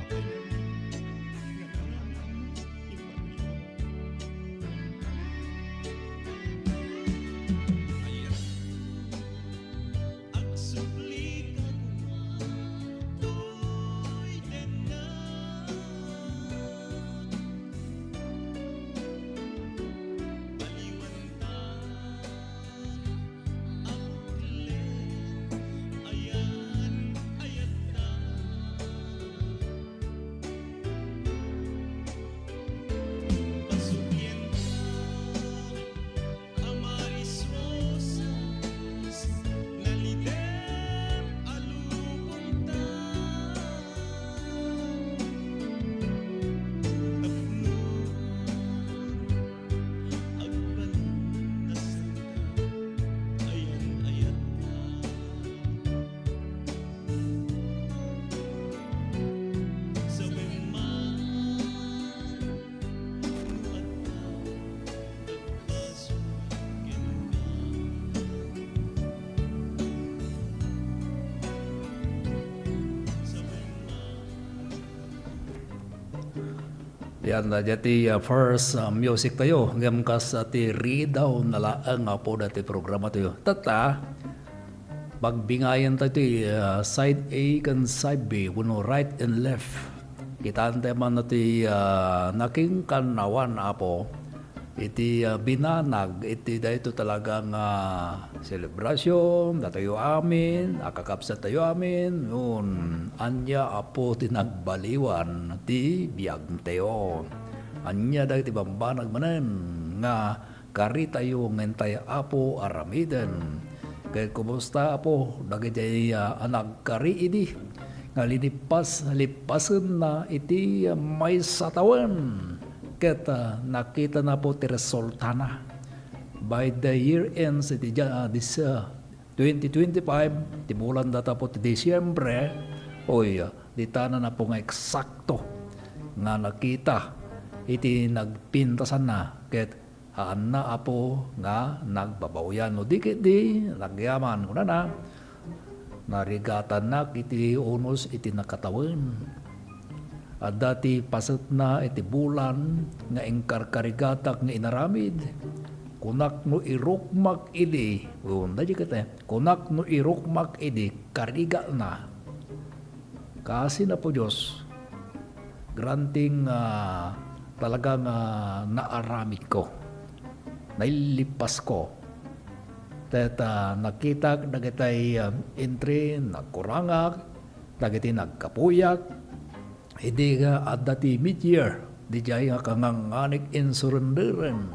Apay, nga nanganam, imbagyo. Ayan. Agsubli kano, toy dennak. Baliwanta, Apo Glenn, ayan, ayatta. Pasukienta, Amaris Rosas, nalidem a lubongta. Tapno agbalin a santa, ayan-ayatta. Sabem man no adda Yan, ah, dayta ti, ah, first, ah, music tayo. Ngem kas, ah, ti ridaw na laeng nga apo dayta ti programa tayo. Tatta, pagbingayan tayo ti, ah, side A ken side B, wenno right and left. Kitaan tayo man ti, ah, nakingkannawan, Apo. Iti, ah, binanag iti daytoy talaga nga selebrasyon, datayo amin, a kakabsat tayo amin, yun, ania, Apo, ti nagbaliwan ti biagtayo? Ania dagiti bambanag manen nga karitayo nga intay, Apo, aramiden? Ket kumusta, Apo, dagiti, ah, a nagkari idi nga linippas-, lippasenna iti maysa tawen? Ket, ah, nakitana, Apo, ti resultana. By the year ends, iti dia-, ah, this, ah, twenty twenty-five, ti bulan dayta, Apo, ti Disyembre, oy, ah, ditanan, Apo, nga eksakto nga nakita iti nagpintasanna ket haanna, Apo, nga nagbabaoyan. No di ketdi, nagyaman, kunana, narigatannak iti unos iti nakatawen. Adda ti pasetna iti bulan nga inkarkarigatak nga inaramid. Kunak no irukmak idi, o, daydi ket, eh, kunak no irukmak idi, karigana. Kaasi, Apo Dios, granting, ah, talaga nga naaramidko, nailippasko. Ket, ah, nakitak dagitay, ah, entry, nagkurangak, dagiti nagkapuyak, idi nga adda ti mid-year, diay nga kanganganik insurrenderen,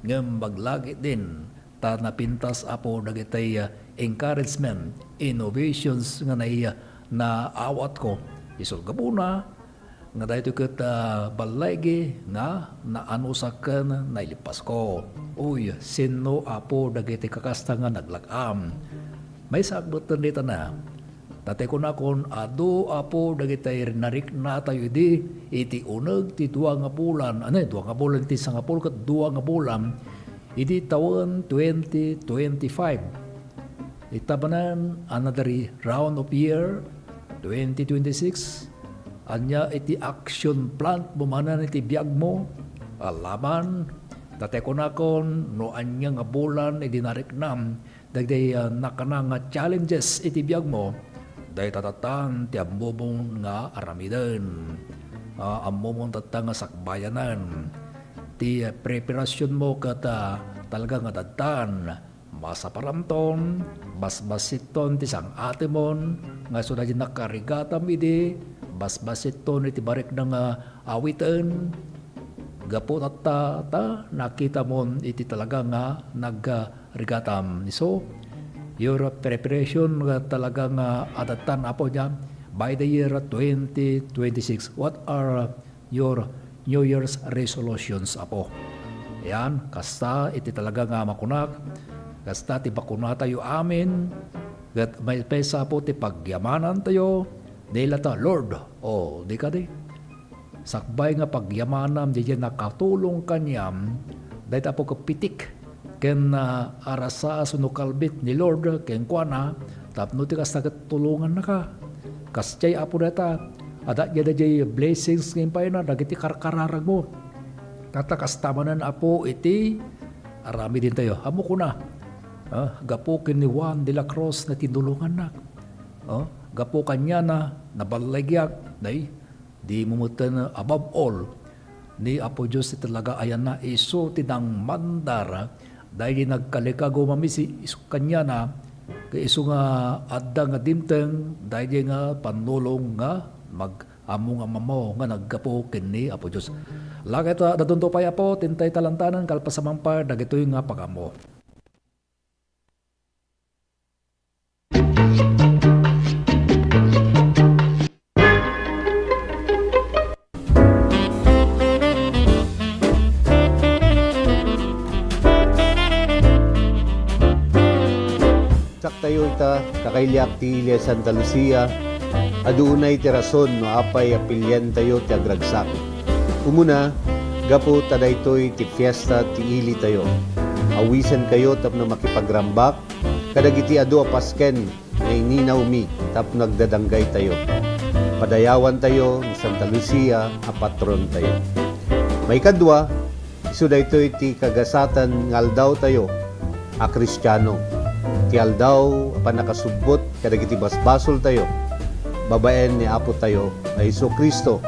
ngem baglagitdin, ta napintas, Apo, dagitay, ah, encouragement, innovations nga nay-, naawatko. Isu gapuna nga daytoy ket, ah, balligi nga naanusak ken nailippasko. Uy, sinno, Apo, dagiti kakasta nga naglak-am? Maysaak metten dita na. Ta ti kunakon, adu, Apo, dagitay nariknatayo idi iti uneg ti dua nga bulan, ania, dua nga bulan ti sangapulo ket dua nga bulan, idi tawen twenty twenty-five. Ita manen, another round of year, twenty twenty-six. Ania iti action plan mo manen iti biagmo? Alaman, ta ti kunakon, no ania nga bulan idi nariknam, dagiti, ah, nakanang nga challenges iti biagmo, dayta tattan ti ammomon nga aramiden. Ah, ammomon tatta nga sakbayanan. Ti, ah, preparasionmo ket, ah, talaga nga daddan. Masaparamton, basbasitton ti sang-atemon, nga isu daydi nakarigatam idi, basbasitton iti barikna nga awiten. Gapu tatta, ta nakitamon iti talaga nga nag-, rigatam. So, your preparation nga talaga nga adattan, Apo, dia, by the year twenty twenty-six, what are your New Year's resolutions, Apo? Yan, kasta iti talaga nga makunak, kasta ti bakunatayo amin, ket maysa, Apo, ti pagyamanantayo, dila ta, Lord, o, di kadi. Sakbay nga pagyamanam diay nakatulong kaniam, dayta, Apo, ket pitik ken, ah, arasaas wenno kalbit ni Lord kenkuana, Tapno ti kasta ket tulongannaka. Kasdiay, Apo, dayta. Adda daydiay blessings nga impayna dagiti karkararagmo. Dayta kasta manen, Apo, iti aramidentayo. Ammo kuna, ah, gapu ken ni Juan de la Cruz nga tinulongannak. Ah, gapu kaniana, naballigak, nay, di mo metten, above all, ni Apo Dios ti talaga ayanna, isu ti nangmandar daydi nagkalikago mamisi isu kaniana, ket isu nga adda nga dimteng daydi nga pannulong nga mag-ammo nga mamo nga naggapu ken ni Apo Dios. Lakay ta dadunto pay, Apo, ti intay talantanen kalpasan manen pay dagitoy nga pag-ammo. Saktayo ita, kakailiak ti ili a Santa Lucia, adu unay ti rason no apay a piliantayo ti agragsak. Umuna, gapu ta daytoy ti fiesta ti ilitayo. Awisenkayo tapno makipagrambak kadagiti adu a pasken nga ininawmi tapno agdadanggaytayo. Padayawantayo ni Santa Lucia a patrontayo. Maikadua, isu daytoy ti kagasatan nga aldawtayo a Kristiano, ti aldaw a pannakasubbot kadagiti basbasoltayo babaen ni Apotayo a Jesu-Cristo.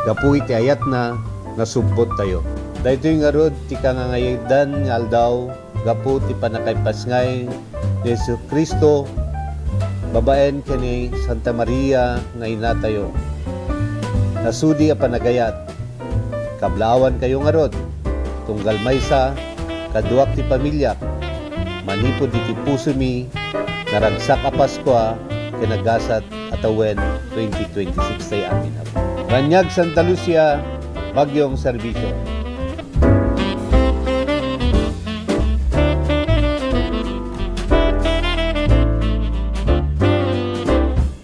Gapu iti ayatna, nasubbottayo. Daytoy ngarud ti kangangayadan nga aldaw gapu ti pannakaipasngay ni Jesu-Cristo babaen ken ni Santa Maria nga inatayo. Nasudi a panagayat, kablaawankayo ngarud, tunggal maysa, kaduak ti pamiliak, manipud iti pusomi, naragsak a Paskua ken nagasat a tawen twenty twenty-six tay amin. Raniag Santa Lucia, Bagyong Serbisyo.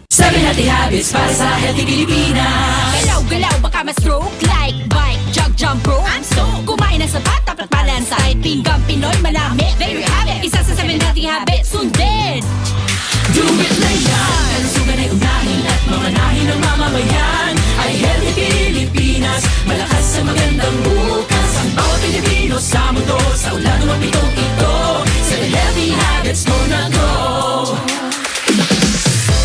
Seven healthy habits para sa healthy Pilipinas. Galaw-galaw, baka ma-stroke. Like, bike, jog, jump rope. I'm stoked. Kumain ng sapat, dapat balansay. Pinggang Pinoy, manami. There you have it. Isa sa seven healthy habits. Sundin. Do it na yan. Kalusugan ay unahin at mamanahin ng mamamayan. Ay healthy Pilipinas. Malakas sa magandang bukas. Ang bawat Pilipino sa mundo. Sa ulan o mapitong ito. Sa healthy habits, go na go.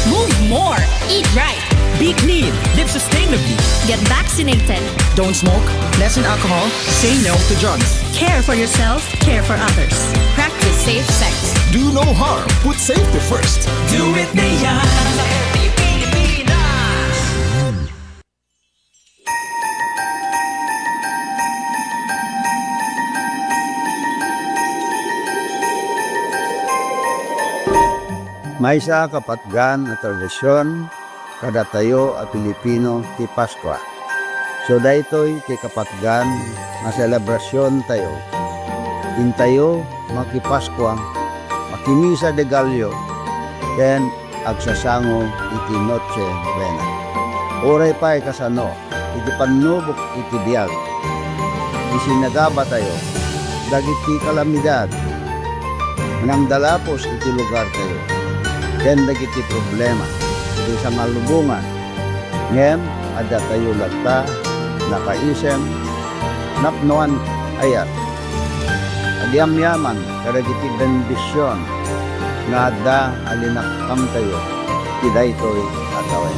Move more. Eat right. Be clean. Live sustainably. Get vaccinated. Don't smoke. Lessen alcohol. Say no to drugs. Care for yourself. Care for others. Practice safe sex. Do no harm. Put safety first. Do it na yan. Sa Healthy Pilipinas. Maysa a kapatgan a tradision kadatayo a Pilipino ti Paskua. So, daytoy ti kapatgan nga selebrasiontayo. Intayo makipaskua, makimisa de Gallo, ken agsasango iti Noche Buena. Uray pay kasano, iti pannubok iti biag, isinagabatayo dagiti kalamidad nga nangdalapos iti lugartayo, ken dagiti problema iti sangalubongan. Ngem addatayo latta nakaisem, napnoan, ayat. Agyamyaman kadagiti bendision nga adda a linakkamtayo ti daytoy a tawen.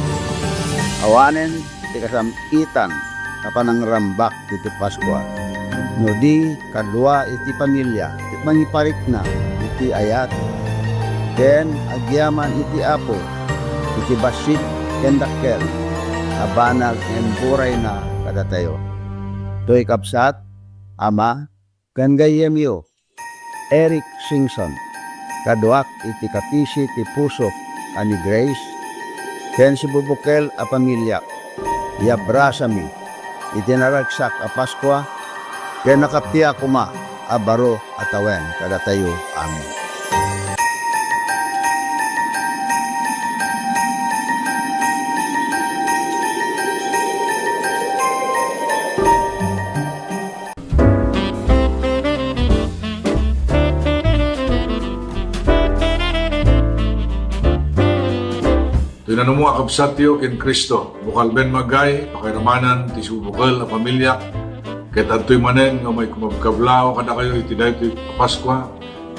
Awanen ti kasam-itan a panangrambak iti Paskua, no di kadua iti pamilia ti mangiparikna iti ayat ken agyaman iti Apo iti bassit ken dakkel a banag nga imburayna kadatayo. Toy kabsat, ama, ken gayyemyo, Eric Singson, kaduak iti kapisi ti pusok a ni Grace, ken sibubukel a pamiliak, iabrasami iti naragsak a Paskua, ken nakappia koma a baro a tawen kadatayo amin. Toy nanumo a kabsatyo ken Cristo, bukal ben maggay, pakairamanan ti subukel a pamilya, ket adtoy manen nga umay kumabkablaw kadakayo iti daytoy a Paskua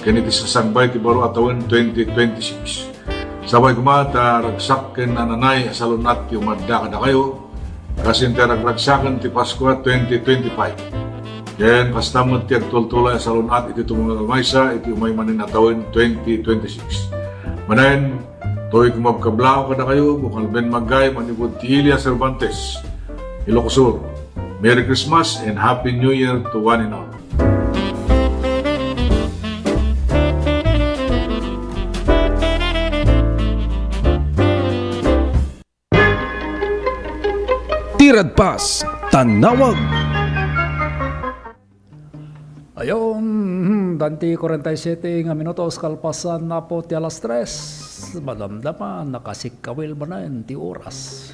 ken iti sasangbay ti baro a tawen twenty twenty-six. Sapay koma ta ragsak ken nananay a salun-at ti umadda kadakayo, kas iti ragragsaken ti Paskua twenty twenty-five. Ken kasta met ti agtultulay a salun-at iti tumungag a maysa iti umay manen a tawen twenty twenty-six. Manen, toy kumabkablaw kadakayo, bukal ben maggay manipud ti Ilia Cervantes, Ilocos Sur. Merry Christmas and Happy New Year to one and all. Ti Radpas Tannawag. Ayon, hmm, danti kuarenta y siete nga minutos kalpasan na po ti alas tres. Madamdama, nakasikkawil manen ti oras.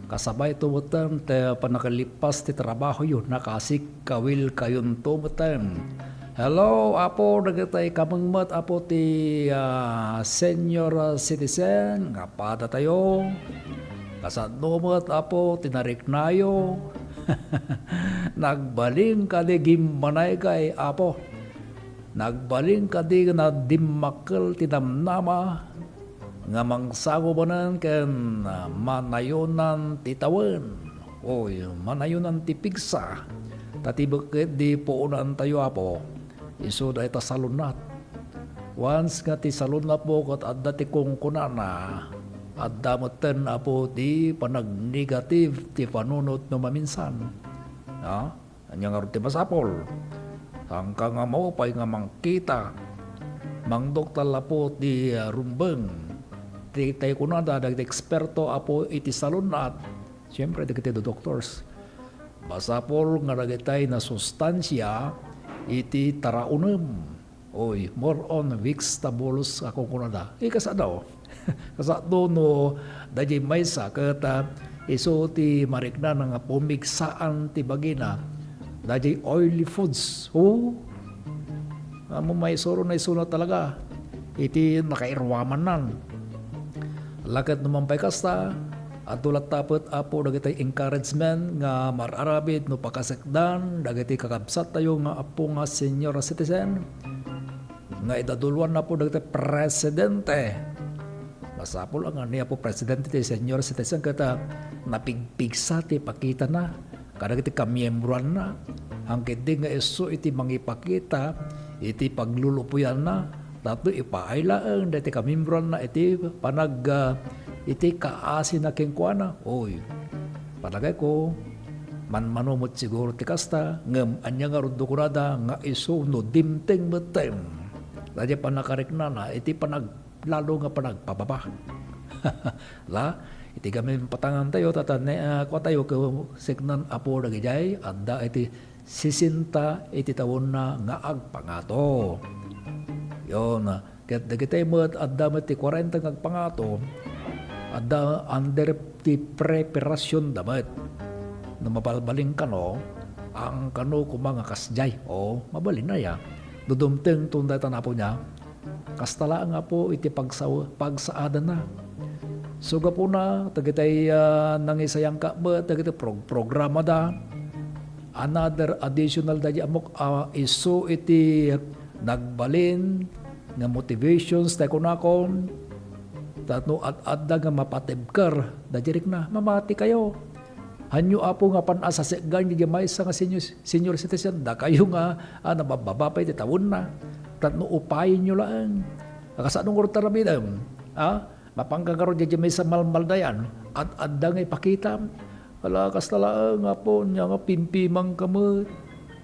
Kasabay to metten ti pannakalipas ti trabahoyo, nakasikkawil kayonto metten. Hello, Apo, dagitay kameng met, Apo, ti, ah, senior, ah, citizen nga padatayo. Kasano met, Apo, ti nariknayo? Nagbalin kadi gimmanay kay, Apo? Nagbalin kadi nga dimmakkel ti namnama nga mangsango manen ken, ah, manayonan ti tawen? Oy, manayonan ti pigsa. Ta ti beket di puonantayo, Apo, isu dayta salun-at. Once nga ti salun-atmo ket adda ti kunkunana, adda metten, Apo, ti panagnegative ti panunot no maminsan. Ha? Ania ngarud ti masapul? Saanka nga maupay nga mangkita, mangdoktal, Apo, ti, ah, rumbeng. Ti, tay kunada dagiti eksperto, Apo, iti salun-at, siempre, dagiti doctors. Masapul nga dagitay nasustansia iti taraonem. Oy, more on vegetables a kunkunada. Eh, kasano? Kasano no daydiay maysa ket, ah, isu ti mariknana nga pumigsaan ti bagina. Daydiay oily foods. Oh, amo maisuron na isuna talaga iti nakairuamannan. Laket no man pay kasta, adda latta met, Apo, dagiti encouragement nga mar-aramid no pakasekdan dagiti kakabsattayo nga Apo nga senior citizen nga idaduluan, Apo, dagiti presidente. Masapul a nga ni Apo Presidente ti senior citizen ket, ah, napigpigsa ti pakitana kadagiti kamiembroanna. Haan ketdi nga isu iti mangipakita iti paglulupoyanna, tapno ipaay laeng dagiti kamiembroanna iti panag-, ah, iti kaasina kenkuana. Oy, palagayko, manmano met siguro ti kasta, ngem ania ngarud no kunada nga isu no dimteng metten daydiay pannakariknana iti panag-, lalo nga panagpababa. La, iti gamin patangantayo, ta, ta ne-, ah, kuatayo ket seknan, Apo, dagidiay adda iti sesenta iti taonna nga agpangato. Yon, ket dagitay met adda met ti kuarenta nga agpangato, adda under ti preparasionda met. No mabalbalin kano, ang kano koma nga kasdiay. O, mabalin aya. No dumtengton dayta, Apo, nia, kasta laeng, Apo, iti pagsaw-, pagsaadanna. So, gapuna, dagitay, ah, nangisayangka met, dagiti prog-, programada, another additional daydi ammok, ah, isu iti nagbalin nga motivations, tay kunakon, tapno ad-adda nga mapatibker daydi rikna, mamatikayo. Hanyo, Apo, nga pan-asasekgan daydi maysa nga senior, senior citizen, dakayo nga, ah, nabababa pay ti tawenna, tapno upayenyo laeng. Kasano ngarud ti aramidem? Ah, mapanka ngarud daydi maysa malmaldayan, ad-adda nga ipakitam. Ala, kasta laeng, Apo, nia nga pimpimangka met.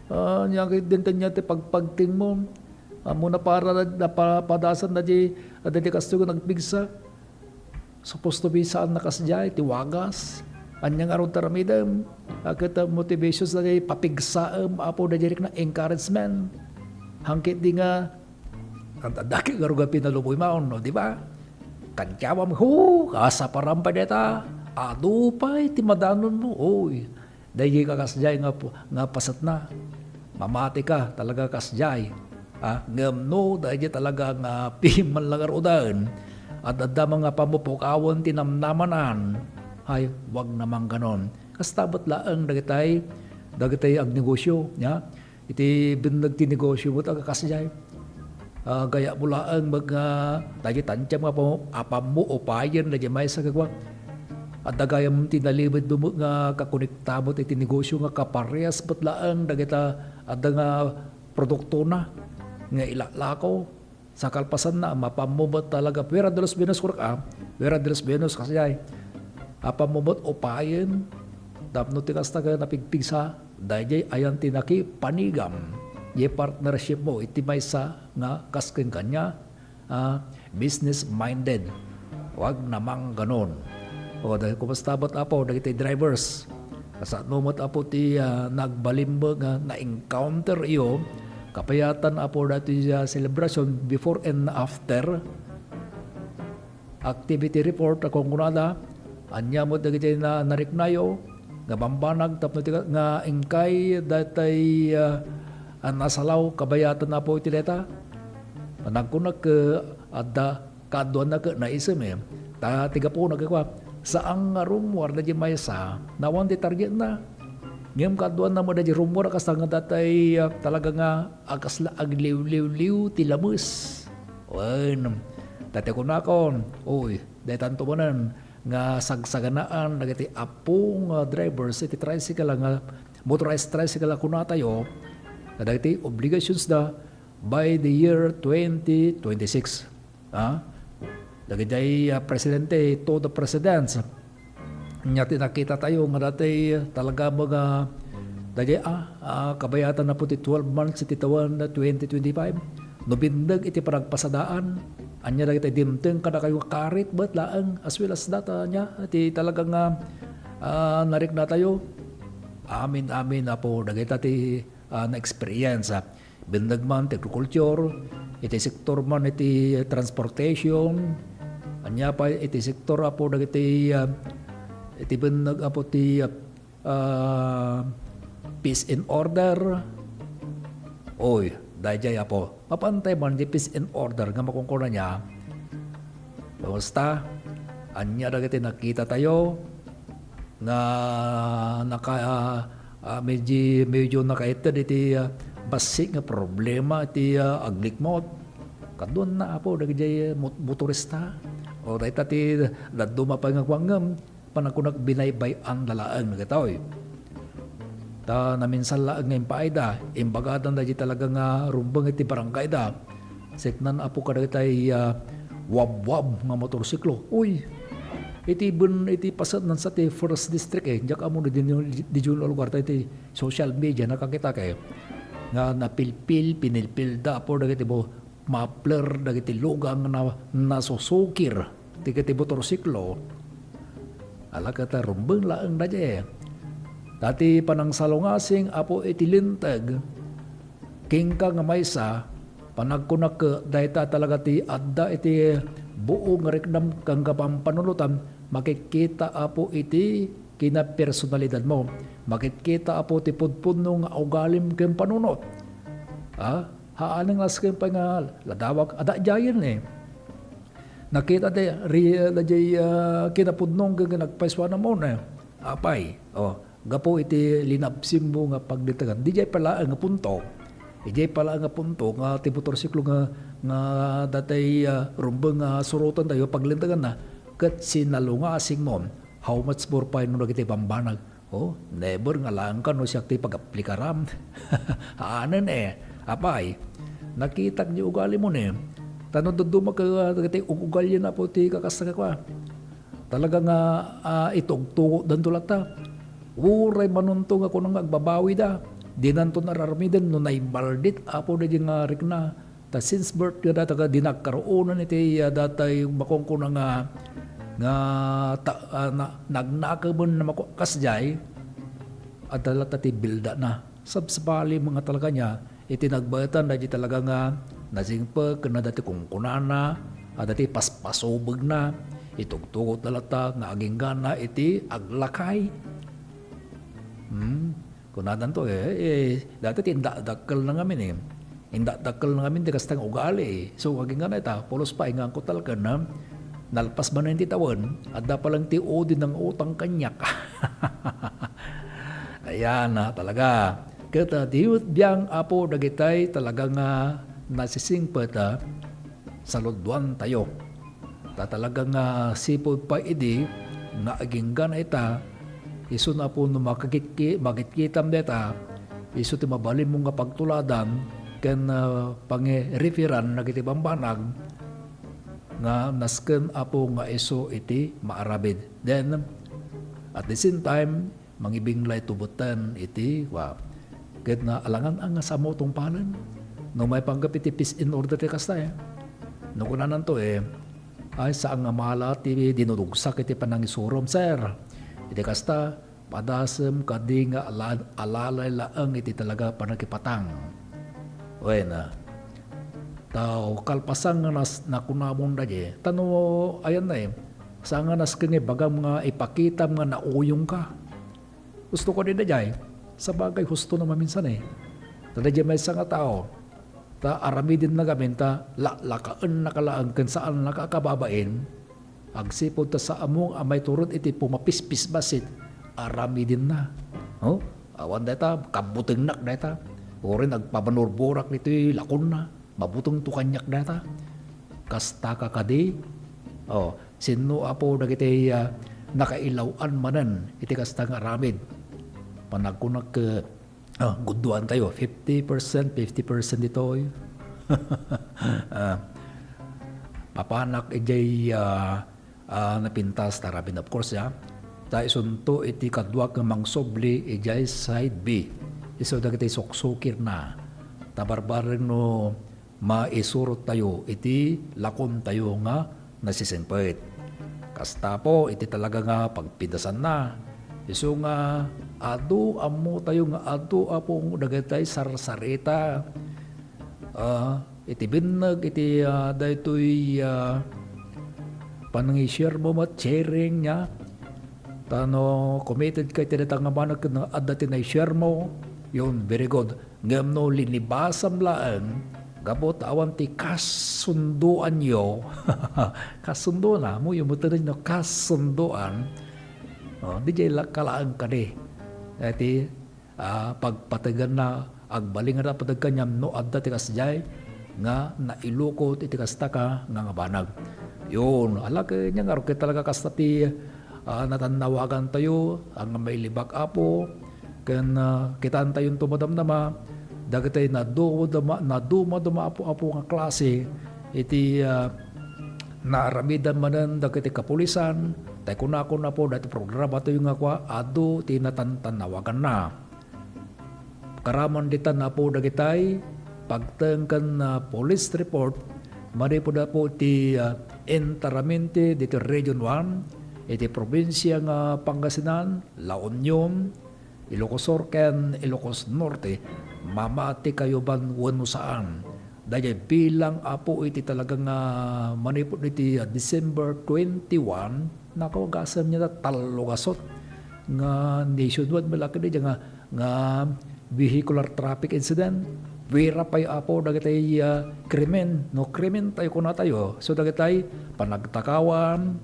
Ah, nia nga dinta nia ti pagpagtingmo. Ammona para, napa-, padasan daydi, daydi kastoy nga nagpigsa. Supposed to be saan a kasdiay ti wagas. Ania ngarud ti aramidem? A ket, ah, motivations daydi papigsaem, Apo, daydi rikna encouragement. Haan ketdi nga, ad-adda ket ngarud nga pinaluboy maon, no, di ba? Kantiawam, hu, kasaparam pay dayta. Adu pay ti madanonmo, oy. Daydi ka kasdiay nga pu-, nga pasetna. Mamatika talaga kasdiay. Ah, ngem no, daydi talaga nga piman la ngaruden. Ad-adda nga pammupukawan ti namnamanan. Ay, wag na mangganon. Kasta met laeng dagitay, dagitay agnegosyo, ya. Iti binneg ti negosyo met a kasdiay. Ah, gayam laeng met nga, dagiti tantiam nga pam-, apammo upayen dagiti maysa nga kua. Adda gayam ti nalibed met nga kakonekta met iti negosyo nga kapareas met laeng dagita adda nga produktona nga ilaklako. Sa kalpasanna, mapammo met talaga. Fuera de los Venos, kunak, ah. Fuera de los Venos, kasdiay. Apammo met upayen, tapno ti kasta ket napigpigsa, daydiay ayan ti nakipanigam. Ye partnership mo, iti maysa nga kas ken kania, ah, business-minded. Wag na mangganon. O, dahil kumusta met, Apo, dagiti drivers? Kasano met, Apo, ti, ah, nagbalinmo nga na-encounter iyo? Kapayatan, Apo, dati, ah, celebration before and after activity report a kunkunada. Ania met dagiti na-, nariknayo nga bambanag tapno ti ka-, nga inkay datay, ah, a nasalaw kabayatan, Apo, iti dayta? Nagkunak, eh, adda Kaduana ket naisem, eh. Ta ti gapuna ket kua, saan nga rummuar daydiay maysa, nawan ti targetna. Ngem kaduana met daydiay rummuar a kasta nga datay, ah, talaga nga a kasla agliwliwliw ti lames. Wen, ta ti kunakon, uy, daytanto manen nga sagsaganaan dagiti appo nga drivers iti tricycle nga motorized tricycle a kunatayo, kadagiti obligations da by the year twenty twenty-six. Ah, dagiti, ah, presidente to the presidents. Nia ti nakita tayo nga dati talaga mga dagiti, ah, ah, kabayatan na po ti twelve months iti tawen na twenty twenty-five. No bindeg iti panagpasadaan, ania dagiti dimteng kadakayo karit bet laeng as well as data nia ti talaga nga, ah, narikna tayo. Amin, amin, Apo, dagita ti, ah, na-experience, ah. Benneg man ti agriculture, iti sektor man iti transportation, ania pay iti sektor, Apo, dagiti, ah, iti benneg, Apo, ti, ah, peace and order. Oy, daydiay, Apo. Mapantay man di peace and order nga makunkuna nia. Basta, ania dagiti nakita tayo, nga naka-, ah, ah, medyo, medyo nakaited iti, ah, bassit nga problema iti, ah, aglikmot. Kaduana, Apo, dagiti mot-, motorista. O, dayta ti dadduma pay nga kuangem, panagkunak binaybay-an da laeng dagitoy. Ta naminsan laeng nga impaayda, imbagadan daydi talaga nga rumbeng iti barangayda. Seknan, Apo, kadagitay, ah, wabwab nga motorsiklo. Uy! Iti ben-, iti paset na sa ti First District, eh. Diak ammo no di, di, di lugar ta iti social media nakakitak, eh. Nga napilpil, pinilpil da, Apo, dagiti bo-, muffler, dagiti lugang na, nasusukir. Ti, iti motorsiklo. Ala ket rumbeng laeng daydiay. Ta ti panangsalungasing, Apo, iti linteg, kenka nga maysa, panagkunak ket dayta talaga ti adda iti buo nga riknam ken kapampanunotam, makitkita, Apo, iti kinapersonalidadmo. Makitkita, Apo, ti pudpudno nga ugalim ken panunot. Ah, haanen nga asken pay nga ladawag, adda diayen, eh. Nakita ti ri-, daydiay, ah, kinapudno ken nagpaisuanam, eh. Apay, oh, gapu iti linabsimmo nga paglintegan. Diay pay laeng nga punto. Diay pay laeng nga punto nga ti motorsiklo nga, nga datay, ah, rumbeng nga suroten tayo paglinteganna. Ket sinalungasingmo. How much more pay no dagiti bambanag? Oh, never nga laeng ka no siak ti pag-aplikaram. Anen, eh. Apay, nakitak ti ugalimo, eh. Ta no dadduma ka, ah, dagiti ug-, ugalien, Apo, ti kakasta nga kua. Talaga nga, ah, itugtugot danto latta. Uray manunto nga kunam nga agbabawida. Dinanto nararmiden no naimaldit, Apo, daydi nga rikna. Ta since birth nga data nga di nagkaruonan iti, ah, datay makunkuna nga, nga ta-, ah, na-, nagnakemen na mako-, kasdiay, adda latta ti bildana. Sabsabali nga talaga nia, iti nagbaetan daydi talaga nga nasingpet ken adda ti kunkunana, adda ti paspasubegna, itugtugot da latta nga aginggana iti aglakay. Hmm. Kunadanto, eh, eh, dati ti indakdakkel na ngamin, eh. Indakdakkel na ngamin ti kasta nga ugali, eh. So, aginggana ita, pulos pay nga angko talaga na, Nalpas manen ti tawen, adda pa lang ti udi nga utang kaniak. Ayan, ah, talaga. Ket, ah, diyo biang, Apo, dagitay talaga nga nasisingpet, ah, saludwan tayo. Ta talaga nga sipud pay idi nga agingga ita, isu na, Apo, no makikitki-, makitkitam dayta, isu ti mabalinmo nga pagtuladan ken, ah, pangireferan dagiti bambanag nga nasken, Apo, nga isu iti maaramid. Then, at the same time, mangibinglay to buteng iti, wa, ket na alangan a nga samo tungpalen. No maipanggep iti peace in order ti kasta, eh. No kunananto, eh, ay, saan nga mala ti dinudugsak iti panangisurom, sir. Iti kasta, padasem kadi nga ala-, alalay laeng iti talaga panagipatang. Wen, ah, tao, kalpasan nga nas-, nakunamon daydi. Ta no, ayan na, eh, saan nga nasken nga ibagam nga ipakitam nga nauyongka. Husto kadi daydiay. Sabagay, husto na maminsan, eh. Ta daydiay maysa nga tao, ta aramidenna gamin ta laklakaennaka laeng ken saannaka a kababain, agsipud ta saammo a maiturod iti pumapispis bassit, aramidenna. Oh, awan dayta, kabutengnak dayta. Uray agpabanurburak ditoy lakonna. Mabutengto kaniak dayta. Kastaka kadi? Oh, sinno, Apo, dagiti, ah, nakailaw-an manen iti kasta nga aramid? Panagkunak, ah, gudduan tayo, fifty percent, fifty percent ditoy. Ah, papanak idiay, ah, ah, napintas ta aramid, of course, ya. Ta isunto iti kaduak nga mangsubli idiay side B. Isu dagiti suksukirna. Ta barbareng no maisurot tayo iti lakon tayo nga nasisingpet. Kasta, Apo, iti talaga nga pagpidasanna. Isu nga adu, ammo tayo nga adu, Apo, dagitay sarsarita. Ah, iti binneg iti, ah, daytoy, ah, panangi-share mo met, sharing niya. Ta no committed ka iti dayta nga banag ken adda ti nai-share mo, yun, very good. Ngem no linibasam laeng, gapu ta awan ti kasundoanyo, kasundoan, ah, ammoyo met no kasundoan, oh, diay la-, ka laeng kadi. Dayta, ah, pagpateganna, agbalin nga pateg kaniam no adda ti kasdiay nga nailukot iti kasta ka nga, nga banag. Yun, ala ket nia ngarud ket talaga kasta ti, ah, natannawagan tayo, nga mailibak, Apo, ken, ah, kitaentayon to madamdama, dagiti naduma-, nadumaduma, Apo, Apo, nga klase iti, ah, naaramidan manen dagiti kapulisan, tay kunakon, Apo, dayta programa tayo nga kua, adu ti natantannawaganna. Karaman ditan, Apo, dagitay pagteng ken, ah, police report manipud, Apo, ti, ah, enteramente ditoy Region one, iti probinsia nga Pangasinan, La Union, Ilocos Sur ken Ilocos Norte, mamati kayo ban wenno saan. Daydiay bilang, Apo, iti talaga nga manipud iti, ah, December twenty-one, nakawagasem nia ta tallo gasut nga nationwide, malaki daydiay nga, nga vehicular traffic incident. Wira pay, Apo, dagitay, ah, krimen, no, krimen tayo, kuna tayo. So, dagitay panagtakawan,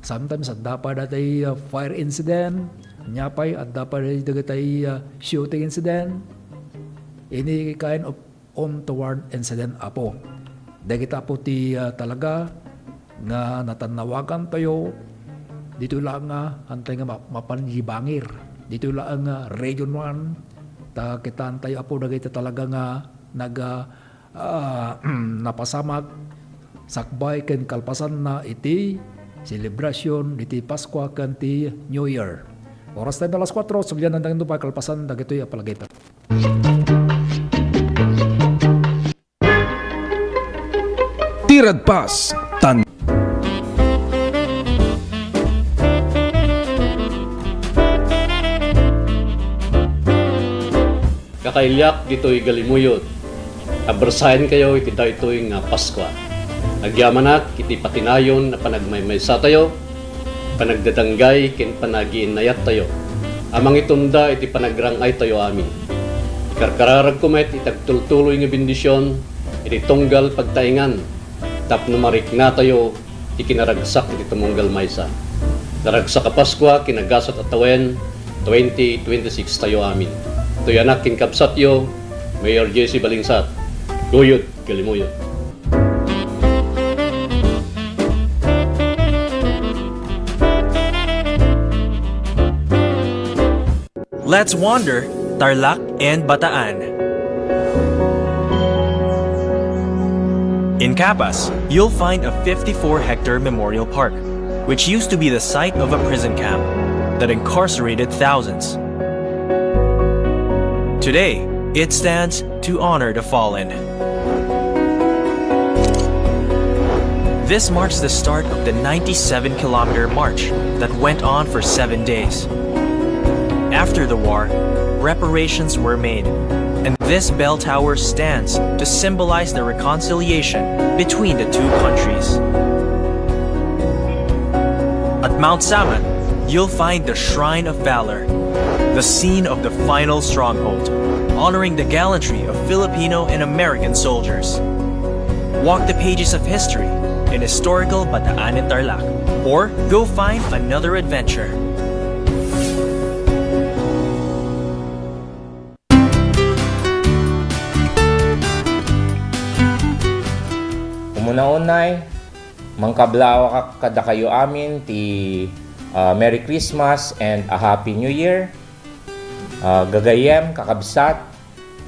sometimes adda pay dagitay, ah, fire incident, nia pay adda pay dagitay, ah, shooting incident. Any kind of untoward incident, Apo. Dagita, Apo, ti, ah, talaga nga natannawagan tayo, ditoy laeng nga, antay nga ma-, mapan ibangir. Ditoy laeng nga Region one, ta kitaan tayo, Apo, dagiti talaga nga nag-, ah, ah, napasamak sakbay ken kalpasanna iti selebrasyon diti Paskua ken ti New Year. Oras tayo alas kuatro, sugyan na tayo pay kalpasan dagitoy a palagip. Ti Radpas, tan- Kakailiak ditoy Galimuyod, abersaenkayo iti daytoy nga Paskua. Agyamanak iti patinayon a panagmaymaysatayo, panagdadanggay ken panagiinnayattayo a mangitunda iti panagrang-aytayo amin. Karkararagko met iti agtultuloy nga bendision iti tunggal pagtaengan tapno mariknatayo ti kinaragsak iti tumunggal maysa. Naragsak a Paskua ken nagasat a tawen, twenty twenty-six tayo amin. Toy anak ken kabsatyo, Mayor J C Balingsat. Guyod, kalimuyot. Let's wander Tarlac and Bataan. In Capas, you'll find a fifty-four hectare memorial park, which used to be the site of a prison camp that incarcerated thousands. Today, it stands to honor the fallen. This marks the start of the ninety-seven kilometer march that went on for seven days. After the war, reparations were made, and this bell tower stands to symbolize the reconciliation between the two countries. At Mount Samat, you'll find the Shrine of Valor, the scene of the final stronghold, honoring the gallantry of Filipino and American soldiers. Walk the pages of history in historical Bataan and Tarlac, or go find another adventure. Umuna-unay, mangkablaawak kadakayo amin ti, ah, Merry Christmas and a Happy New Year. Ah, gagayyem, kakabsat,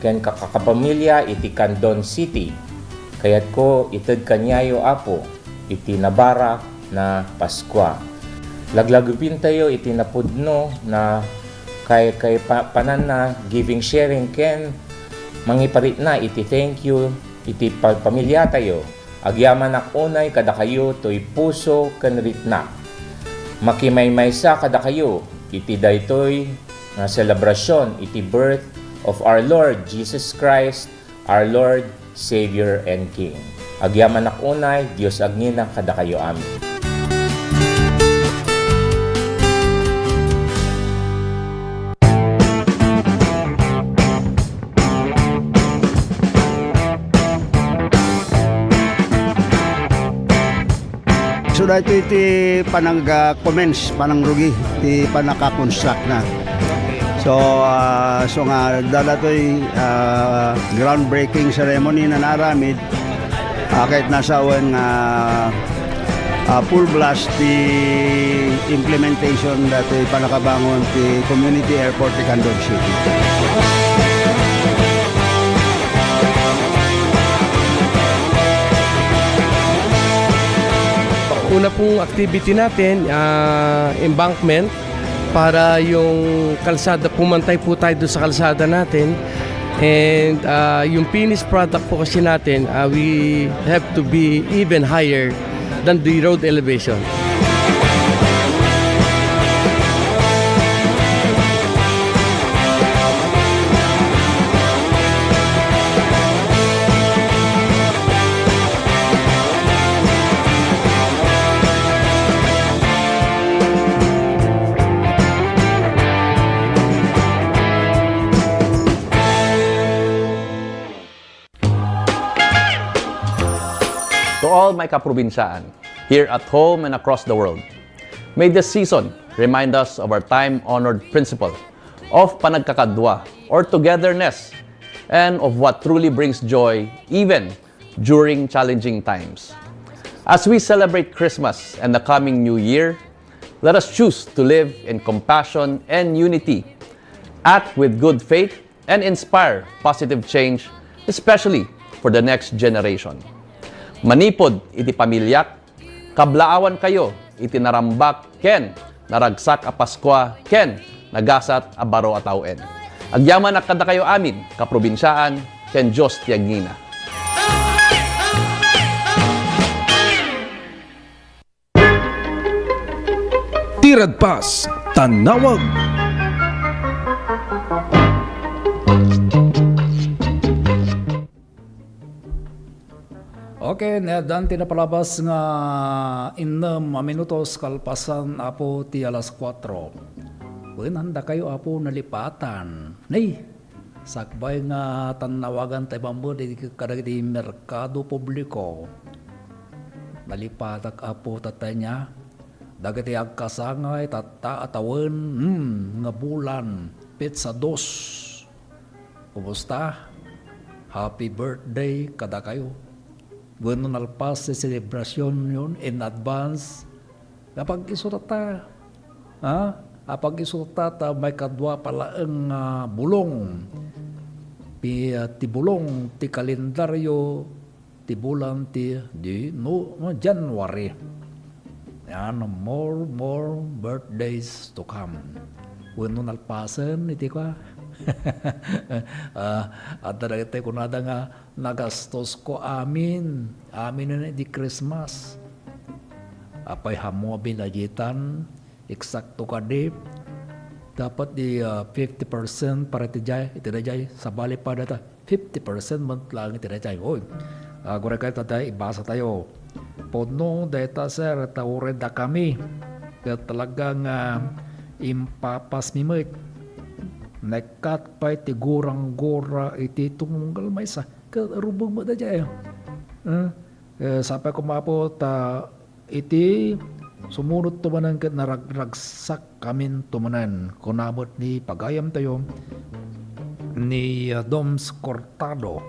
ken kakakapamilya iti Candon City. Kayatko ited kaniayo, Apo, iti nabarak na Paskua. Laglagipintayo iti napudno na kay, kay pa-, pananna, giving, sharing, ken mangiparitna iti thank you iti pa-, pamiliatayo. Agyamanak unay kadakayo toy puso ken ritnak. Makimaymaysa kadakayo iti daytoy nga selebrasyon iti birth of our Lord Jesus Christ, our Lord, Savior, and King. Agyamanak unay, Dios agngina kadakayo amin. So, daytoy ti panang, ah, commence, panangrugi ti pannaka-construct na. So, ah, so nga, adda daytoy, ah, groundbreaking ceremony nga naaramid, ah, ket nasawen nga, ah, full blast ti implementation daytoy pannakabangon ti community airport ti Candon City. Una pong activity natin, ah, embankment para yung kalsada, pumantay po tayo doon sa kalsada natin. And, ah, yung finished product po kasi natin, ah, we have to be even higher than the road elevation. To all my kaprobinsyaan, here at home and across the world, may this season remind us of our time-honored principle of panagkakadua or togetherness and of what truly brings joy even during challenging times. As we celebrate Christmas and the coming New Year, let us choose to live in compassion and unity, act with good faith, and inspire positive change, especially for the next generation. Manipud iti pamiliak, kablaawankayo iti narambak ken naragsak a Paskua ken nagasat a baro a tawen. Agyamanak kadakayo amin, kaprobinsyaan, ken Dios ti agngina. Ti Radpas Tannawag. Okay, naaddan ti napalabas nga innem a minutos kalpasan, Apo, ti alas kuatro. Wen, handakayo, Apo, nalipatan. Nay, sakbay nga tannawaganta bambu di kadagiti merkado publiko. Nalipatak, Apo, tatay niya. Dagiti agkasangay tatta a tawen, hmm, nga bulan, petsa dos. Kumusta? Happy birthday kadakayo. Wenno nalpas ti selebrasionyon in advance. Apag-isu tatta, ha? Apag-isu tatta ta maikadua pa laeng nga bulong. Pi-, ti bulong ti kalendaryo ti bulan ti, di, no, January. Yan, more, more birthdays to come. Wenno nalpasen iti kua. Ah, adda dagiti kunada nga, "Nagastosko amin. Amin iti Christmas." Apay, ammo a binajetan, eksakto kadi. Dapat di, ah, fifty percent para iti jay, iti dayjay, sabali pa data, fifty percent met laeng iti dayjay. Oy, ah, gurek tayo, ibasa tayo. Pudno dayta, sir, ta uray dakami. Ket talaga nga impapasmi met. Naikkat pay ti gurang-gura iti tumunggal maysa. Ket rubeng met dayjay. Eh, eh, sapay koma, Apo, ta iti sumunodto manen ket naragragsakkaminto manen, kuna met ni pagayamtayo, ni, ah, Doms Cortado,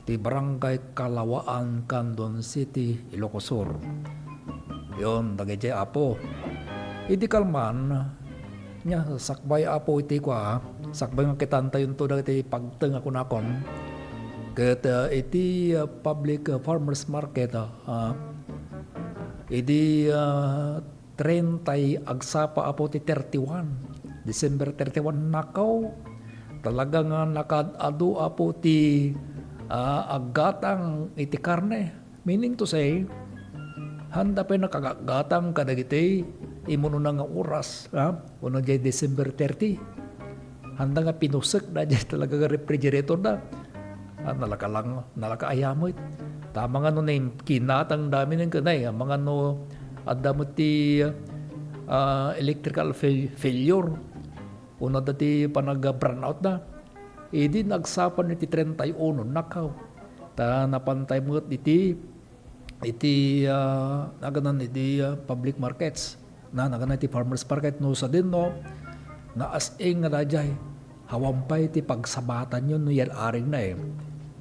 ti Barangay Kalawaan, Candon City, Ilocos Sur. Yon, dagiti, Apo. Idi kalman, nya, sakbay, Apo, iti kua, sakbay nga kitantayonto dagiti pagteng a kunakon, ket, ah, iti, ah, public, ah, farmers market, ah, ah, idi, ah, treinta agsapa, Apo, ti thirty-one, December thirty-one, nakaw, talaga nga nakaad-adu, Apo, ti, ah, aggatang iti karne. Meaning to say, handa pay nakagatgatang kadagiti imunona nga oras, ha? Wenno jay December thirty. Handa nga pinusek da jay talaga nga refrigerator da. Ah, nalaka lang, nalaka ayamet. Tama nga no naim-, kinatang dami ng kanay, ah, mga no adda mo ti, ah, electrical fail-, failure. Una dati panag-brownout na. Idi nagsapan iti treinta y uno, nakaw. Ta napantay met iti, iti, ah, naganan iti, ah, public markets. Na, naganan iti farmers market. No, sadin, no, naas-ing nga dayjay. Awan pay ti pagsabatanyo no yar-aring na eh.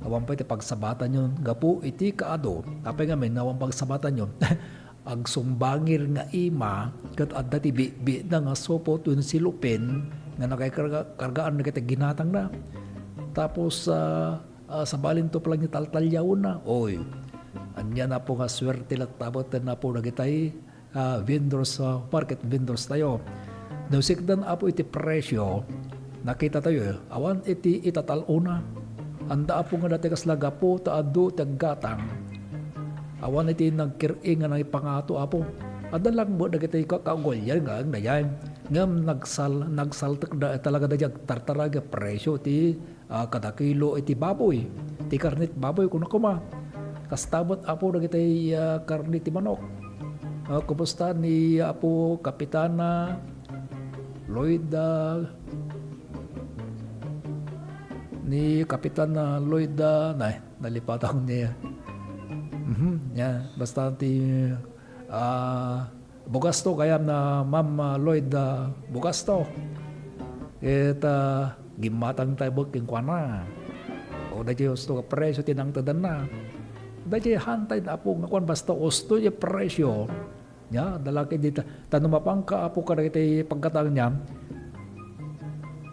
Awan pay ti pagsabatanyo gapu iti kaado. Apay ngamin, awan pagsabatanyo. Agsumbangir nga ima, ket adda ti bibiitna nga supot wenno silopin nga nakaikarga-, kargaan dagiti ginatangna. Tapos, ah, ah, sabalinto pay laeng ti taltaliawenna. Oy, ania, Apo, nga suerte latta met, Apo, dagitay, ah, vendors, ah, market vendors tayo. No, sikdan, Apo, iti presyo, nakita tayo, eh, awan iti itatal-ona. Anda, Apo, nga dati kasla gapu ta adu ti aggatang. Awan iti nagkir-i nga nangipangato, Apo. Adda lang met dagiti ka-, kaugalian nga agnayan. Ngem nagsal-, nagsaltek da, talaga da diay agtartara nga presyo ti, ah, kada kilo iti baboy. Ti karne ti baboy, kuna koma. Kasta met, Apo, dagiti, ah, karne ti manok. Ah, kumusta ni Apo Kapitana Lloyd, ah, ni Kapitan, ah, Lloyd, ah, nay, nalipatak niya. Mhm, ya, basta ti, ah, Bugasto, kayam na Ma'am, ah, Lloyd, ah, Bugasto. Ket, ah, gimmatang tayo met kenkuana. O, daytoy usto nga presyo ti nangtedanna. Daytoy hantay, Apo, nga kuan, basta usto ti presyo. Ya, dalaki dita. Ta no mapanka, Apo, kadagiti paggatang niya,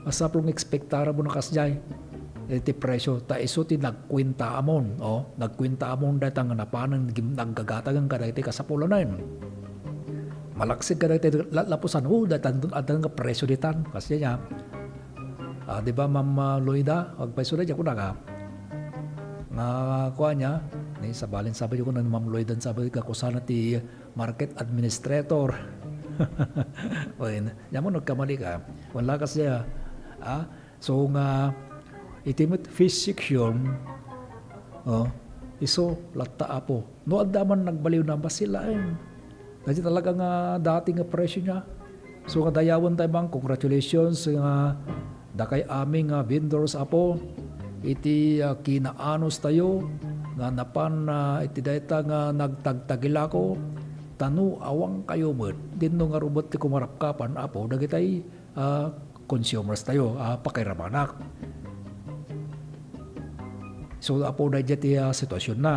masapul nga ekspektara mo na kasdiay iti presyo. Ta isu ti nagkuentaamon, o, nagkuentaamon dayta nga napanen gim-, naggagatagen kadagiti kasapulanen. Malaksid kadagiti la-, lapusan, o, dayta adda nga presyo ditan. Kasdiay niya. Ah, di ba, Ma'am, ah, Loida? Agpayso da, diak kunaka. Nga, kuan niya, ni sabalin sabi ko na ni Ma'am Loida, sabi ka, kusana ti market administrator. O, yun. Nia mo, nagkamali ka. Wala kasi, ah, ah, so nga, iti met fish section, oh, isu latta, Apo. No, adda man nagbaliw na, basi laeng. Dati talaga nga dati nga presyo niya. So, nga dayawen tayo, Mang, congratulations nga dakay amin nga vendors, Apo. iti, ah, kinaanus tayo nga napan, ah, iti dayta nga nagtagtagilako, ta no awan kayo met, dinno ngarud ti kumarapkapan, Apo, dagitay, ah, consumers tayo, ah, pakiramanak. So, Apo, daydiay ti, ah, sitwasyon na.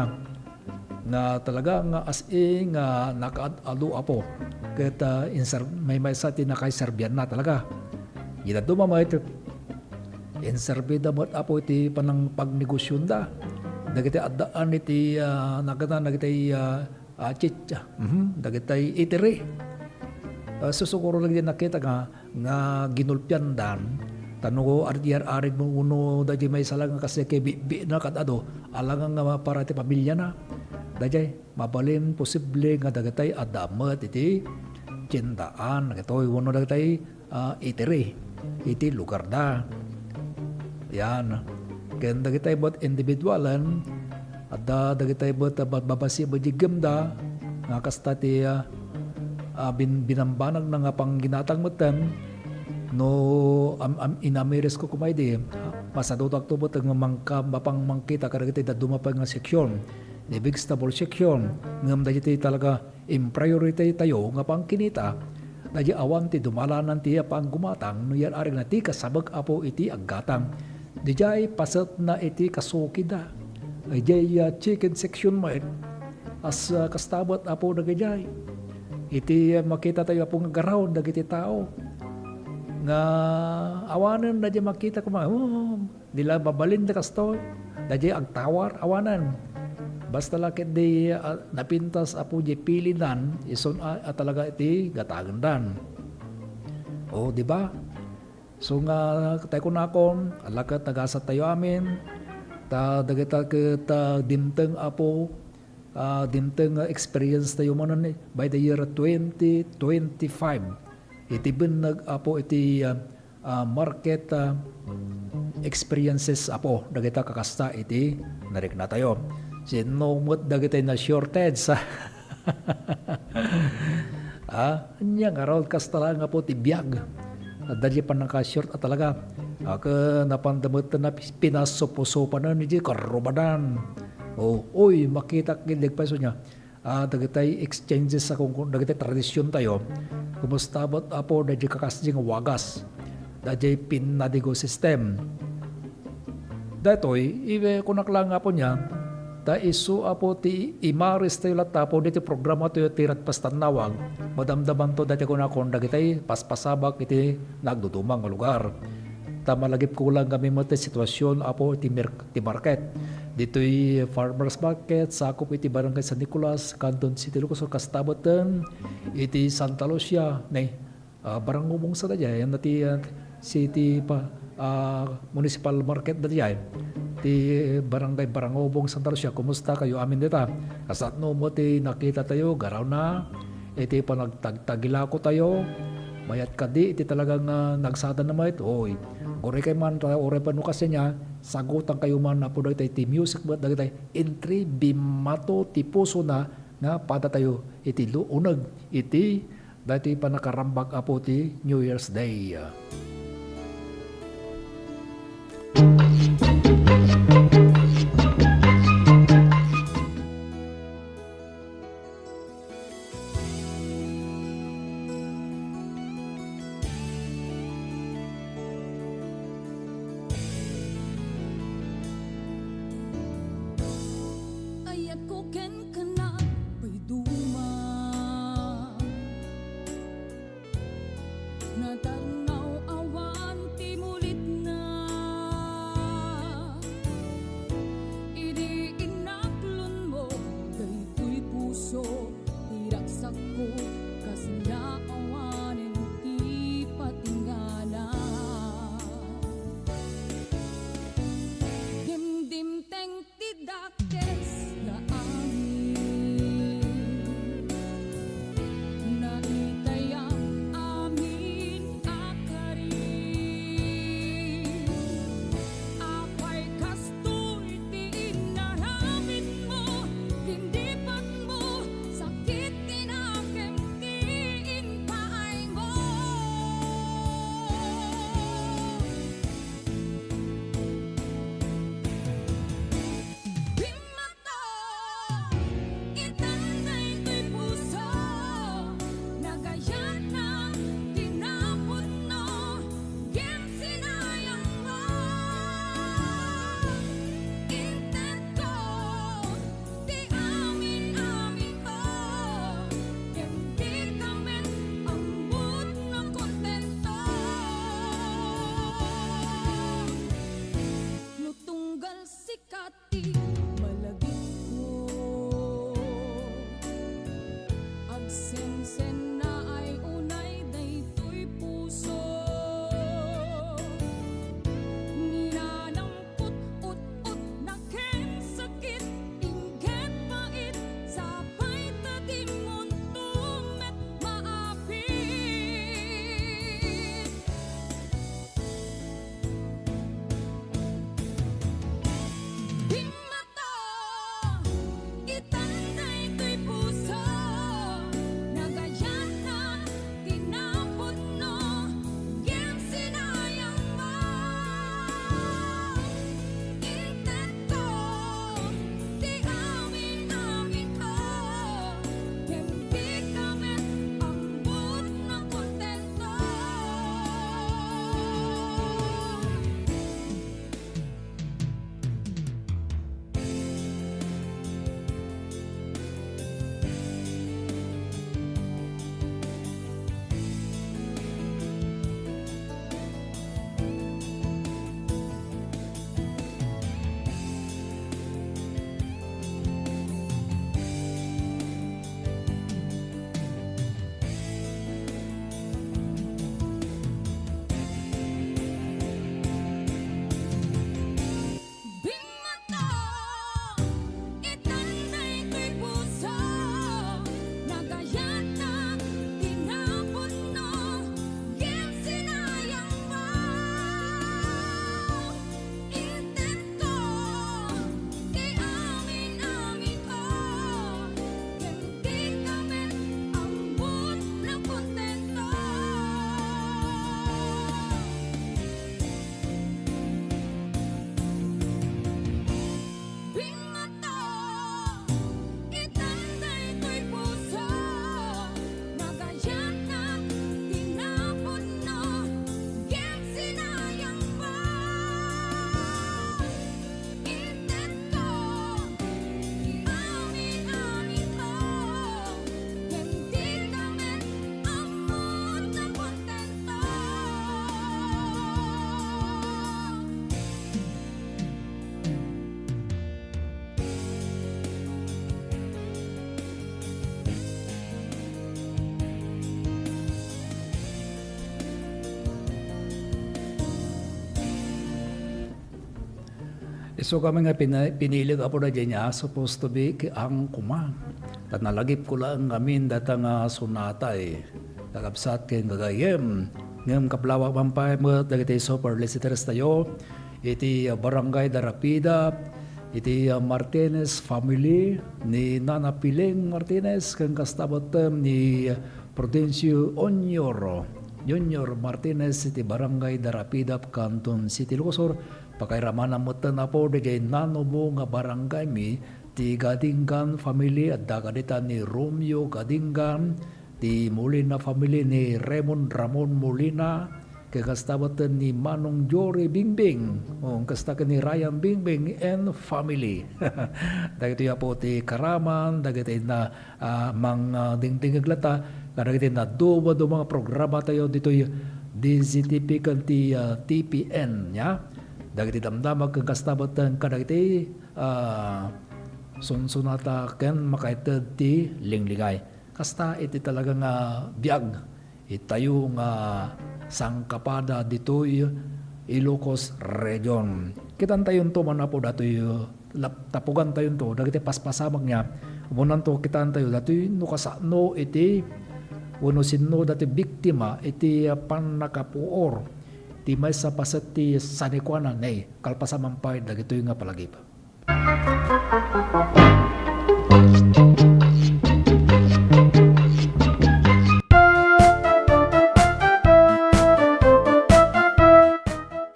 nga talaga nga as in nga nakaad-adu, Apo. Ket, ah, inser-, maymaysa ti nakaiserbianna talaga. Ita dadduma met, inserbida met, Apo, iti panangpagnegosionda. Dagiti addaan iti, ah, nakita, dagiti, ah, ah, chitsa. Mhm, dagiti eatery. Ah, susuguro lang din nakita nga nga ginulpiandan, ta no ar-, yar-arig mo uno daydiay maysa lang nga kasi kay bi-, bi-, na kad-ado, alangan nga para ti pamiliana. Daydiay, mabalin posible nga dagitay adda met iti tiendaan, dagitoy, wenno dagitay, ah, eatery iti lugarda. Yan. Ken dagitay met individualen, adda dagitay met a ba-, babasi met idiay gem da, nga kasta ti, ah, ah, bin-, binambanagna nga pangginatang metten, no am-, am-, inamiris ko koma idi, masadutakto met nga mangka-, mapang-, mangkita kadagiti dadduma pay nga seksyon, ni vegetable section, ngem dagiti talaga in priority tayo nga pangkinita, daydiay awan ti dumalanan ti panggumatang no yar-arig na ti kasabek, Apo, iti aggatang. Daydiay paset na iti kasukida. Daydiay, ah, chicken section met, as, ah, kasta met, Apo, dagijay. Iti, ah, makita tayo, Apo, nga garaw dagiti tao. Nga awanen daydiay makita koma, oh, Di la mabalin ti kastoy. Daydiay agtawar, awanen. Basta la ketdi, ah, napintas, Apo, diay pilidan, isun a, a talaga iti gatangendan. O, di ba? So nga, tay kunakon, ala ket nagasat tayo amin, ta dagita ket, ah, dimteng, Apo, ah, dimteng nga experience tayo manen, eh, by the year twenty twenty-five. Iti benneg, Apo, iti, ah, ah, market, ah, experiences, Apo, dagita kakasta iti nariknatayo. Sinno met dagiti na-shortage? Ah, ania ngarud kasta laeng, Apo, ti biag. Adda diay pannaka-short a talaga. Ah, ket napanda met na pinasupusopanen iti karubadan. O, oy, makitak ket di agpayso nia. Ah, dagitay exchanges a kun-, kun-, dagitay tradisiontayo. Kumusta met, Apo, daydiay kakasdi nga wagas? Daydiay pinadigo system. Daytoy, iwe, kunak laeng, Apo, nia, ta isu, Apo, ti imaristayo latta, Apo, daytoy programatayo ti Radpas Tannawag. Madamdamanto daytoy kunakon dagitay paspasabak iti nagduduma nga lugar. Ta malagipko laeng ngamin met ti situasyon, Apo, iti mer-, ti market. Ditoy farmers market, sakup iti Barangay San Nicolas, Canton City, Ilocos Sur, kasta met iti Santa Lucia, ne, ah, Barangay Ubong sa daydiay, yan ti, ah, city pa, ah, municipal market daydiay. Ti Barangay Barangay Ubong, Santa Lucia, kumusta kayo amin dita? Kasatno met ti nakita tayo, garaw na, iti panagtagtagilako tayo, mayat kadi iti talagang, ah, nagsada na met, oy, guri kay man, ta uray pay no kasdiay nia, sagutan kayo man, Apo, dagitay ti music met, dagitay entry, bimmato ti pusona nga pada tayo iti lu-, uneg iti daytoy panakarambak, Apo, ti New Year's Day. Ayatko kenka nagpayduma. Natarnaw awan ti mulitna. Idi inaklonmo daytoy puso, ti ragsakko, kasla awanen ti patingganan. Dimdimteng ti dakes nga amin. Naitayam amin a So kami nga pina-, pinili, Apo, daydiay nga supposed to be ki-, ang kuma. Ta nalagipko laeng ngamin dayta nga sonata, eh, kakabsat ken gagayyem. Ngem kablawak man pay met dagiti super listeners tayo, iti, ah, Barangay Darapida, iti, ah, Martinez family, ni Nana Piling Martinez, ken kasta met ni Prudencio Junior, Junior Martinez, iti Barangay Darapida, Canton City, Ilocos Sur. Pakairamana metten, Apo, dagiti nano mo nga barangay mi, ti Gadingan family, adda kadita ni Romeo Gadingan, ti Molina family ni Raymond Ramon Molina, ken kasta metten ni Manong Jory Bingbing, o, kasta ken ni Ryan Bingbing and family. Dagitoy, Apo, ti karaman dagiti na, ah, mang, ah, dingdingeg latta kadagiti naduma-duma nga programa tayo ditoy D Z T P ken ti, ah, T P N, ya. Dagiti damdamag ken kasta metten kadagiti, ah, sunsonata ken makaited ti linglingay. Kasta iti talaga nga biag itayo nga sangkapada ditoy Ilocos Region. Kitantayonto man, Apo, datoy lap-, tapugantayonto dagiti paspasamak nga umunanto, kitantayo datoy no kasano iti wenno sinno datoy biktima iti pannakapuor ti maysa paset ti sanikuana, nay, kalpasan man pay dagitoy nga palagip.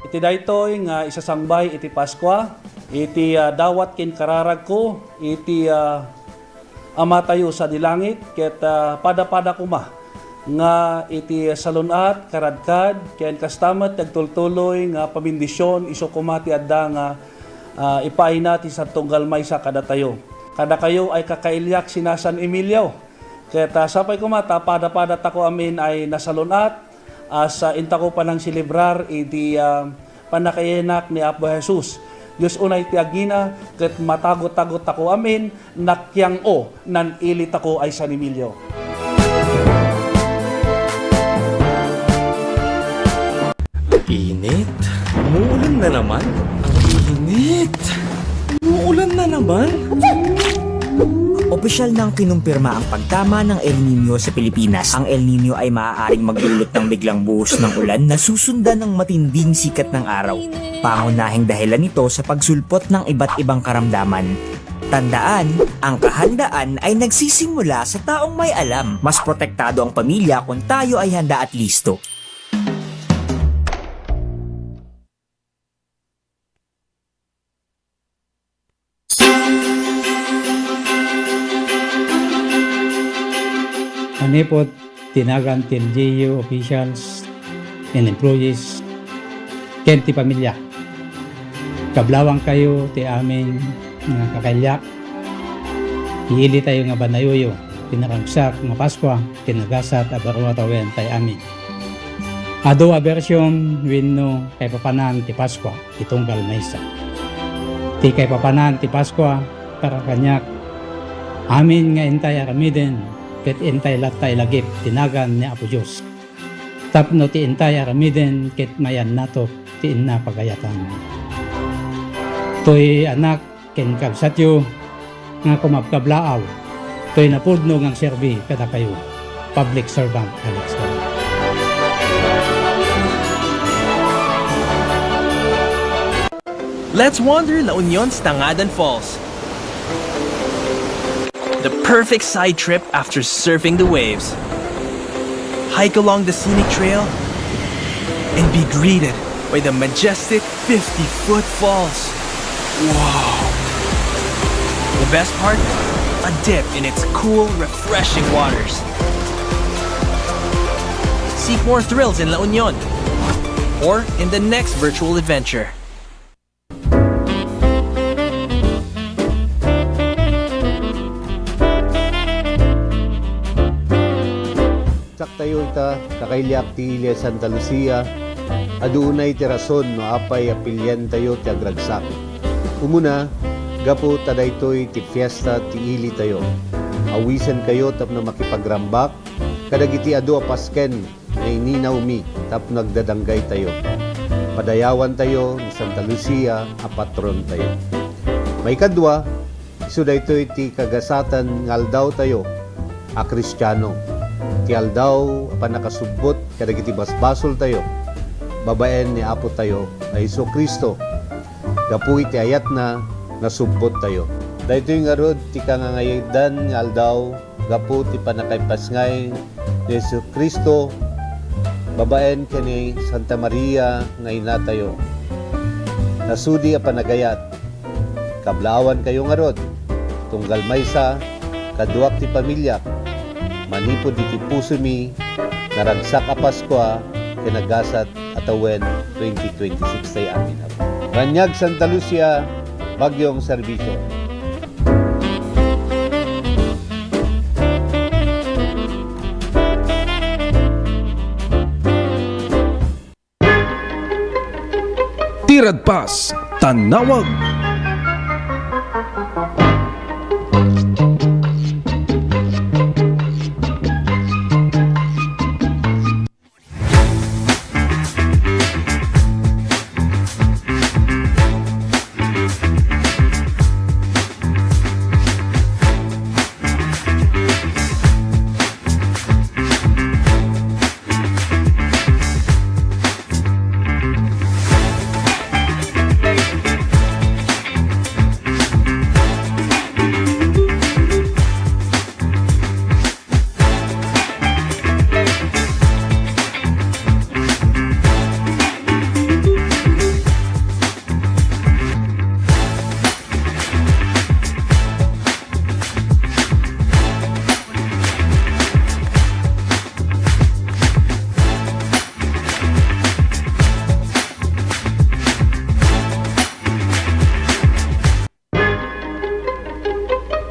Iti daytoy nga isasangbay iti Paskua, iti, ah, dawat ken kararagko, iti, ah, Amatayo sadi langit, ket, ah, pada-pada koma nga iti salun-at, karadkad, ken kasta met ti agtultuloy nga pamendisyon isu koma ti adda nga, ah, ipaayna ti Santo Unggal Maysa kadatayo. Kadakayo ay kakailiak sina San Emilio. Ket, ah, sapay koma ta pada-pada tako amin ay nasalun-at, as, ah, intako panangselebrar iti, ah, pannakaiyanak ni Apo Jesus. Dios unay ti agina, ket matagot-tagot tako amin, nakiang-o, nan-ili tako ay San Emilio. Init. Umuulan na naman. Ang init. Umuulan na naman. Opisyal nang kinumpirma ang pagtama ng El Niño sa Pilipinas. Ang El Niño ay maaaring magdulot ng biglang buhos ng ulan na susundan ng matinding sikat ng araw. Pangunahing dahilan nito sa pagsulpot ng iba't ibang karamdaman. Tandaan, ang kahandaan ay nagsisimula sa taong may alam. Mas protektado ang pamilya kung tayo ay handa at listo. Manipud ti nagan ti L G U officials and employees ken ti pamilya. Kablawangkayo ti amin nga kakailiak. Iilitayo nga banayoyo ti naragsak nga Paskua ken nagasat a baro a tawen tay amin. Adu a bersyon wenno kaipapanan ti Paskua ti tunggal maysa. Ti kaipapanan ti Paskua para kaniak, amin nga intay aramiden ket intay latta ilagip ti nagan ni Apo Dios. Tapno ti intay aramiden ket mayannato ti inna pagayatan. Toy anak ken kabsatyo nga kumabkablaaw, toy napudno nga agserbi kadakayo. Public Servant Alex Gabon. Let's wander La Union's Tangadan Falls. The perfect side trip after surfing the waves. Hike along the scenic trail and be greeted by the majestic fifty-foot falls. Wow! The best part? A dip in its cool, refreshing waters. Seek more thrills in La Union or in the next virtual adventure. Saktayo ita, kakailiak ti ili Santa Lucia, adu unay ti rason no apay a piliantayo ti agragsak. Umuna, gapu ta daytoy ti fiesta ti ilitayo. Awisenkayo tapno makipagrambak kadagiti adu a pasken nga ininawmi tapno agdadanggaytayo. Padayawantayo ni Santa Lucia a patrontayo. Maikadua, isu daytoy ti kagasaten nga aldawtayo a Kristiano, ti aldaw a pannakasubbot kadagiti basbasoltayo babaen ni Apotayo a Jesu-Cristo. Gapu iti ayatna, nasubbottayo. Daytoy ngarud ti kangangayadan nga aldaw gapu ti pannakaipasngay ni Jesu-Cristo babaen ken ni Santa Maria nga inatayo. Nasudi a panagayat, kablaawankayo ngarud, tunggal maysa, kaduak ti pamiliak, manipud iti pusomi, naragsak a Paskua ken nagasat a tawen twenty twenty-six tay amin. Raniag Santa Lucia, Bagyong Serbisyo. Ti Radpas, Tannawag.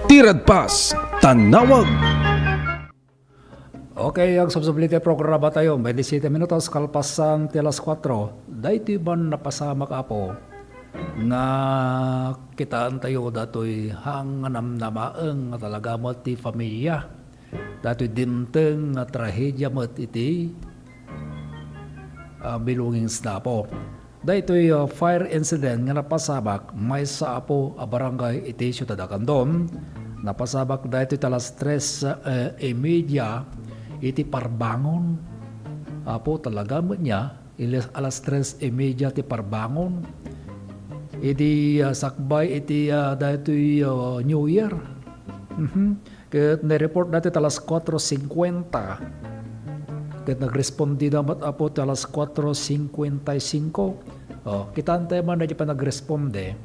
Ti Radpas, Tannawag. Okay, agsubsubli ti programa tayo. Baynte siete minutos kalpasan ti alas kuatro. Daytoy ban napasamak, Apo, nga kitaentayo datoy haan nga namnamaeng nga talaga met ti familia. Datoy dimteng nga trahedia met iti, ah, belongings na, Apo. Daytoy, ah, fire incident nga napasamak maysa, Apo, a barangay iti Siudad a Candon. Napasamak daytoy ta alas tres, eh, y media iti parbangon. Apo, talaga met nia, ilas, alas tres y media ti parbangon. Iti, ah, sakbay iti, ah, daytoy, ah, New Year. Mhm. Ket nai-report daytoy ta alas kuatro singkuenta. Ket nagrespondida met, Apo, ti alas kuatro singkuenta y singko. Oh, kitaentayo man daydi panagresponde.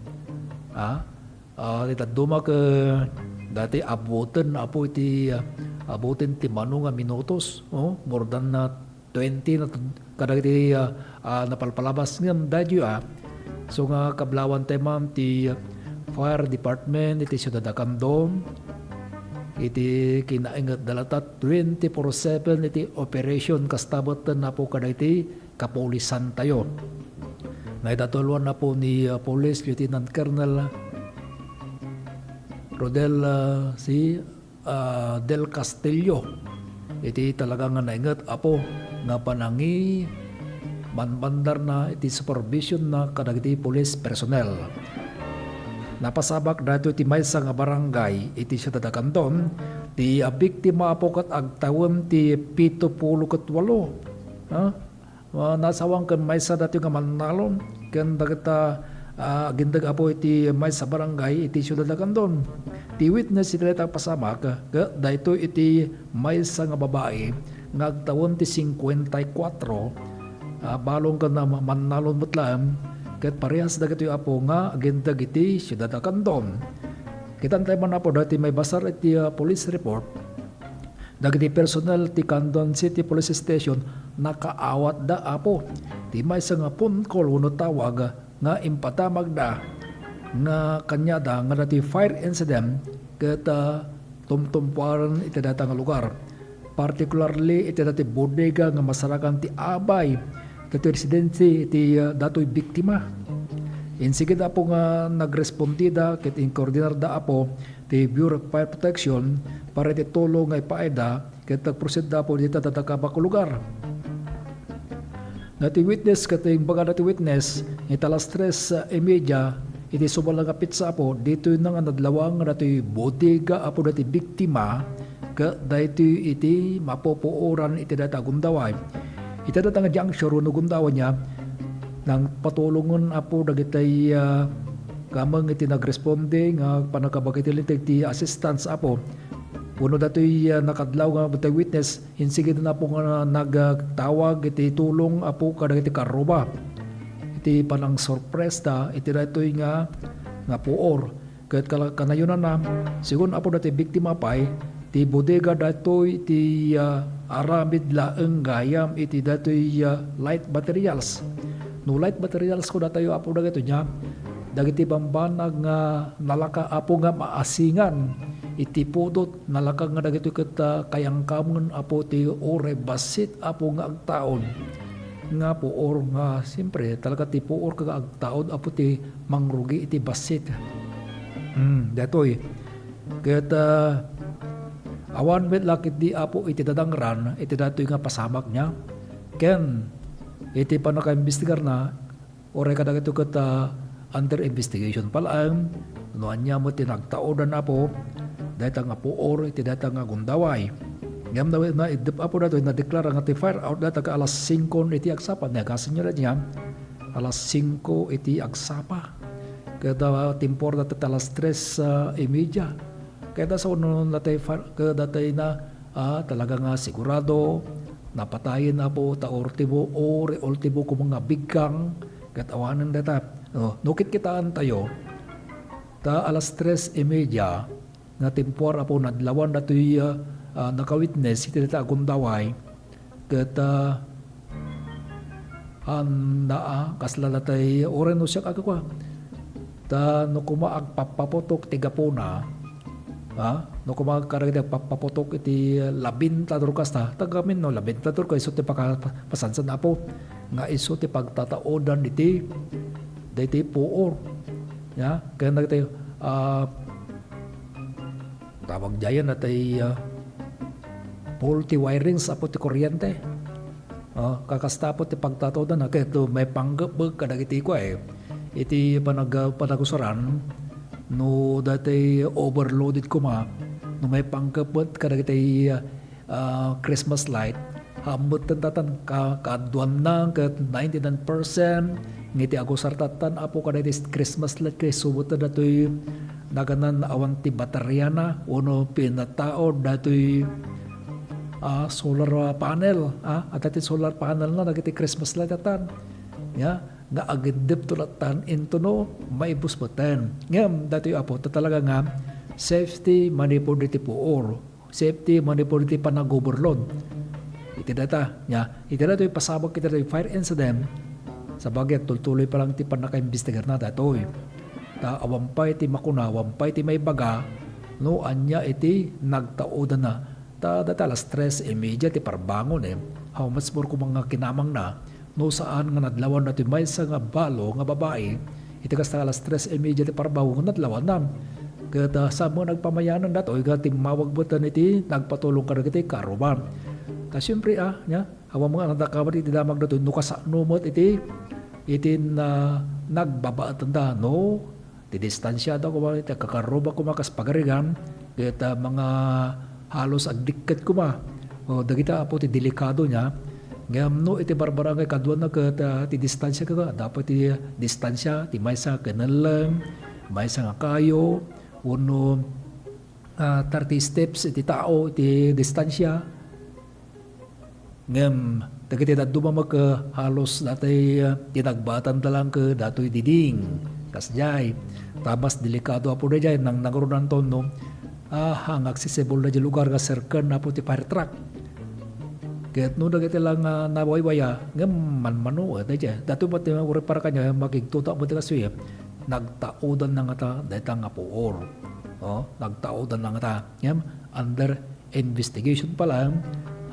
Ah, ah, ti dadduma ket daytoy abuton, Apo, iti, ah, abuton ti mano nga minutos. Oh, more than, ah, twenty na kadagiti, ah, ah, napalpalabas ngem daytoy, ah. So nga kablaawantayo man ti fire department iti Siudad a Candon, iti kinaingetda latta twenty-four seven iti operation kasta met, Apo, kadagiti kapulisantayo. Naitatuloan, Apo, ni, ah, Police Lieutenant Colonel Rodel, ah, si ah, del Castillo. Iti talaga nga nainget, Apo, nga panangibanbandarna iti supervision na kadagiti police personnel. Napasamak daytoy ti maysa nga barangay iti Siudad a Candon, ti, ah, biktima, Apo, ket agtawen ti pito pulo ket walo. Ha? Ah, nasawan ken maysa daytoy nga mannalon ken dagita, ah, agindeg, Apo, iti maysa barangay iti Siudad a Candon. Ti witness iti dayta a pasamak, ket daytoy iti maysa nga babai nga agtawen ti singkuenta y kuatro, ah, balon ken na-, mannalon met laeng, ket parehas dagitoy, Apo, nga agindeg iti Siudad a Candon. Kitaentayo man, Apo, daytoy maibasar iti, ah, police report. Dagiti personnel ti Candon City Police Station nakaawatda, Apo, ti maysa nga phone call wenno tawag nga impatamagda nga kaniada nga daytoy fire incident ket, ah, tumtumpuaren iti dayta nga lugar. Particularly iti daytoy bodega nga masarakan ti abay daytoy residency iti, ah, daytoy biktima. Insigida, Apo, nga nagrespondida ket inkoordinarda, Apo, ti Bureau of Fire Protection para iti tulong nga ipaayda ket nagprosedda, Apo, dita dadakabak lugar. Dati witness, ket imbaga dati witness, ita alas tres, ah, y media, iti subala nga petsa, Apo, ditoy na nga nadlawan nga datoy bodega, Apo, dati biktima, ket daytoy iti mapupuoran iti data a gundaway. Ita data nga juncture wenno gundaway niya, nang patulongen, Apo, dagitay, ah, kameng iti nagresponde nga panagkabagiti linteg ti assistance, Apo. Wenno datoy, ah, nakadlaw nga datoy witness, insigiden, Apo, nga nagtawag iti tulong, Apo, kadagiti karruba. Iti panangsorpresta iti daytoy nga, nga puor. Ket kala-, kanayonanna, sigun, Apo, datoy biktima pay, ti bodega daytoy ti, ah, aramid laeng gayam iti daytoy, ah, light materials. No light materials ko datayo, Apo, dagitoy nia, dagiti bambanag nga nalaka, Apo, nga maasingan iti pudot, nalaka nga dagitoy ket, ah, kayangkamen, Apo, ti uray bassit, Apo, nga agtaud. Nga puor nga, siyempre, talaga ti puor nga agtaud, Apo, ti mangrugi iti bassit. Hmm, daytoy. Ket, ah, awan met la ketdi, Apo, iti dadangran iti daytoy nga pasamak nia. Ken iti pannakaimbestigarna, uray kadagitoy ket, ah, under investigation pa laeng no ania met ti nagtaudan, Apo, dayta nga puor iti dayta nga gundaway. Ngem na, naiddep, Apo, daytoy, nadeklara nga ti fire out dayta ket alas singko iti agsapa. Nagasin nia dayta, alas singko iti agsapa. Ket, ah, timpuar dayta alas tres, ah, y media. Ket, ah, sao no natay far-, ket datay na, ah, talaga nga sigurado, napatayen, Apo, ta ultimo, uri ultimo koma nga bigkang, ket awanen dayta. No, no kitkitaentayo, ta alas tres y media nga timpuar, Apo, nadlawan datoy, ah, ah, nakawitness iti dayta a gundaway, ket, ah, Anda, ah, kasla datay, uray no siak, agkua. Ta no koma agpappaputok ti gapuna, ah, no koma kadagiti agpappaputok iti labintador kasta, ta gamin no labintador, isu ti paka-, pasansan, Apo, nga isu ti pagtataudan iti, daytoy puor. Ya, kaya dagiti, ah, Tawag diayen, natay, ah, faulty wirings, Apo, ti kuryente. Ah, kakasta, Apo, ti pagtataudan, ket no maipanggep kadagiti kua, eh, iti panag-, panagusaran, no datay overloaded koma, no maipanggep kadagiti, ah, ah, Christmas light, hambutten datan ka-, kaduanna ket ninety-nine percent nga iti agusar datan, Apo, kadagiti Christmas light ket isu met datoy naganan awan ti bateriana wenno pinataud datoy, ah, solar, ah, panel, ah, adda ti solar panel na dagiti Christmas light datan. Ya, nga agiddepto latan intono maibus metten. Ngem datoy, Apo, ta talaga nga safety manipud iti puor. Safety manipud iti panag-overload. Iti data, nia, iti datoy pasabak iti datoy fire incident, sabagay agtultuloy pa lang ti pannakaimbestigarna datoy. Ta awan pay ti makuna, awan pay ti maibaga no ania iti nagtaudanna. Ta data alas tres y media ti parbangon, eh. How much more koma nga kinamangna? No saan nga nadlawan datoy maysa nga balo nga babai, iti kasta alas tres y media ti parbangon nga nadlawanna. Ket, ah, saan met nagpamayanan datoy nga timmawag metten iti nagpatulong kadagiti karruba. Ta siempre, ah, nia, awan met nga nadakabat iti damag datoy no kasano met iti, iti na-, nagbabaetenda, no? Ti distansia da koma iti agkakarruba koma kas pagarigan, ket, ah, mga halos agdikket koma. O, dagita, Apo, ti delikado nia. Ngem no iti barbarangay kaduana ket, ah, ti distansia ket, ah, dapat ti distansia, ti maysa kinelleng, maysa nga kayo, wenno, ah, thirty steps iti tao iti distansia. Ngem dagiti dadduma met ket halos datay, ah, ti nagbaetenda lang ket datoy diding. Kasdiay, ta mas delikado, Apo, daydiay, nang nangrunanton, no? Ah, nga accessible daydiay lugar nga serken, Apo, ti fire truck. Ket no dagiti lang, ah, nawaywaya, ngem manmano, eh, daydiay. Datoy met ti uray para kaniak, makigtutak met ti kastoy, eh. Nagtaudanna ngata dayta nga puor. Oh, nagtaudanna ngata. Ngem under investigation pa lang,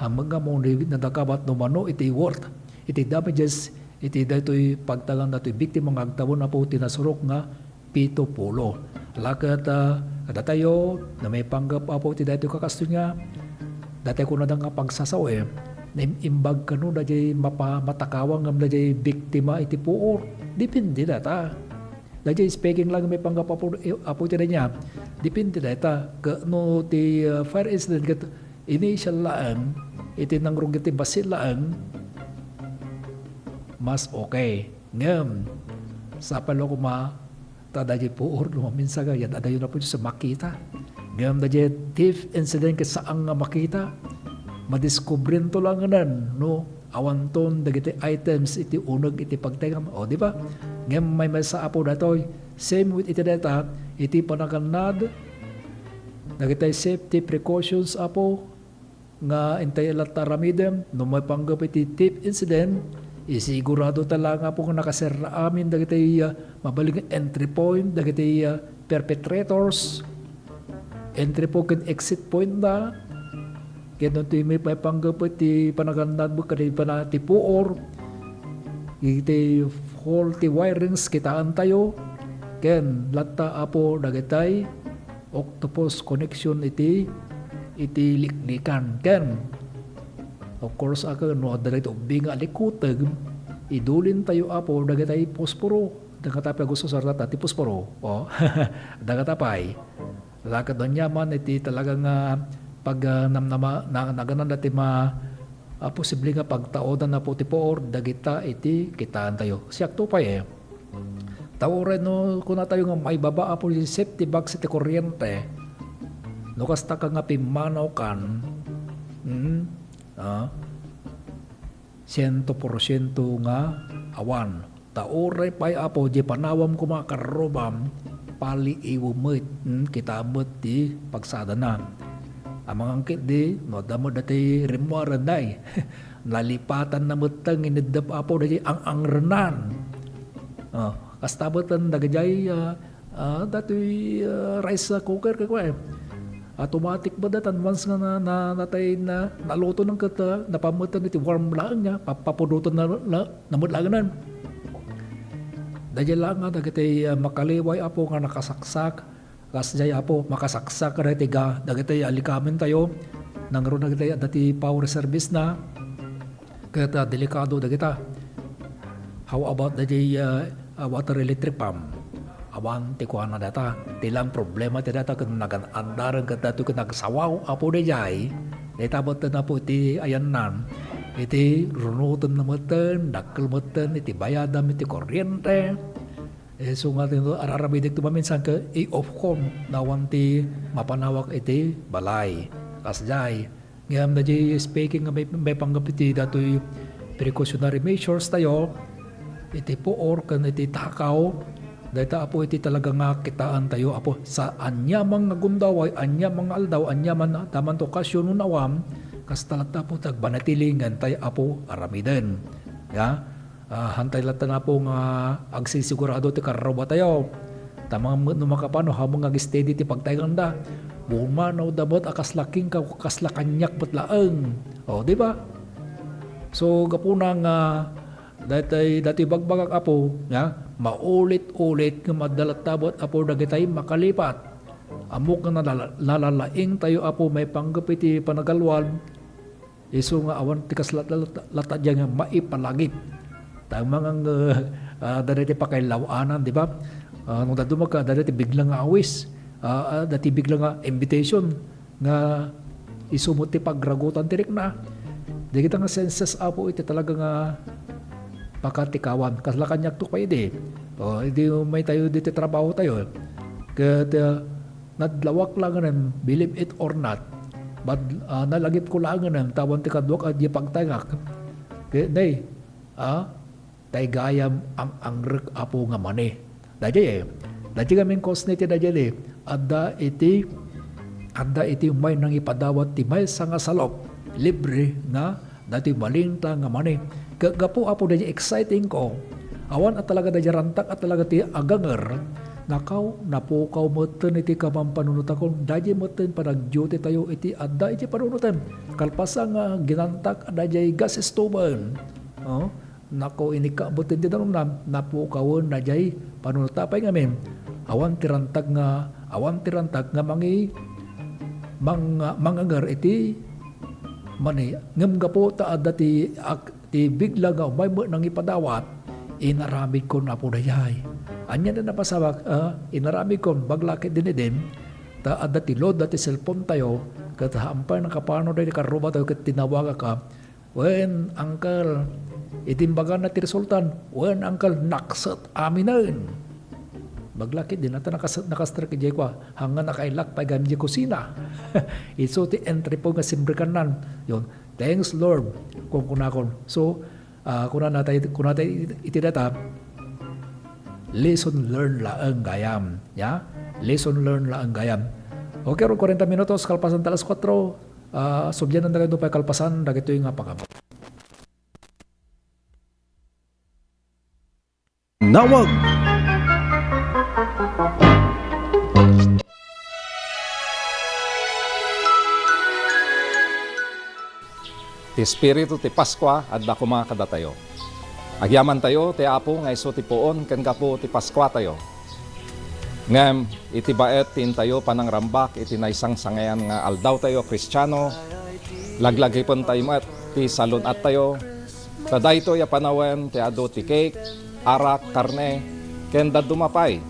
hamneng nga ammon nadakabat no mano iti worth, iti damages, iti daytoy pagtagan datoy biktima nga agtawen, Apo, ti nasurok nga pito pulo. Ala ket, ah, kadatayo, no maipanggep, Apo, ti daytoy kakastoy nga, datay kunada nga pagsasao, eh, Naim-imbag kano daydiay mapa-, matakawan ngem daydiay biktima iti puor. Depende dayta. Daydiay speaking lang maipanggep apo, apo iti dayta. Depende dayta. Ket no ti, ah, fire incident ket initial laeng, iti nangrugit ti bassit laeng, mas okay. Ngem, sapay la koma, ta daydiay puor no maminsan nga, yan, adayo na po sa makita. Ngem daydiay thief incident ket saan nga makita, madiskubrento laengen no awanton dagiti items iti uneg iti pagtengam. O, di ba? Ngem maymaysa, Apo, daytoy, same with iti dayta, iti panagannad dagiti safety precautions, Apo, nga intay latta aramidem, no maipanggep iti thief incident, isigurado ta laeng, Apo, nga nakaserra amin dagiti, ah, mabalin nga entry point dagiti, ah, perpetrators, entry point ken exit point da, ket no ti maipanggep iti panagannad mo kadi pana-, ti puor, iti faulty wirings kitaentayo, ken latta, Apo, dagitay octopus connection iti, iti liklikan. Ken, of course, a, ken no adda dagiti ubbi nga alikuteg, idulintayo, Apo, dagitay posporo. Dagata pay gusto sarata ti posporo. O, dagata pay. Lakad aniaman iti talaga nga pag, ah, namnama-, na-, naganan dati ma-, ah, posible nga pagtaodan, Apo, ti puor dagita iti kitaentayo. Siak to pay, eh. Ta uray no kunatayo nga maibaba, Apo, ti safety box iti kuryente, no kasta ka nga pimmanawkan, mm, ah, siento porsiento nga awan. Ta uray pay, Apo, di panawam koma karrubam, paliiwem met, mm, kita met ti pagsadana. Amangan ketdi, no adda met dati rimmuaren, nay. Nalipatanna metten nga ineddep, Apo, daydiay ang-angrenan. Ah, kasta metten dagijay, ah, ah, datoy, ah, rice cooker, kay kua, eh. Automatic met dayta, once nga na, na, natay na, naluto na ket, ah, napan metten iti warm laeng nga, papapudoten na, na, na met laengen. Daydiay laeng nga dagiti, ah, makaliway, Apo, nga nakasaksak, Kasdiay, Apo, makasaksak dagiti ga-, dagiti alikamintayo, nangruna dagiti adda ti power service na, ket, ah, delikado dagita. How about dagiti, ah, ah, water electric pump? Awan ti kuana data. Ti lang problema ti data ket nagan-, andaren ket datoy ket nagsawaw, Apo, daydiay. Dayta metten, Apo, iti ayannan. Iti runoten na metten, dakkel metten, iti bayadam, iti kuryente. Isu nga ti ar-aramidek ti maminsan ket i-off ko no awan ti mapanawak iti balay. Kasdiay. Ngem daydiay speaking nga may, maipanggep iti datoy precautionary measures tayo, iti puor ken iti takaw, dayta, Apo, iti talaga nga kitaentayo, Apo, sa aniaman nga gundaway, aniaman nga aldaw, aniaman, aniaman ti okasyon no awan, kasta latta, Apo, ti agbanatili nga intay, Apo, aramiden. Ya? Ah, hantay latta, Apo, nga agsisigurado ti karrubatayo. Ta amangan met no makapan no haanmo nga agsteady ti pagtaenganda. Bumanawda met a kasla king-, ka-, kasla kaniak met laeng. O, di ba? So, gapuna nga, daytay, daytay bagbagak, Apo, nga maulit-ulit nga madala latta met, Apo, dagitay makalipat. Ammok nga nala-, nalalaingtayo, Apo, maipanggep iti panagalwad. Isu nga awan ti kasla-, la-, la-, latta dia nga maipalagip. Ta amangan nga, ah, dayta ti pakailaw-anan, di ba? Ah, no dadduma ka, dayta ti bigla nga awis. Ah, ah, dayta ti bigla nga invitation nga isu met ti pagragutan ti rikna. Dagita nga senses, Apo, iti talaga nga pakatikawan. Kasla kaniak to pay idi. O, idi umaytayo ditoy trabahotayo. Ket, ah, nadlawak laengen, believe it or not. Bad-, ah, nalagipko laengen, ta awan ti kaduak a di pagtaengak. Ket, nay, ah, tay gayam ang-angrek, Apo, nga mani. Daydiay, eh. Daydiay ngamin cause ni ti daydiay, eh. Adda iti, adda iti umay nangipadawat ti maysa nga salop. Libre nga daytoy balinta nga mani. Ket gapu, Apo, daydiay exciting ko. Awan a talaga daydiay rantak a talaga ti aganger. Nakaw, napukaw metten iti kamampanunotako. Daydiay metten panagduty tayo iti adda iti panunoten. Kalpasan nga ginantak daydiay gas stove-en. Oh, nako, inikka metten ti danumnam, napukawen daydiay panunot. Apay ngamin, awan ti rantag nga, awan ti rantag nga mangi-, mang-, manganger iti Mani, ngem gapu ta adda ti ak-, ti bigla nga umay met nangipadawat, inaramidkon, Apo, dayay. Ania ti napasamak, ah, inaramidkon, bagla ket dinedem, ta adda ti load da ti cellphone tayo, ket hampay nakapano daydi karrubatayo ket tinawagaka, "Wen, uncle," iti imbagana ti resultan, "Wen, uncle, nakset aminen." Bagla ket dinata nakas-, nakastrek idiay kua, hanggan nakailak pay gayam idiay kusina. Isu ti entry point nga simrekannan. Yon, "Thanks, Lord," kunkunakon. So, ah, kunana tayo, kunana tayo iti data, lesson learned laeng gayam. Ya? Lesson learned laeng gayam. Okay, aron kwarenta minutos, kalpasan ta alas kuatro, ah, subliananta kayo pay kalpasan, dagitoy nga pagabot. Nawag. Ti espiritu ti Paskua adda koma kadatayo. Agyamantayo ti Apo nga isu ti puon ken gapu ti Paskuatayo. Ngem iti baet ti intayo panangrambak iti naisangsangayan nga aldawtayo a Kristiano, laglagipentayo met ti salun-attayo, ta daytoy a panawen ti adu ti cake, arak, karne, ken dadduma pay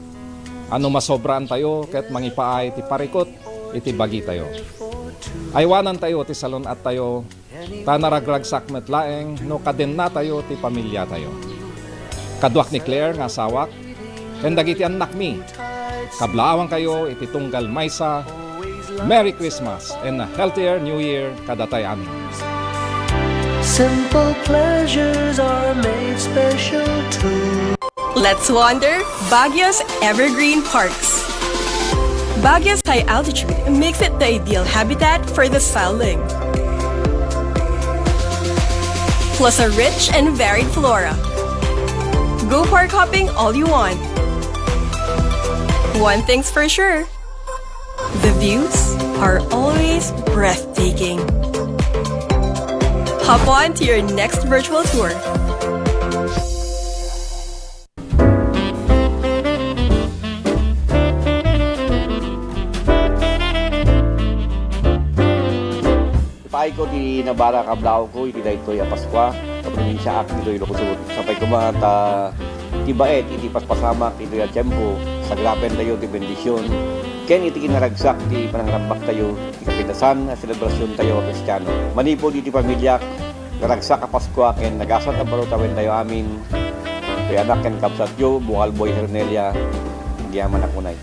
a no masobraantayo ket mangipaay ti parikut iti bagitayo. Aywanantayo ti salun-attayo, ta naragragsak met laeng no kadennatayo ti pamiliatayo. Kaduak ni Claire nga asawak, ken dagiti annakmi, kablaawankayo iti tunggal maysa. Merry Christmas and a healthier New Year kadatay amin. Simple pleasures are made special too. Let's wander Baguio's evergreen parks. Baguio's high altitude makes it the ideal habitat for the silent, plus a rich and varied flora. Go park hopping all you want. One thing's for sure, the views are always breathtaking. Hop on to your next virtual tour. Ipaay ko ti nabara kablaaw ko iti daytoy a Paskua, ta probinsiaak ditoy Luzon. Sapay koma ta ti baet iti paspasamak iti a tiempo, sagrapentayo ti bendision, ken iti kinaragsak ti panangrambaktayo, ti kapitasan a selebrasiontayo a Kristiano. Manipud iti pamiliak, naragsak a Paskua ken nagasat a baro tawentayo amin, ti anak ken kabsatyo, Bukalboy Hernelia, agyamanak unay.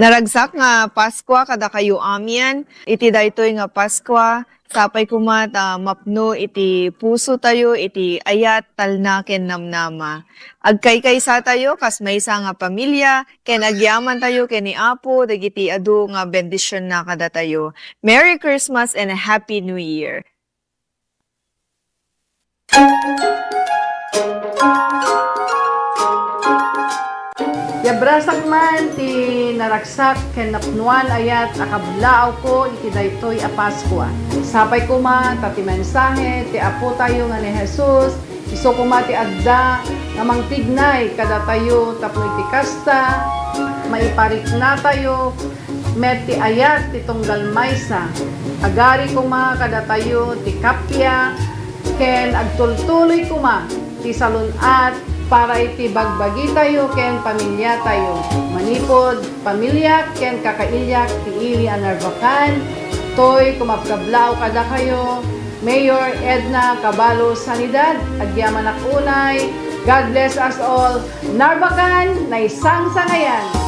Naragsak nga Paskua kadakayo amin. Iti daytoy nga Paskua, sapay koma ta mapno iti pusotayo iti ayat, talna, ken namnama. Agkaykaysatayo kas maysa nga pamilia, ken agyamantayo ken ni Apo dagiti adu nga bendisionna kadatayo. Merry Christmas and a Happy New Year! Yabrasak man ti naragsak ken napnoan ayat a kablaawko iti daytoy a Paskua. Sapay koma ta ti mensahe ti Apotayo nga ni Jesus, isu koma ti adda nga mangtignay kadatayo tapno iti kasta, maipariknatayo met ti ayat ti tunggal maysa. Agari koma kadatayo ti kappia, ken agtultuloy koma ti salun-at Para iti bagbagitayo ken pamiliatayo. Manipud pamiliak ken kakailiak ti ili a Narvacan, toy kumabkablaaw kadakayo, Mayor Edna Caballo Sanidad, agyamanak unay. God bless us all. Narvacan, naisangsangayan!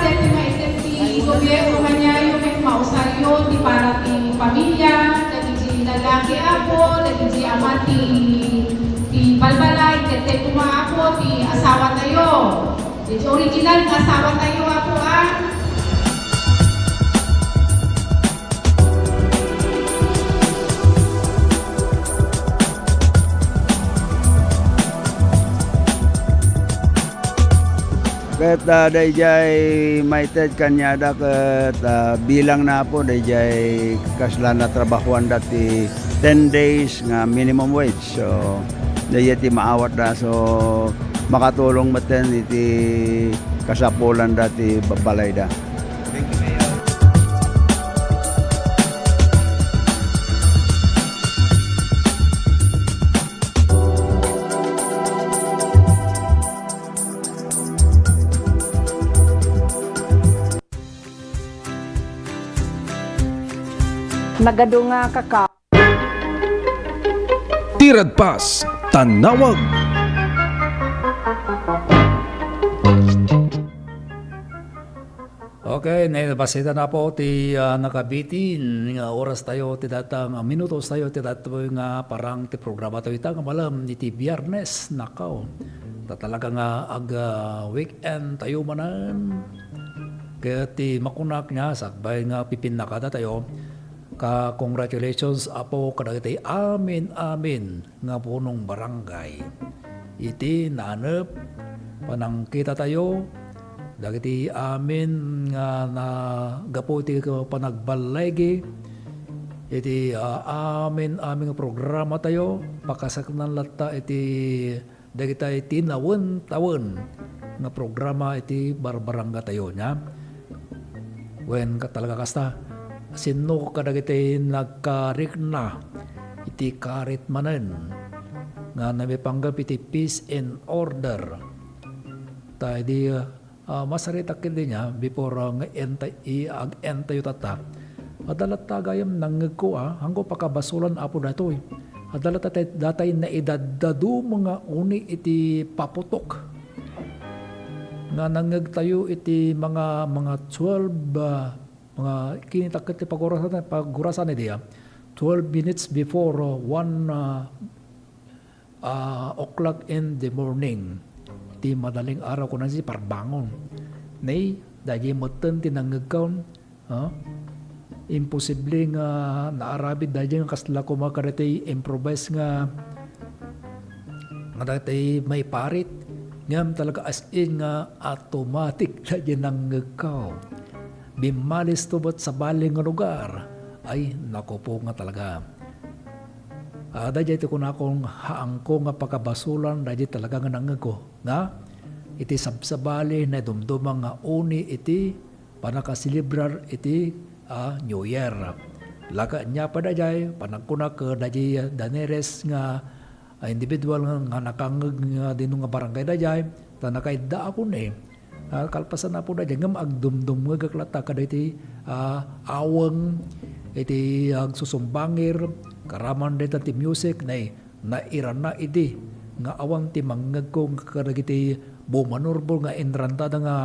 Dagiti maited ti gobierno kaniayo ket mausaryo ti para ti pamilia, dagiti lalaki, Apo, dagiti ama ti, ti balbalay, ket koma, Apo, ti asawatayo. Iti original nga asawatayo, Apo, a. Ket, ah, daydiay maited kaniada ket, ah, bilangna, Apo, daydiay kasla natrabahoanda ti ten days nga minimum wage. So, daydiay ti maawatda. So, makatulong metten iti kasapulanda ti babbalayda. Thank you, Mayor. Nagadu nga kaka- Ti Radpas, Tanawag. Okay, nainabasita na po ti, ah, nakabitin nga oras tayo, ti datang, ah, minutos tayo, ti datoy nga parang ti programa tayo ita nga malam iti Biyernes, nakaw. Ta talaga nga ag, ah, weekend tayo manen. Kaya ti makunak nga, sakbay nga pipinnakada tayo, ka-congratulations, Apo, kadagiti amin-amin nga punong barangay. Iti naanep, panangkitatayo, dagiti amin nga nagapu iti panagballigi, iti, ah, amin-amin nga programa tayo, pakasaknan latta iti dagitay tinawen-tawen nga programa iti barbarangatayo, nia? Wen, ka-, talaga kasta, sinno kadagiti nagkarikna iti karit manen nga naipanggep iti peace and order? Ta idi, ah, masaritak ket diay, before, ah, nga enta-, i-, ag-entayo tatta. Adda latta gayam nangngegko, ah, haanko pakabasolan, Apo, daytoy. Adda latta tay-, datay naidaddadum nga uni iti paputok nga nangngegtayo iti mga, mga twelve, ah, mga kinitak ket ti pagurasan, pagurasan idi, ah, twelve minutes before, ah, one, ah, ah, o'clock in the morning. Ti madaling araw, kuna ti parbangon. Nay, daydi metten ti nangngegko, ha? Imposible nga naaramid daydi nga kasla koma kadagiti improvise nga, nga dagiti maiparit. Ngem talaga as in nga automatic daydi nangngegko. Bimmalisto met sabali nga lugar. Ay, naku po nga talaga. Ah, daydiay ti kunakon, haanko nga pakabasolan daydiay talaga nga nangngegko, nga iti sabsabali, naidumduma nga uni iti pannakaselebrar iti, ah, New Year. Laka nia pay daydiay, panagkunak daydiay daneres nga, a individual nga, nga nakangngeg nga dino nga barangay daydiay, ta nakaidda ako ni, ah, kalpasan Apo daydiay, ngem agdumdumngegak latta kadagiti, ah, aweng iti agsusumbangir, karaman dayta ti music, nay, nairana idi nga awan ti mangngegko kadagiti bumanurbor nga inrantada nga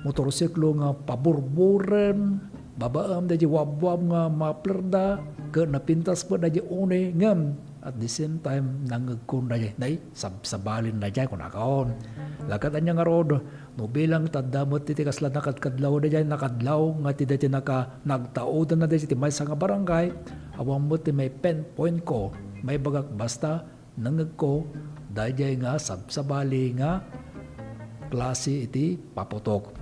motorsiklo nga paburburen, babaen daydi wabwab nga muffler da, ket napintas met daydi uni, ngem at the same time, nangngegkon daydi, nay, sabsabalin daydi, kunakon. Lakat ania ngarud, no bilang tadda met iti kasla nakadkadlaw daydi, nakadlaw nga ti daydi naka-, nagtaudan na daydi ti maysa nga barangay, awan met ti maipinpoint ko, maibagak basta nangngegko daydiay nga sabsabali nga klase iti paputok.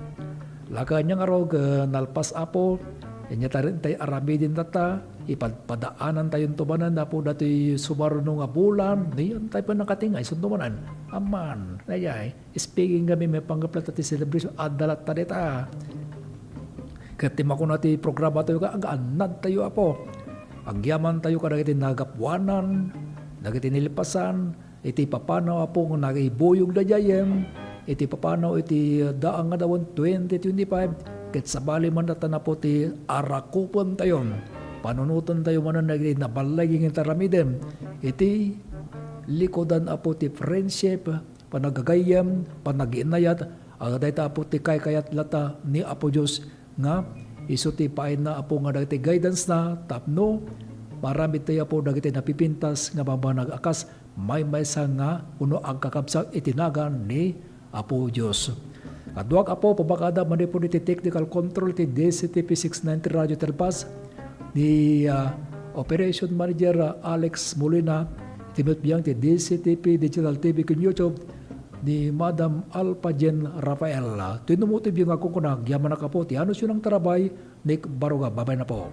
Lakat ania ngarud, eh, nalpas Apo, ania ta rin tay aramiden tatta, ipadpadaanantayonto manen Apo datoy sumaruno nga bulan, no, ania tay pannakatingay, sunto manen. Aman, daydiay, speaking kami, maipanggep latta ti celebration, adda latta dayta. Ket ti makuna ti programatayo, ag-annadtayo, Apo. Agyamantayo kadagiti nagapuanan, dagiti nilpasan, iti papanaw, Apo, nga nagibuyog daydiay, iti papanaw iti daang nga tawen twenty twenty-five, ket sabali man latta, Apo, ti arakupentayo. Panunotentayo manen dagiti naballigi nga taramidem iti likudan, Apo, ti friendship, panagagayyem, panagiinayat, a dayta, Apo, ti kaykayat latta ni Apo Dios nga isu ti paayna, Apo, nga dagiti guidance na tapno maaramidtayo, Apo, dagiti napipintas nga bambanag a kas maymaysa nga wenno agkakabsat iti nagan ni Apo Dios. Kaduak, Apo, pabakada manipud iti technical control ti D C T P six ninety Radio Telpas, ni, ah, Operation Manager, ah, Alex Molina, iti met biang ti D C T P Digital T V ken YouTube, ni Madam Alpha Jen Rafael. Ti numutib nga kunkuna, agyamanak, Apo, ti anus yo nang tarabay, Nick Baruga, babay na po.